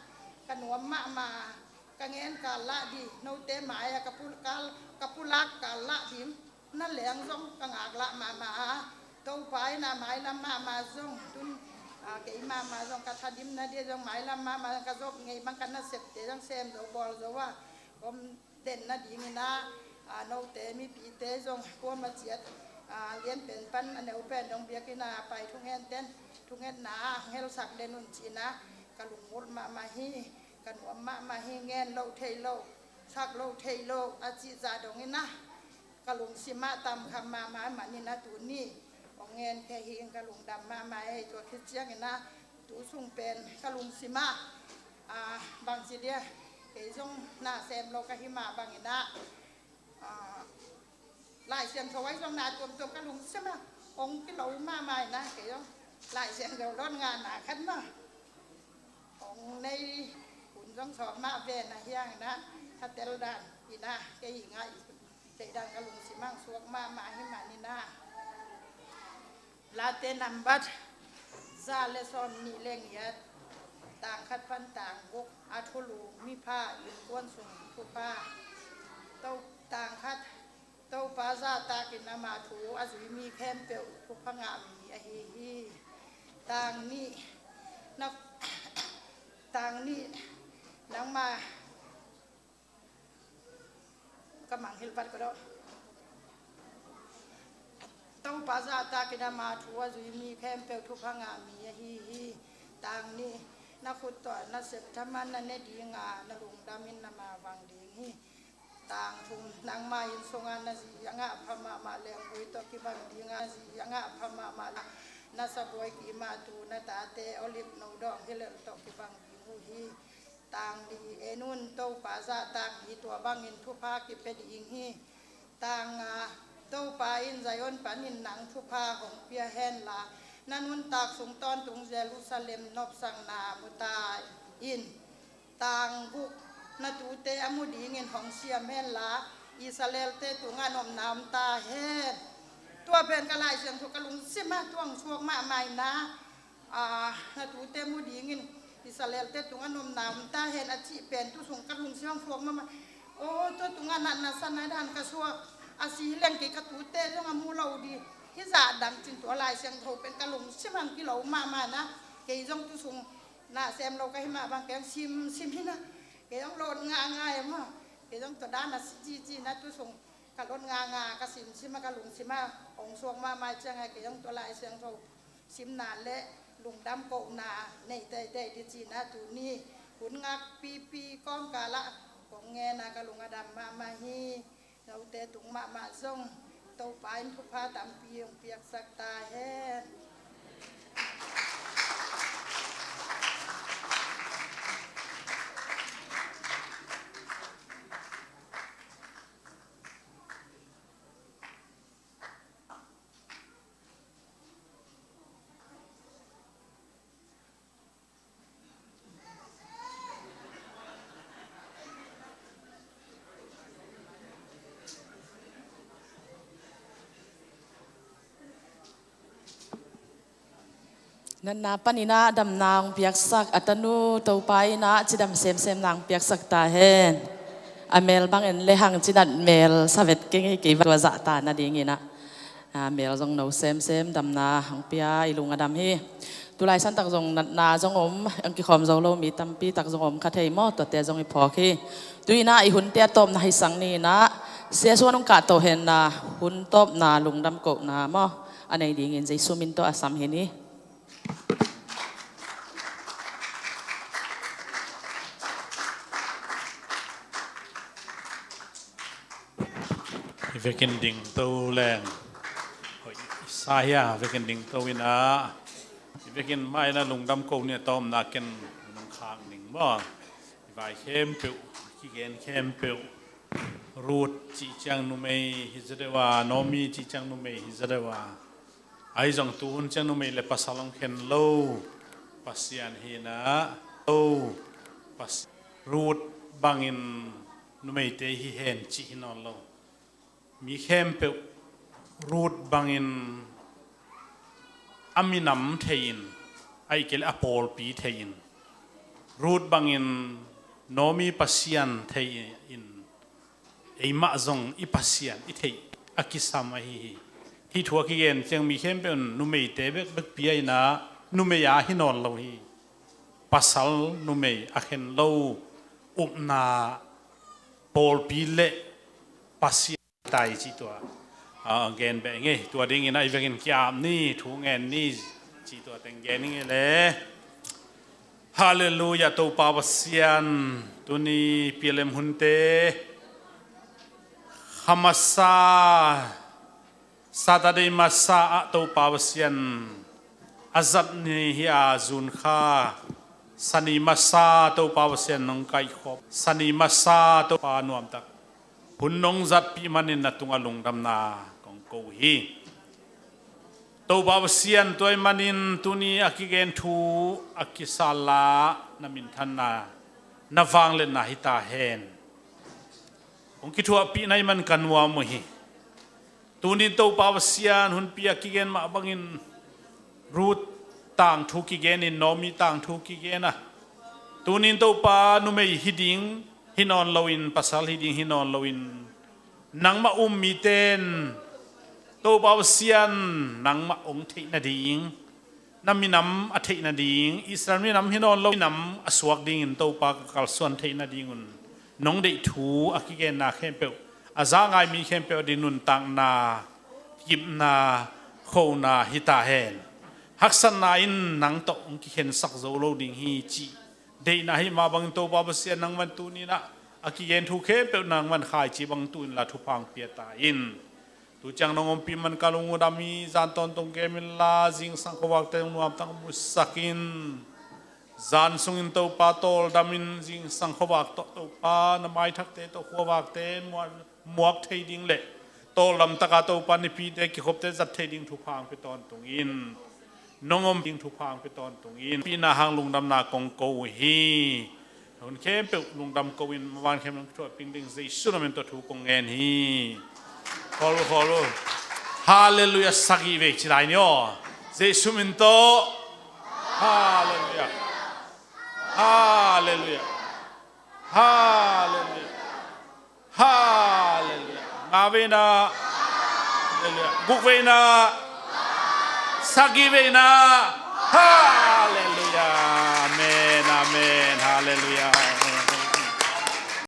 ka nuam mahmah. Ka ngen kal lah dih, note mai-ah ka pu-, kal, ka pulak kal lah ding na leng zong ka ngak lah mahmah a, Topa inah mailam mahmah zong tun, a, kei mahmah zong ka thadim na dih zong mailam mahmah zong ka zop ngei bang ka nasepte zong sem zo bawl zo a, om den nadingin ah, a, note mipite zong kuama ciat, a, lian pen pan a neu pen dong biakinn ah a pai thungenten, thungetna ah hong helsak den un ci-in ah ka lungmut mahmah hi, ka nuam mahmah hi. Ngen loh thei lo, sak loh thei lo a cih zah dongin ah ka lungsim ah tamkham mahmah ahih manin ah tuni hong ngen khia hi ing. Ka lungdam mahmah ei. Tua khit ciangin ah tu sung pen ka lungsim ah, a, bangci dia, kei zong na sem lo ka hi mah bangin ah, a, Lai Siangtho ahi zong na tuamtuam ka lungsim ah hong kilo mahmah in ah, kei zong Lai Siangtho lawn ngahna khat mah hong nei hun zong sawm mah ve na hi hangin ah, ka tel dan in ah kei hi ngah i Zeidan ka lungsim ah suak mahmah hi manin ah, Late nambat za le sawm nih le ngiat, tang khat pan tang guk, a thulu mipha innkuan sung thupha. To, tang khat, Topa zahtakin ama thu a zui mi khempeuh thupha ngah mi ahi hi. Tang nih, na, tang nih, nangma Ka manghilh pat ko daw. Topa zahtakin ama thu a zui mi khempeuh thupha ngah mi ahi hi. Tang nih, na khut tawh na sep thaman na ne ding a, na lungdamin na mavang ding hi. Tang thum, nangma inn sungah na zi a ngah pha mahmah leng vui tawh kibang ding a, zi a ngah pha mahmah leng na sabuai kima tu na tate olive no dawng hilel tawh kibang ding uh hi. Tang li, en un, Topa zahtak hi, tua bangin thupha kipia ding hi. Tang nga, Topa in Zion panin nang thupha hong pia henla, na nuntak sung tawntung Jerusalem nopsakna mu ta in. Tang guk, na tute a mu dingin hong siam henla, Israel-te tungah nopna om ta hen. Tua pen ka Lai Siangtho ka lungsim ah tuang suak mahmah in ah, a, na tute mu dingin Israel-te tungah nopna om ta hen a cih pen tu sung ka lungsim ah suak mahmah. Aw, tua tungah natna sa nai dan ka suak. A si leng kei ka tute zong a mu lo ding. Hih zah dang cin tua Lai Siangtho pen ka lungsim ah kilo mahmah in ah, kei zong tu sung na sem lo ka hi mah bang kei zong sim sim hi in ah, kei zong lot ngah ngah e maw. Kei zong tua dan a si ci ci in ah tu sung ka lot ngah ngah, ka sim sim ah ka lungsim ah hong suak mahmah ciang ah kei zong tua Lai Siangtho simna le lungdam kohna nei teitei ding ci-in ah tuni hun ngakpipi kawmkal ah kong ngen a ka lung a dam mahmah hi. Note tung mahmah zong Topa in thupha tampi hong piaksak ta hen. Natna panin ah damna hong piaksak a tanu Topa in ah cidam semsem na hong piaksak ta hen. A mel bangin le hang cinat mel savet keng ei, kei va tua zah ta nadingin ah, a mel zong no semsem, damna hong pia, i lung a dam hi. Tulai santak zong natna zong om, hong kikhawm zo lo mi tampi tak zong om kha thei maw, tuate zong i phawk hi. Tu-in ah i hunte a tawpna hi sang ni-in ah, Sia Suan hong kahto henla, hun tawpna lungdam kohna maw a nei dingin Jesu min tawh a sam hi ni. I vekin dingto leng. Hoih sa hia, vekin dingto in ah. I vekin mah in ah lungdam ko ni, a tawpna ken nong khak ning maw. I vai khempeuh, kigen khempeuh. Ruth cih ciang numei hi zaw deuh a, Naomi cih ciang numei hi zaw deuh a. Ahi zong tuhun ciang numei le pasal hong khen lo Pasian hi in ah, lo Pas-, Ruth bangin numeite hi hen cih hi nawn lo. Mi khempeuh Ruth bangin a minam thei-in, ahih kei leh a pawlpi thei-in, Ruth bangin Naomi Pasian thei-in, eimah zong i Pasian i theih a kisam ahi hi. Hih thu a kigen ciang mi khempeuh in numeite bekbek pia in ah, numei a hi nawn lo hi. Pasal numei a khen lo, upna pawlpi le Pasian tai cih tua, a, gen beh ngei. Tua dingin ah i vekin ki-ap ni, thu ngen ni cih tua teng gen ngei le. Halleluiah, Topa Pasian, tuni P L M hunte kha masa, Saturday masa ah Topa Pasian a zat ni hi a, June kha Sani masa Topa Pasian nong kaihkhop, Sani masa Topa nuamtak hun nong zatpih manin na tungah lungdamna kong ko hi. Topa Pasian, tua ahih manin tuni a kigen thu a kisal la, na minthanna, na vangliatna hi ta hen. Hong kithuahpih na hih man ka nuam uh hi. Tunin Topa Pasian, hunpi a kigen mah bangin Ruth tangthu kigen in, Naomi tangthu kigen a, tunin Topa numei hi ding hi nawn loin, pasal hi ding hi nawn loin, nangmah um mite in Topa Pasian nangmah hong theih nading, na minam a theih nading, Israel minam hi nawn lo minam a suak dingin Topa ka kalsuan theih nadingun nong deih thu a kigenna khempeuh, a za ngai mi khempeuh a ding nuntakna, kipna, khona hi ta hen. Haksatna in nang tawh hong kikhensak zo lo ding hi cih deihna ahih mah bangin Topa Pasian, nangman tuni-in ah a kigen thu khempeuh nangman khaici bang tu inla thupha hong pia ta in. Tu ciang nong ompih man ka lung uh dam hi. Zan tawntung kem inla, zingsang khuavakte nuamtak musak in. Zan sungin Topa tawldam in, zingsang khuavak tawh Topa na maithakte tawh khuavakte muak, muak thei ding le tawldam taka Topa nipite kikhopte zat thei ding thupha hong pia tawntung in. Nong om ding thupha hong pia tawntung in. Pina hang lungdamna kong ko uh hi. Hun khempeuh lungdam ko in, maban khempeuh nong kithuahpih ding Jesu na min tawh thu kong ngen hi. Khol, khol uh. Halleluiah, sagih vei ci lai ni aw. Jesu min tawh. Halleluiah. Halleluiah. Halleluiah. Halleluiah. Nga veina. Halleluiah. Guk veina. Sagih veina. Halleluiah. Amen, amen. Halleluiah.